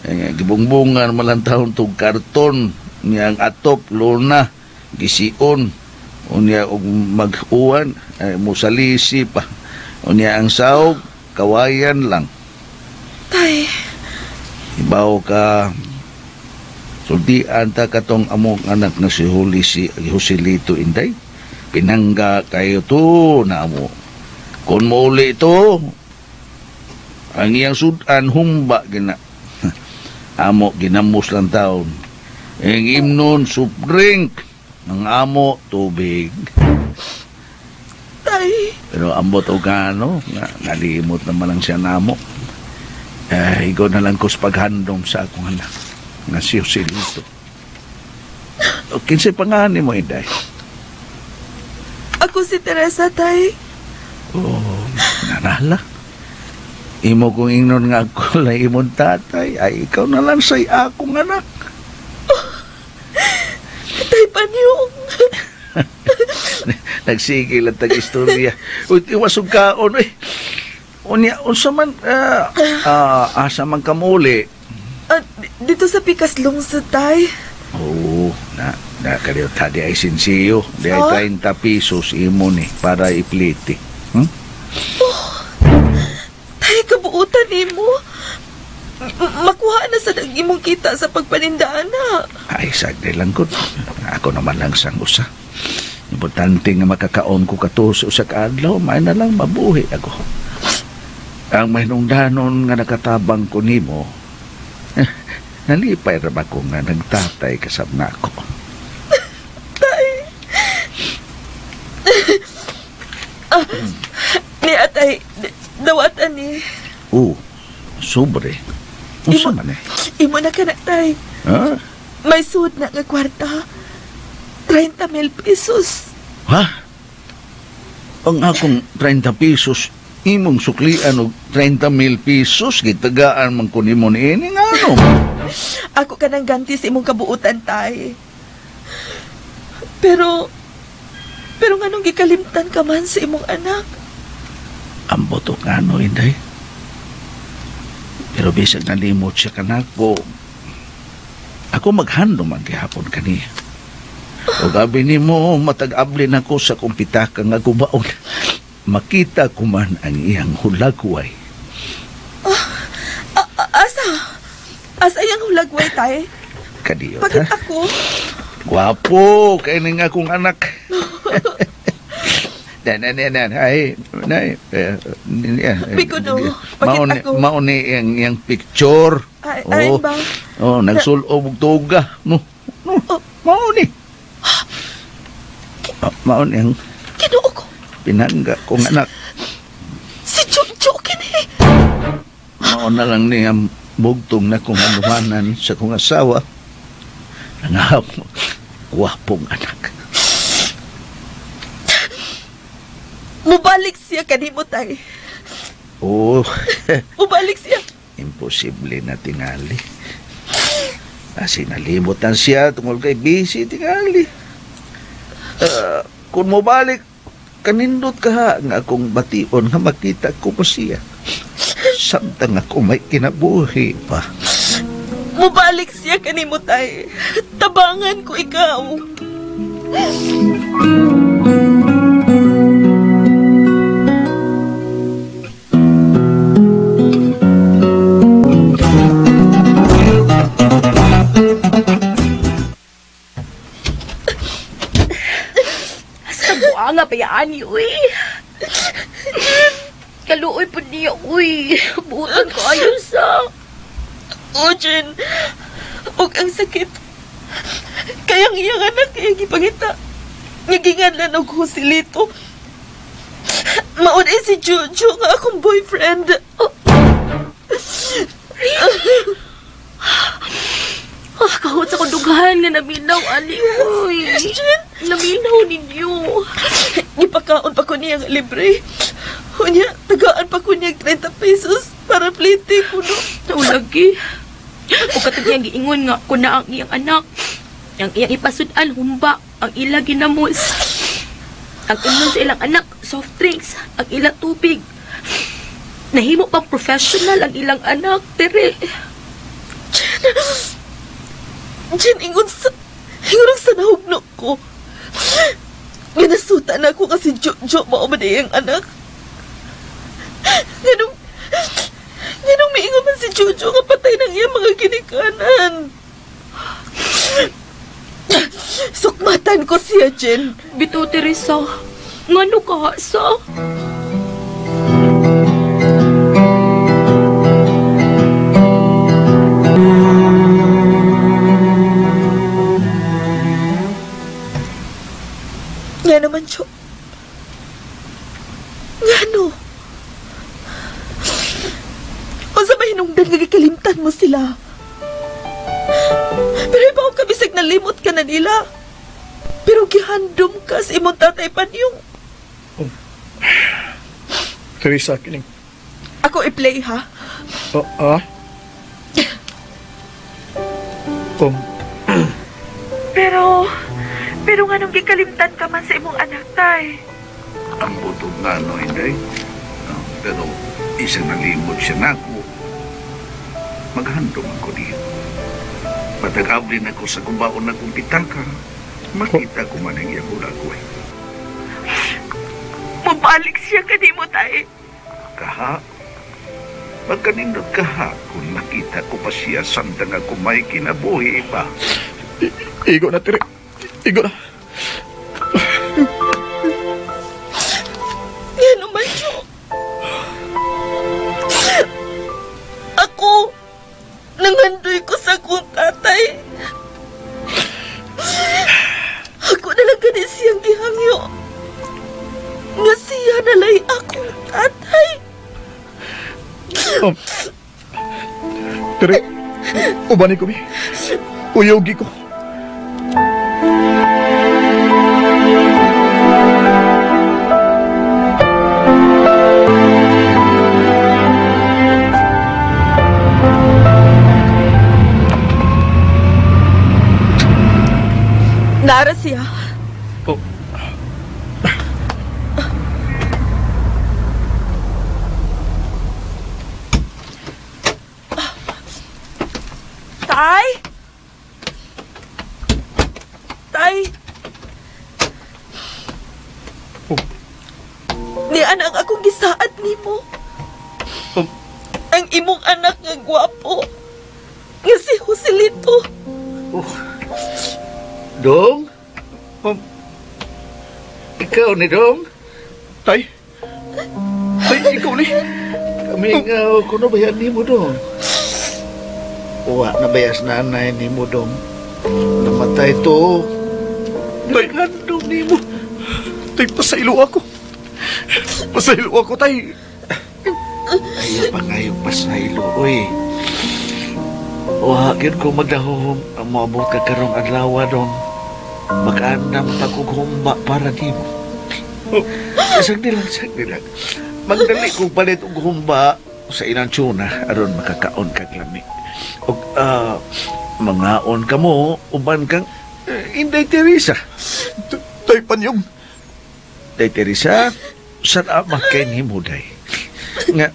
Nga gibungbungan man lang taon tong karton nga ang atop lona gision. Unya og mag-uwan ay musalisi pa. Unya ang saog kawayan lang. Tay, Ibaw ka sultian ta katong among anak na si Huli si Joselito, Inday. Pinangga kayo to na amo. Kung mauli ito, ang iyang sudan humba gina. Amo ginamos lang taon. Ang imnon soup drink, ang amo tubig. Tay. Pero ambot og ano, nga, nalimot naman lang siya namo. Eh, ikaw na lang ko sa paghandom sa akong anak nga si Joselito. O, kinsay pangani mo, Inday? Ako si Teresa, tay. Oh, nanala. Imo kong ingnon nga ako lang imong tatay, ay ikaw na lang say akong anak. Tay Panyong. Nagsige lang tag istorya. Uy, iwas og kaon uy. Unya unsa man asa man kamuli? Dito sa Pikas Lungsod, tay. Oo, na na kaniyo ta di ay sinsiyo, di ay Oh? 30 pesos imo ni para ipliti. Tay, kabuutan nimo. Makuha na sa imong kita sa pagpanindaan na. Ay, sagdi lang ko. Ako naman lang sang usa. Importante nga makakaon ko kato sa usa ka adlaw, may na lang mabuhi ako. Ang mahinungdanon nga nakatabang ko nimo, nalipay ra ba ko nga nagtatay kasab na ako. Tay. Ni atay, dawatan ni. Oo, sobre. Unsa man eh? Imo na ka na, tay. Ha? May suod na nga kwarta. 30,000 pesos. Ha? Ang akong 30 pesos, imong suklian og 30,000 pesos, gitagaan man ko nimo niini ngano? Ako ka nang ganti sa imong kabuutan, tay. Pero nganong gikalimtan ka man sa imong anak? Ambot og ngano, Inday. Pero bisag nalimot siya kanako, ako maghandom ang gihapon kaniya. O gabi nimo, matag-abli na ko sa kumpitaka nga gubaon. Makita ko man ang iyang hulagway. Asa? Asa iyang hulagway, tay? Kadiyot, Bakit ha? ako? Gwapo, kay ning akong anak. Na, na, na, na, ay, na, eh, eh, Biko, no. Bakit mao ni, ako? mao ni iyang picture. Ay, ay Oh, ba? oh, nagsulob og tuga. No, no, mao ni. Mao ni ang Ginoo ko. pinangga kong anak. Si Jojo kini. Mao na lang niya bugtong na kong anuhanan sa kong asawa. Ang akong gwapong anak. Mubalik siya kanimo, tay. Oh, Mubalik siya. imposible na tingali. Kasi nalimutan siya tungkol kay busy tingali. Kung mobalik, kanindot ka ha, nga akong bation nga makita ko mo siya. Samtang ako may kinabuhi pa. Mubalik siya kanimo, tay. Tabangan ko ikaw. Sa buanga pa yan, uy. Kaluoy po niya, uy. Butan ko ayo sa. O, Jen. Og ang sakit. Kaya ang iyang anak, iyang gipangita. Naginganlan og Joselito. Maunay si Jojo nga akong boyfriend. Oh. Ah, kahot sa kundughan nga naminaw, ani, uy. Naminaw ninyo. Gipakaon pa ko niya nga libre. Unya, tagaan pa ko niya 30 pesos para plite ko no. Naulagi. O katong iyang giingon nga kuna ang iyang anak. Ang iyang ipasud-an humba, ang ila ginamos. Ang inon sa ilang anak, soft drinks, ang ilang tubig. Nahimo pang professional ang ilang anak, tere. Jen, ingon sa... Ingon sa nahugno ko. Ginasuta na ako kasi Jojo mao man iyang anak. Ganong... Ganong miingon man si Jojo nga patay ng iyang mga ginikanan. Sukmatan ko siya, Jen. Bito, Teresa. Ngano ka, sa? Nga naman, Jo. Nga no? Unsa ba hinungdan nga gikalimtan mo sila? Pero ibaw ka bisag nalimot ka na nila. Pero gihandom ka sa imong tatay Panyong. Teresa, kining. Ako i-play ha. Oh, ah? Pero nga nung gikalimtan ka man sa imong anak, tay. Ang butog nga, no, Inday? No, pero isang nalimot siya na ako. Maghandom ako diyo. Patag-ablin ako sa kumbaon na kong pitaka. Makita ko man ang iyang hulagway. Mabalik siya kanimo, tay. Kaha? Magkanindot kaha kung nakita ko pa siya samtang ako may kinabuhi pa. Igo na, Tere. Igo na. Yan naman, Jo. Ako, nangandoy ko sa akong tatay. Ako na lang gani siyang gihangyo. Nga siya nalay akong tatay. Tere, ubanin ko, mi. Uyogi ko. Nara siya. Oh. Tay? Tay? Oh. Ni anak akong gisaad nimo. Oh. Ang imong anak nga gwapo. Nga si Joselito. Oh. Dong? Ikaw ni Dong? Tay? Tay, ikaw ni? Kami nga, kuno bayan ni mo, Dong. Uwa na bayas nanay ni mo, Dong. Namatay to. Tay, Naghandom ni mo. Tay, pasaylo ako. Pasaylo ako, tay. Ayaw pa nga yung pasaylo, oy. Uwa, gyud ko magdahom ang moabot ka karong adlaw, Dong. Makaandam pa kog humba para nimo. Sagdi lang, sagdi lang. Magdali kong palit og humba sa ilang tuna aron makakaon kag lami. Og mangaon ka mo uban kang Inday Teresa. Tay Panyong. Day Teresa, salamat kay nimo day. Nga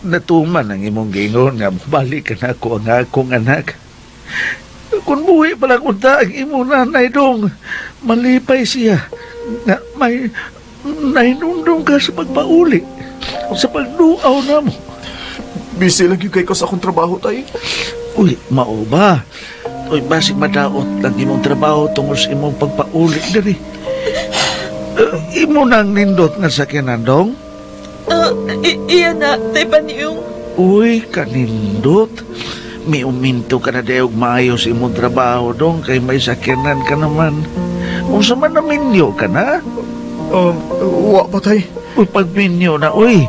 natuman ang imong giingon nga mobalik ka na ako ang akong anak. Kung buhi pa lang unta ang imong nanay dong, malipay siya nga may nahinungdong ka sa pagpauli, sa pagduaw na mo. Busy lang yung kay ko sa akong trabaho, tay. Uy, mao ba? Uy, basig madaot lang imong trabaho tungod sa imong pagpauli diri. Imo nang nindot nga sakyanan dong? Iya na, Tay Panyong. Uy, kanindot. Miuminto ka na dayog maayo sa imong trabaho dong kay may sakyanan ka naman. Unsa man na minyo ka na? Wa pa tay. Uy, pagminyo na, uy.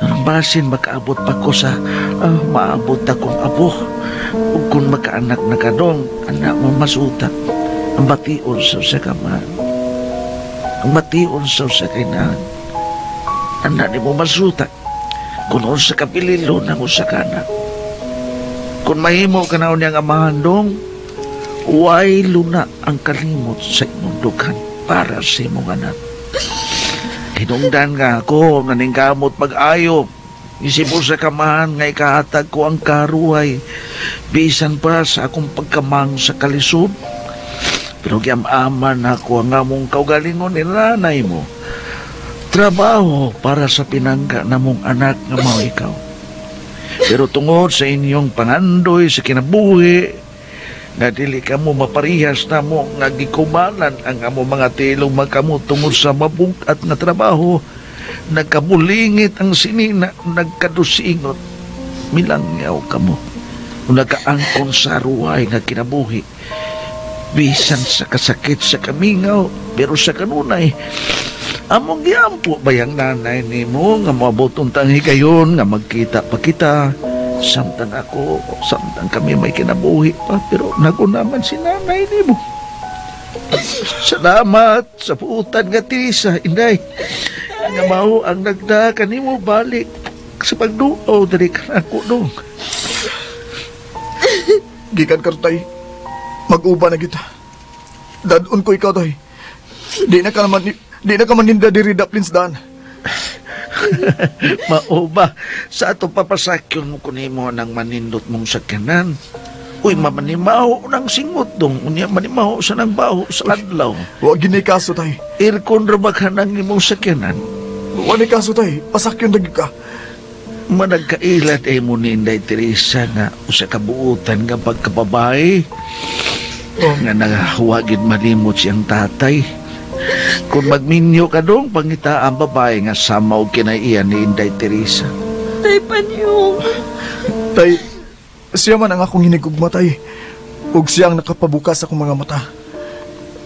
Ang basin makaabot pa ko sa maabot akong apo. Ug kung makaanak na ka dong, anak mo masuta. Ang bation sa usa ka man. Ang bation sa usa ka inahan. Anak ni mo masuta. Kung unsa ka pililo ng usa ka anak. Kung mahimo ka na niyang amahan dong, way luna ang kalimot sa imong dughan para sa imong anak. Hinungdan nga ako, naningkamot pag-ayo. Isip sa kamahan nga ikahatag ko ang karuhay. Bisan pa sa akong pagkamang sa kalisod. Pero giam-aman ako ang among kaugalingon ni nanay mo. Trabaho para sa pinangga namong anak nga mao ikaw. Pero tungod sa inyong pangandoy sa kinabuhi, nga dili ka mo maparihas na mo nga gikumalan ang amo mga tilong magkamo tungod sa mabugat nga trabaho, nagkabulingit ang sinina, nagkadusingot, milangyaw ka mo. Nagkaangkon sa ruhay nga kinabuhi, bisan sa kasakit sa kamingaw, pero sa kanunay, among giampo bayang nanay nimo nga moabot untang higayon nga magkita pa kita. Samtang ako, samtang kami may kinabuhi pa, pero nagunaman si nanay nimo. Salamat sa puutan nga Teresa, Inday. Nga mao ang nagda kanimo balik sa pagduaw diri kanako dong. Gikan karon tay, mag-uba na kita. Dadon ko ikaw tay. Di na ka naman, di na ka maninda diri daplins daan. Mao ba sa ato papasakyon mo kunimo ng manindot mong sakyanan. Uy, mamanimaho ng singot dong. Unya manimaho sa nang baho sa adlaw. Wa gini kaso tay. Aircon ra ba ka ng imong sakyanan? Wa ni kaso tay, pasakyon na gyud ka. Managkailat ay mo ni Inday Teresa nga usa ka buutan nga pagkababae. Oh. Nga nagahuwagid malimot siyang tatay. Kung magminyo ka dong, pangita ang babae nga sama og kinaiyan ni Inday Teresa. Tay Panyong. Tay, siya man ang akong hinigugma tay. Ug siya ang nakapabukas akong mga mata.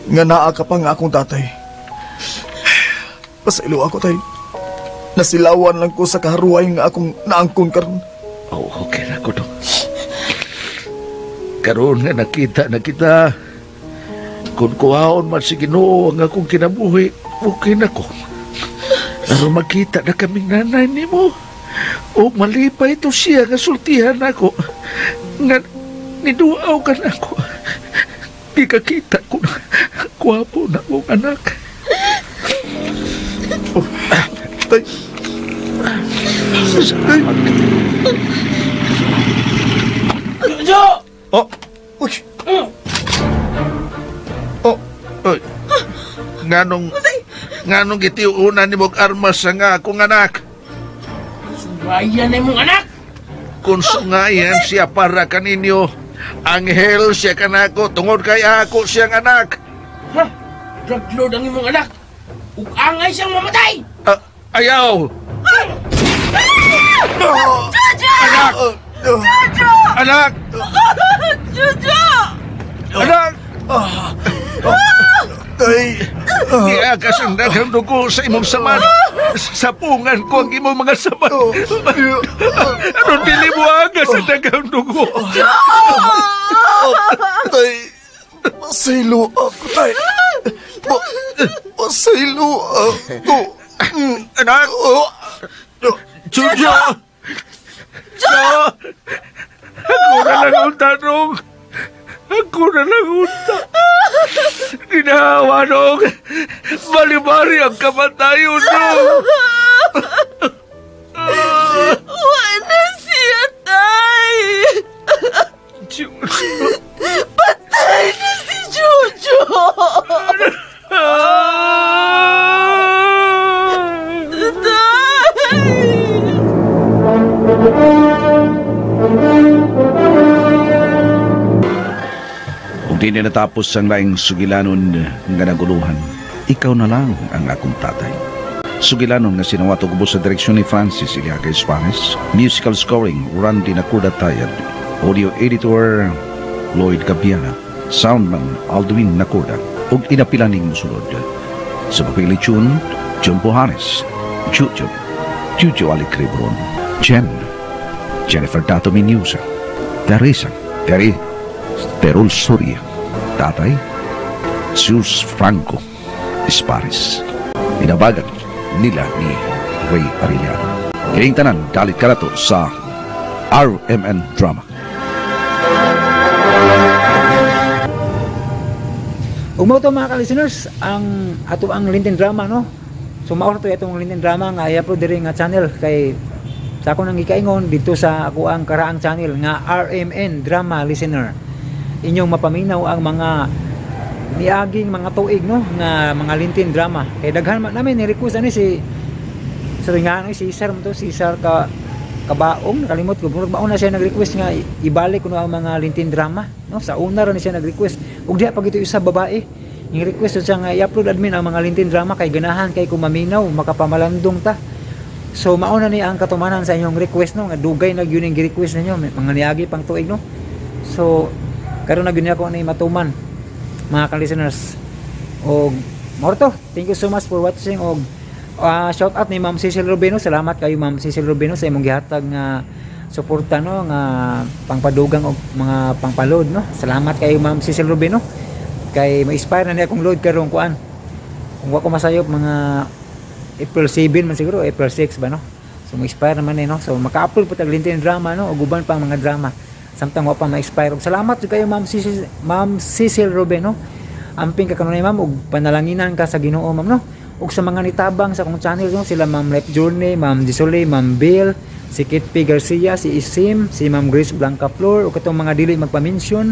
Nga naa ka pa nga akong tatay. Pasaylo ako tay. Nasilawan lang ko sa kaharuay nga akong naangkon karon. Oh, okay na ko dong. Karon nga nakita na kita. Kung kuhaon man si Ginoo ang akong kinabuhi, okay na ko. Pero magkita na kaming nanay nimo. O malipay to siya nga sultihan ako. Nga niduaw ka na ako. Di ka kita ko na kwapo na akong anak. Oh, tay. Salamat. Jo! Oh! Uy! Oh! Uy! Nganong gitiunan ni mong armas sa nga akong anak? Sungayan na imong anak! Kung sungayan siya para kaninyo, anghel siya kanako tungod kay ako siyang anak. Ha? Drug lord ang imong anak! Ug angay siyang mamatay! Ayaw! Jojo! Anak! Jojo! Anak! Jojo! Anak! Tay! Niagas ang daghang dugo sa imong saman. Sapungan ko ang imong mga saman. Aron dili mo agas ang daghang dugo. Tay! Pasaylo ako, tay! Pasaylo ako! Anak! Jojo! Jo! Ako na lang ang tanong. Ako na lang unta. Ginawa nung. Bali-bali ang kamatayon nung. Wala siya, tay! Patay na si Jojo! Tay! Ug di na natapos ang laing sugilanon nga naguluhan. Ikaw na lang ang akong tatay. Sugilanon nga sinuwat ug ubos sa direksyon ni Francis Iliaga Espanes, musical scoring Randy Nakuda Tayad, audio editor Lloyd Gabiana, soundman Aldwin Nakuda, ug inapilaning musulod. Sa papili tune, John Pohanes, Jujo, Jujo Alicrebron, Jen, Jennifer Dato Minusa, Teresa, Terry, Terol Soria, Tatay, Zeus Franco, Espares. Inabagan nila ni Ray Arellano. Kining tanan, dalit kanato sa RMN Drama. Ug mao to, mga ka-listeners, ang ato ang Lintin Drama, no. So mao to itong Lintin Drama nga i-upload diri nga channel kay sa ako nang gikaingon dito sa ako ang karaang channel nga RMN Drama Listener. Inyong mapaminaw ang mga niaging mga tuig, no, nga mga Lintin Drama. Kay daghan man namin ni request ani si sorry nga ano si Sir mo to, si Sir ka Kabaong, nakalimot ko. Murag mauna siya nag-request nga ibalik kuno ang mga Lintin Drama, no? Sa una ra ni siya nag-request. Ug diha pag ito isa babae, yung request siya nga i-upload, admin, ang mga Lintin Drama kay ganahan kay kumaminaw, makapamalandong ta. So mauna ni ang katumanan sa inyong request, no, nga dugay na gyud ning gi-request ninyo mga niagi pang tuig, no. So karon na gyud ako ni matuman, mga ka-listeners. Og mao to. Thank you so much for watching og shout out ni Ma'am Cecil Rubino. Salamat kayo, Ma'am Cecil Rubino, sa imong gihatag nga suporta, no, nga pangpadugang og mga pangpaload, no. Salamat kayo, Ma'am Cecil Rubino, kay ma-inspire na niya akong load karong kuan. Kung wa ko masayop, mga April 7 man siguro, April 6 ba, no. So ma-inspire naman eh, no. So maka-upload po tag Lintin Drama, no, ug uban pang mga drama samtang wa pa ma-expire. Ug salamat jud kayo, Ma'am Cecil Rubino. Amping ka kanunay, ma'am, ug panalanginan ka sa Ginoo, ma'am, no. Ug sa mga nitabang sa akong channel, no, sila Ma'am Life Journey, Ma'am Disole, Ma'am Bill, si Kit P. Garcia, si Isim, si Ma'am Grace Blanca Flor, ug katong mga dili magpa-mention,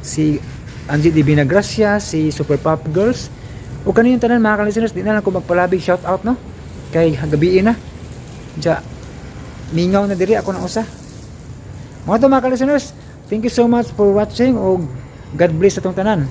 si Angie Divina Gracia, si Super Pop Girls, ug kaniyong tanan, mga ka-listeners. Di na lang ko magpalabig shout out, no, kay gabi na. Ja, mingaw na diri ako na usa. Mga to, mga ka-listeners, thank you so much for watching ug God bless atong tanan.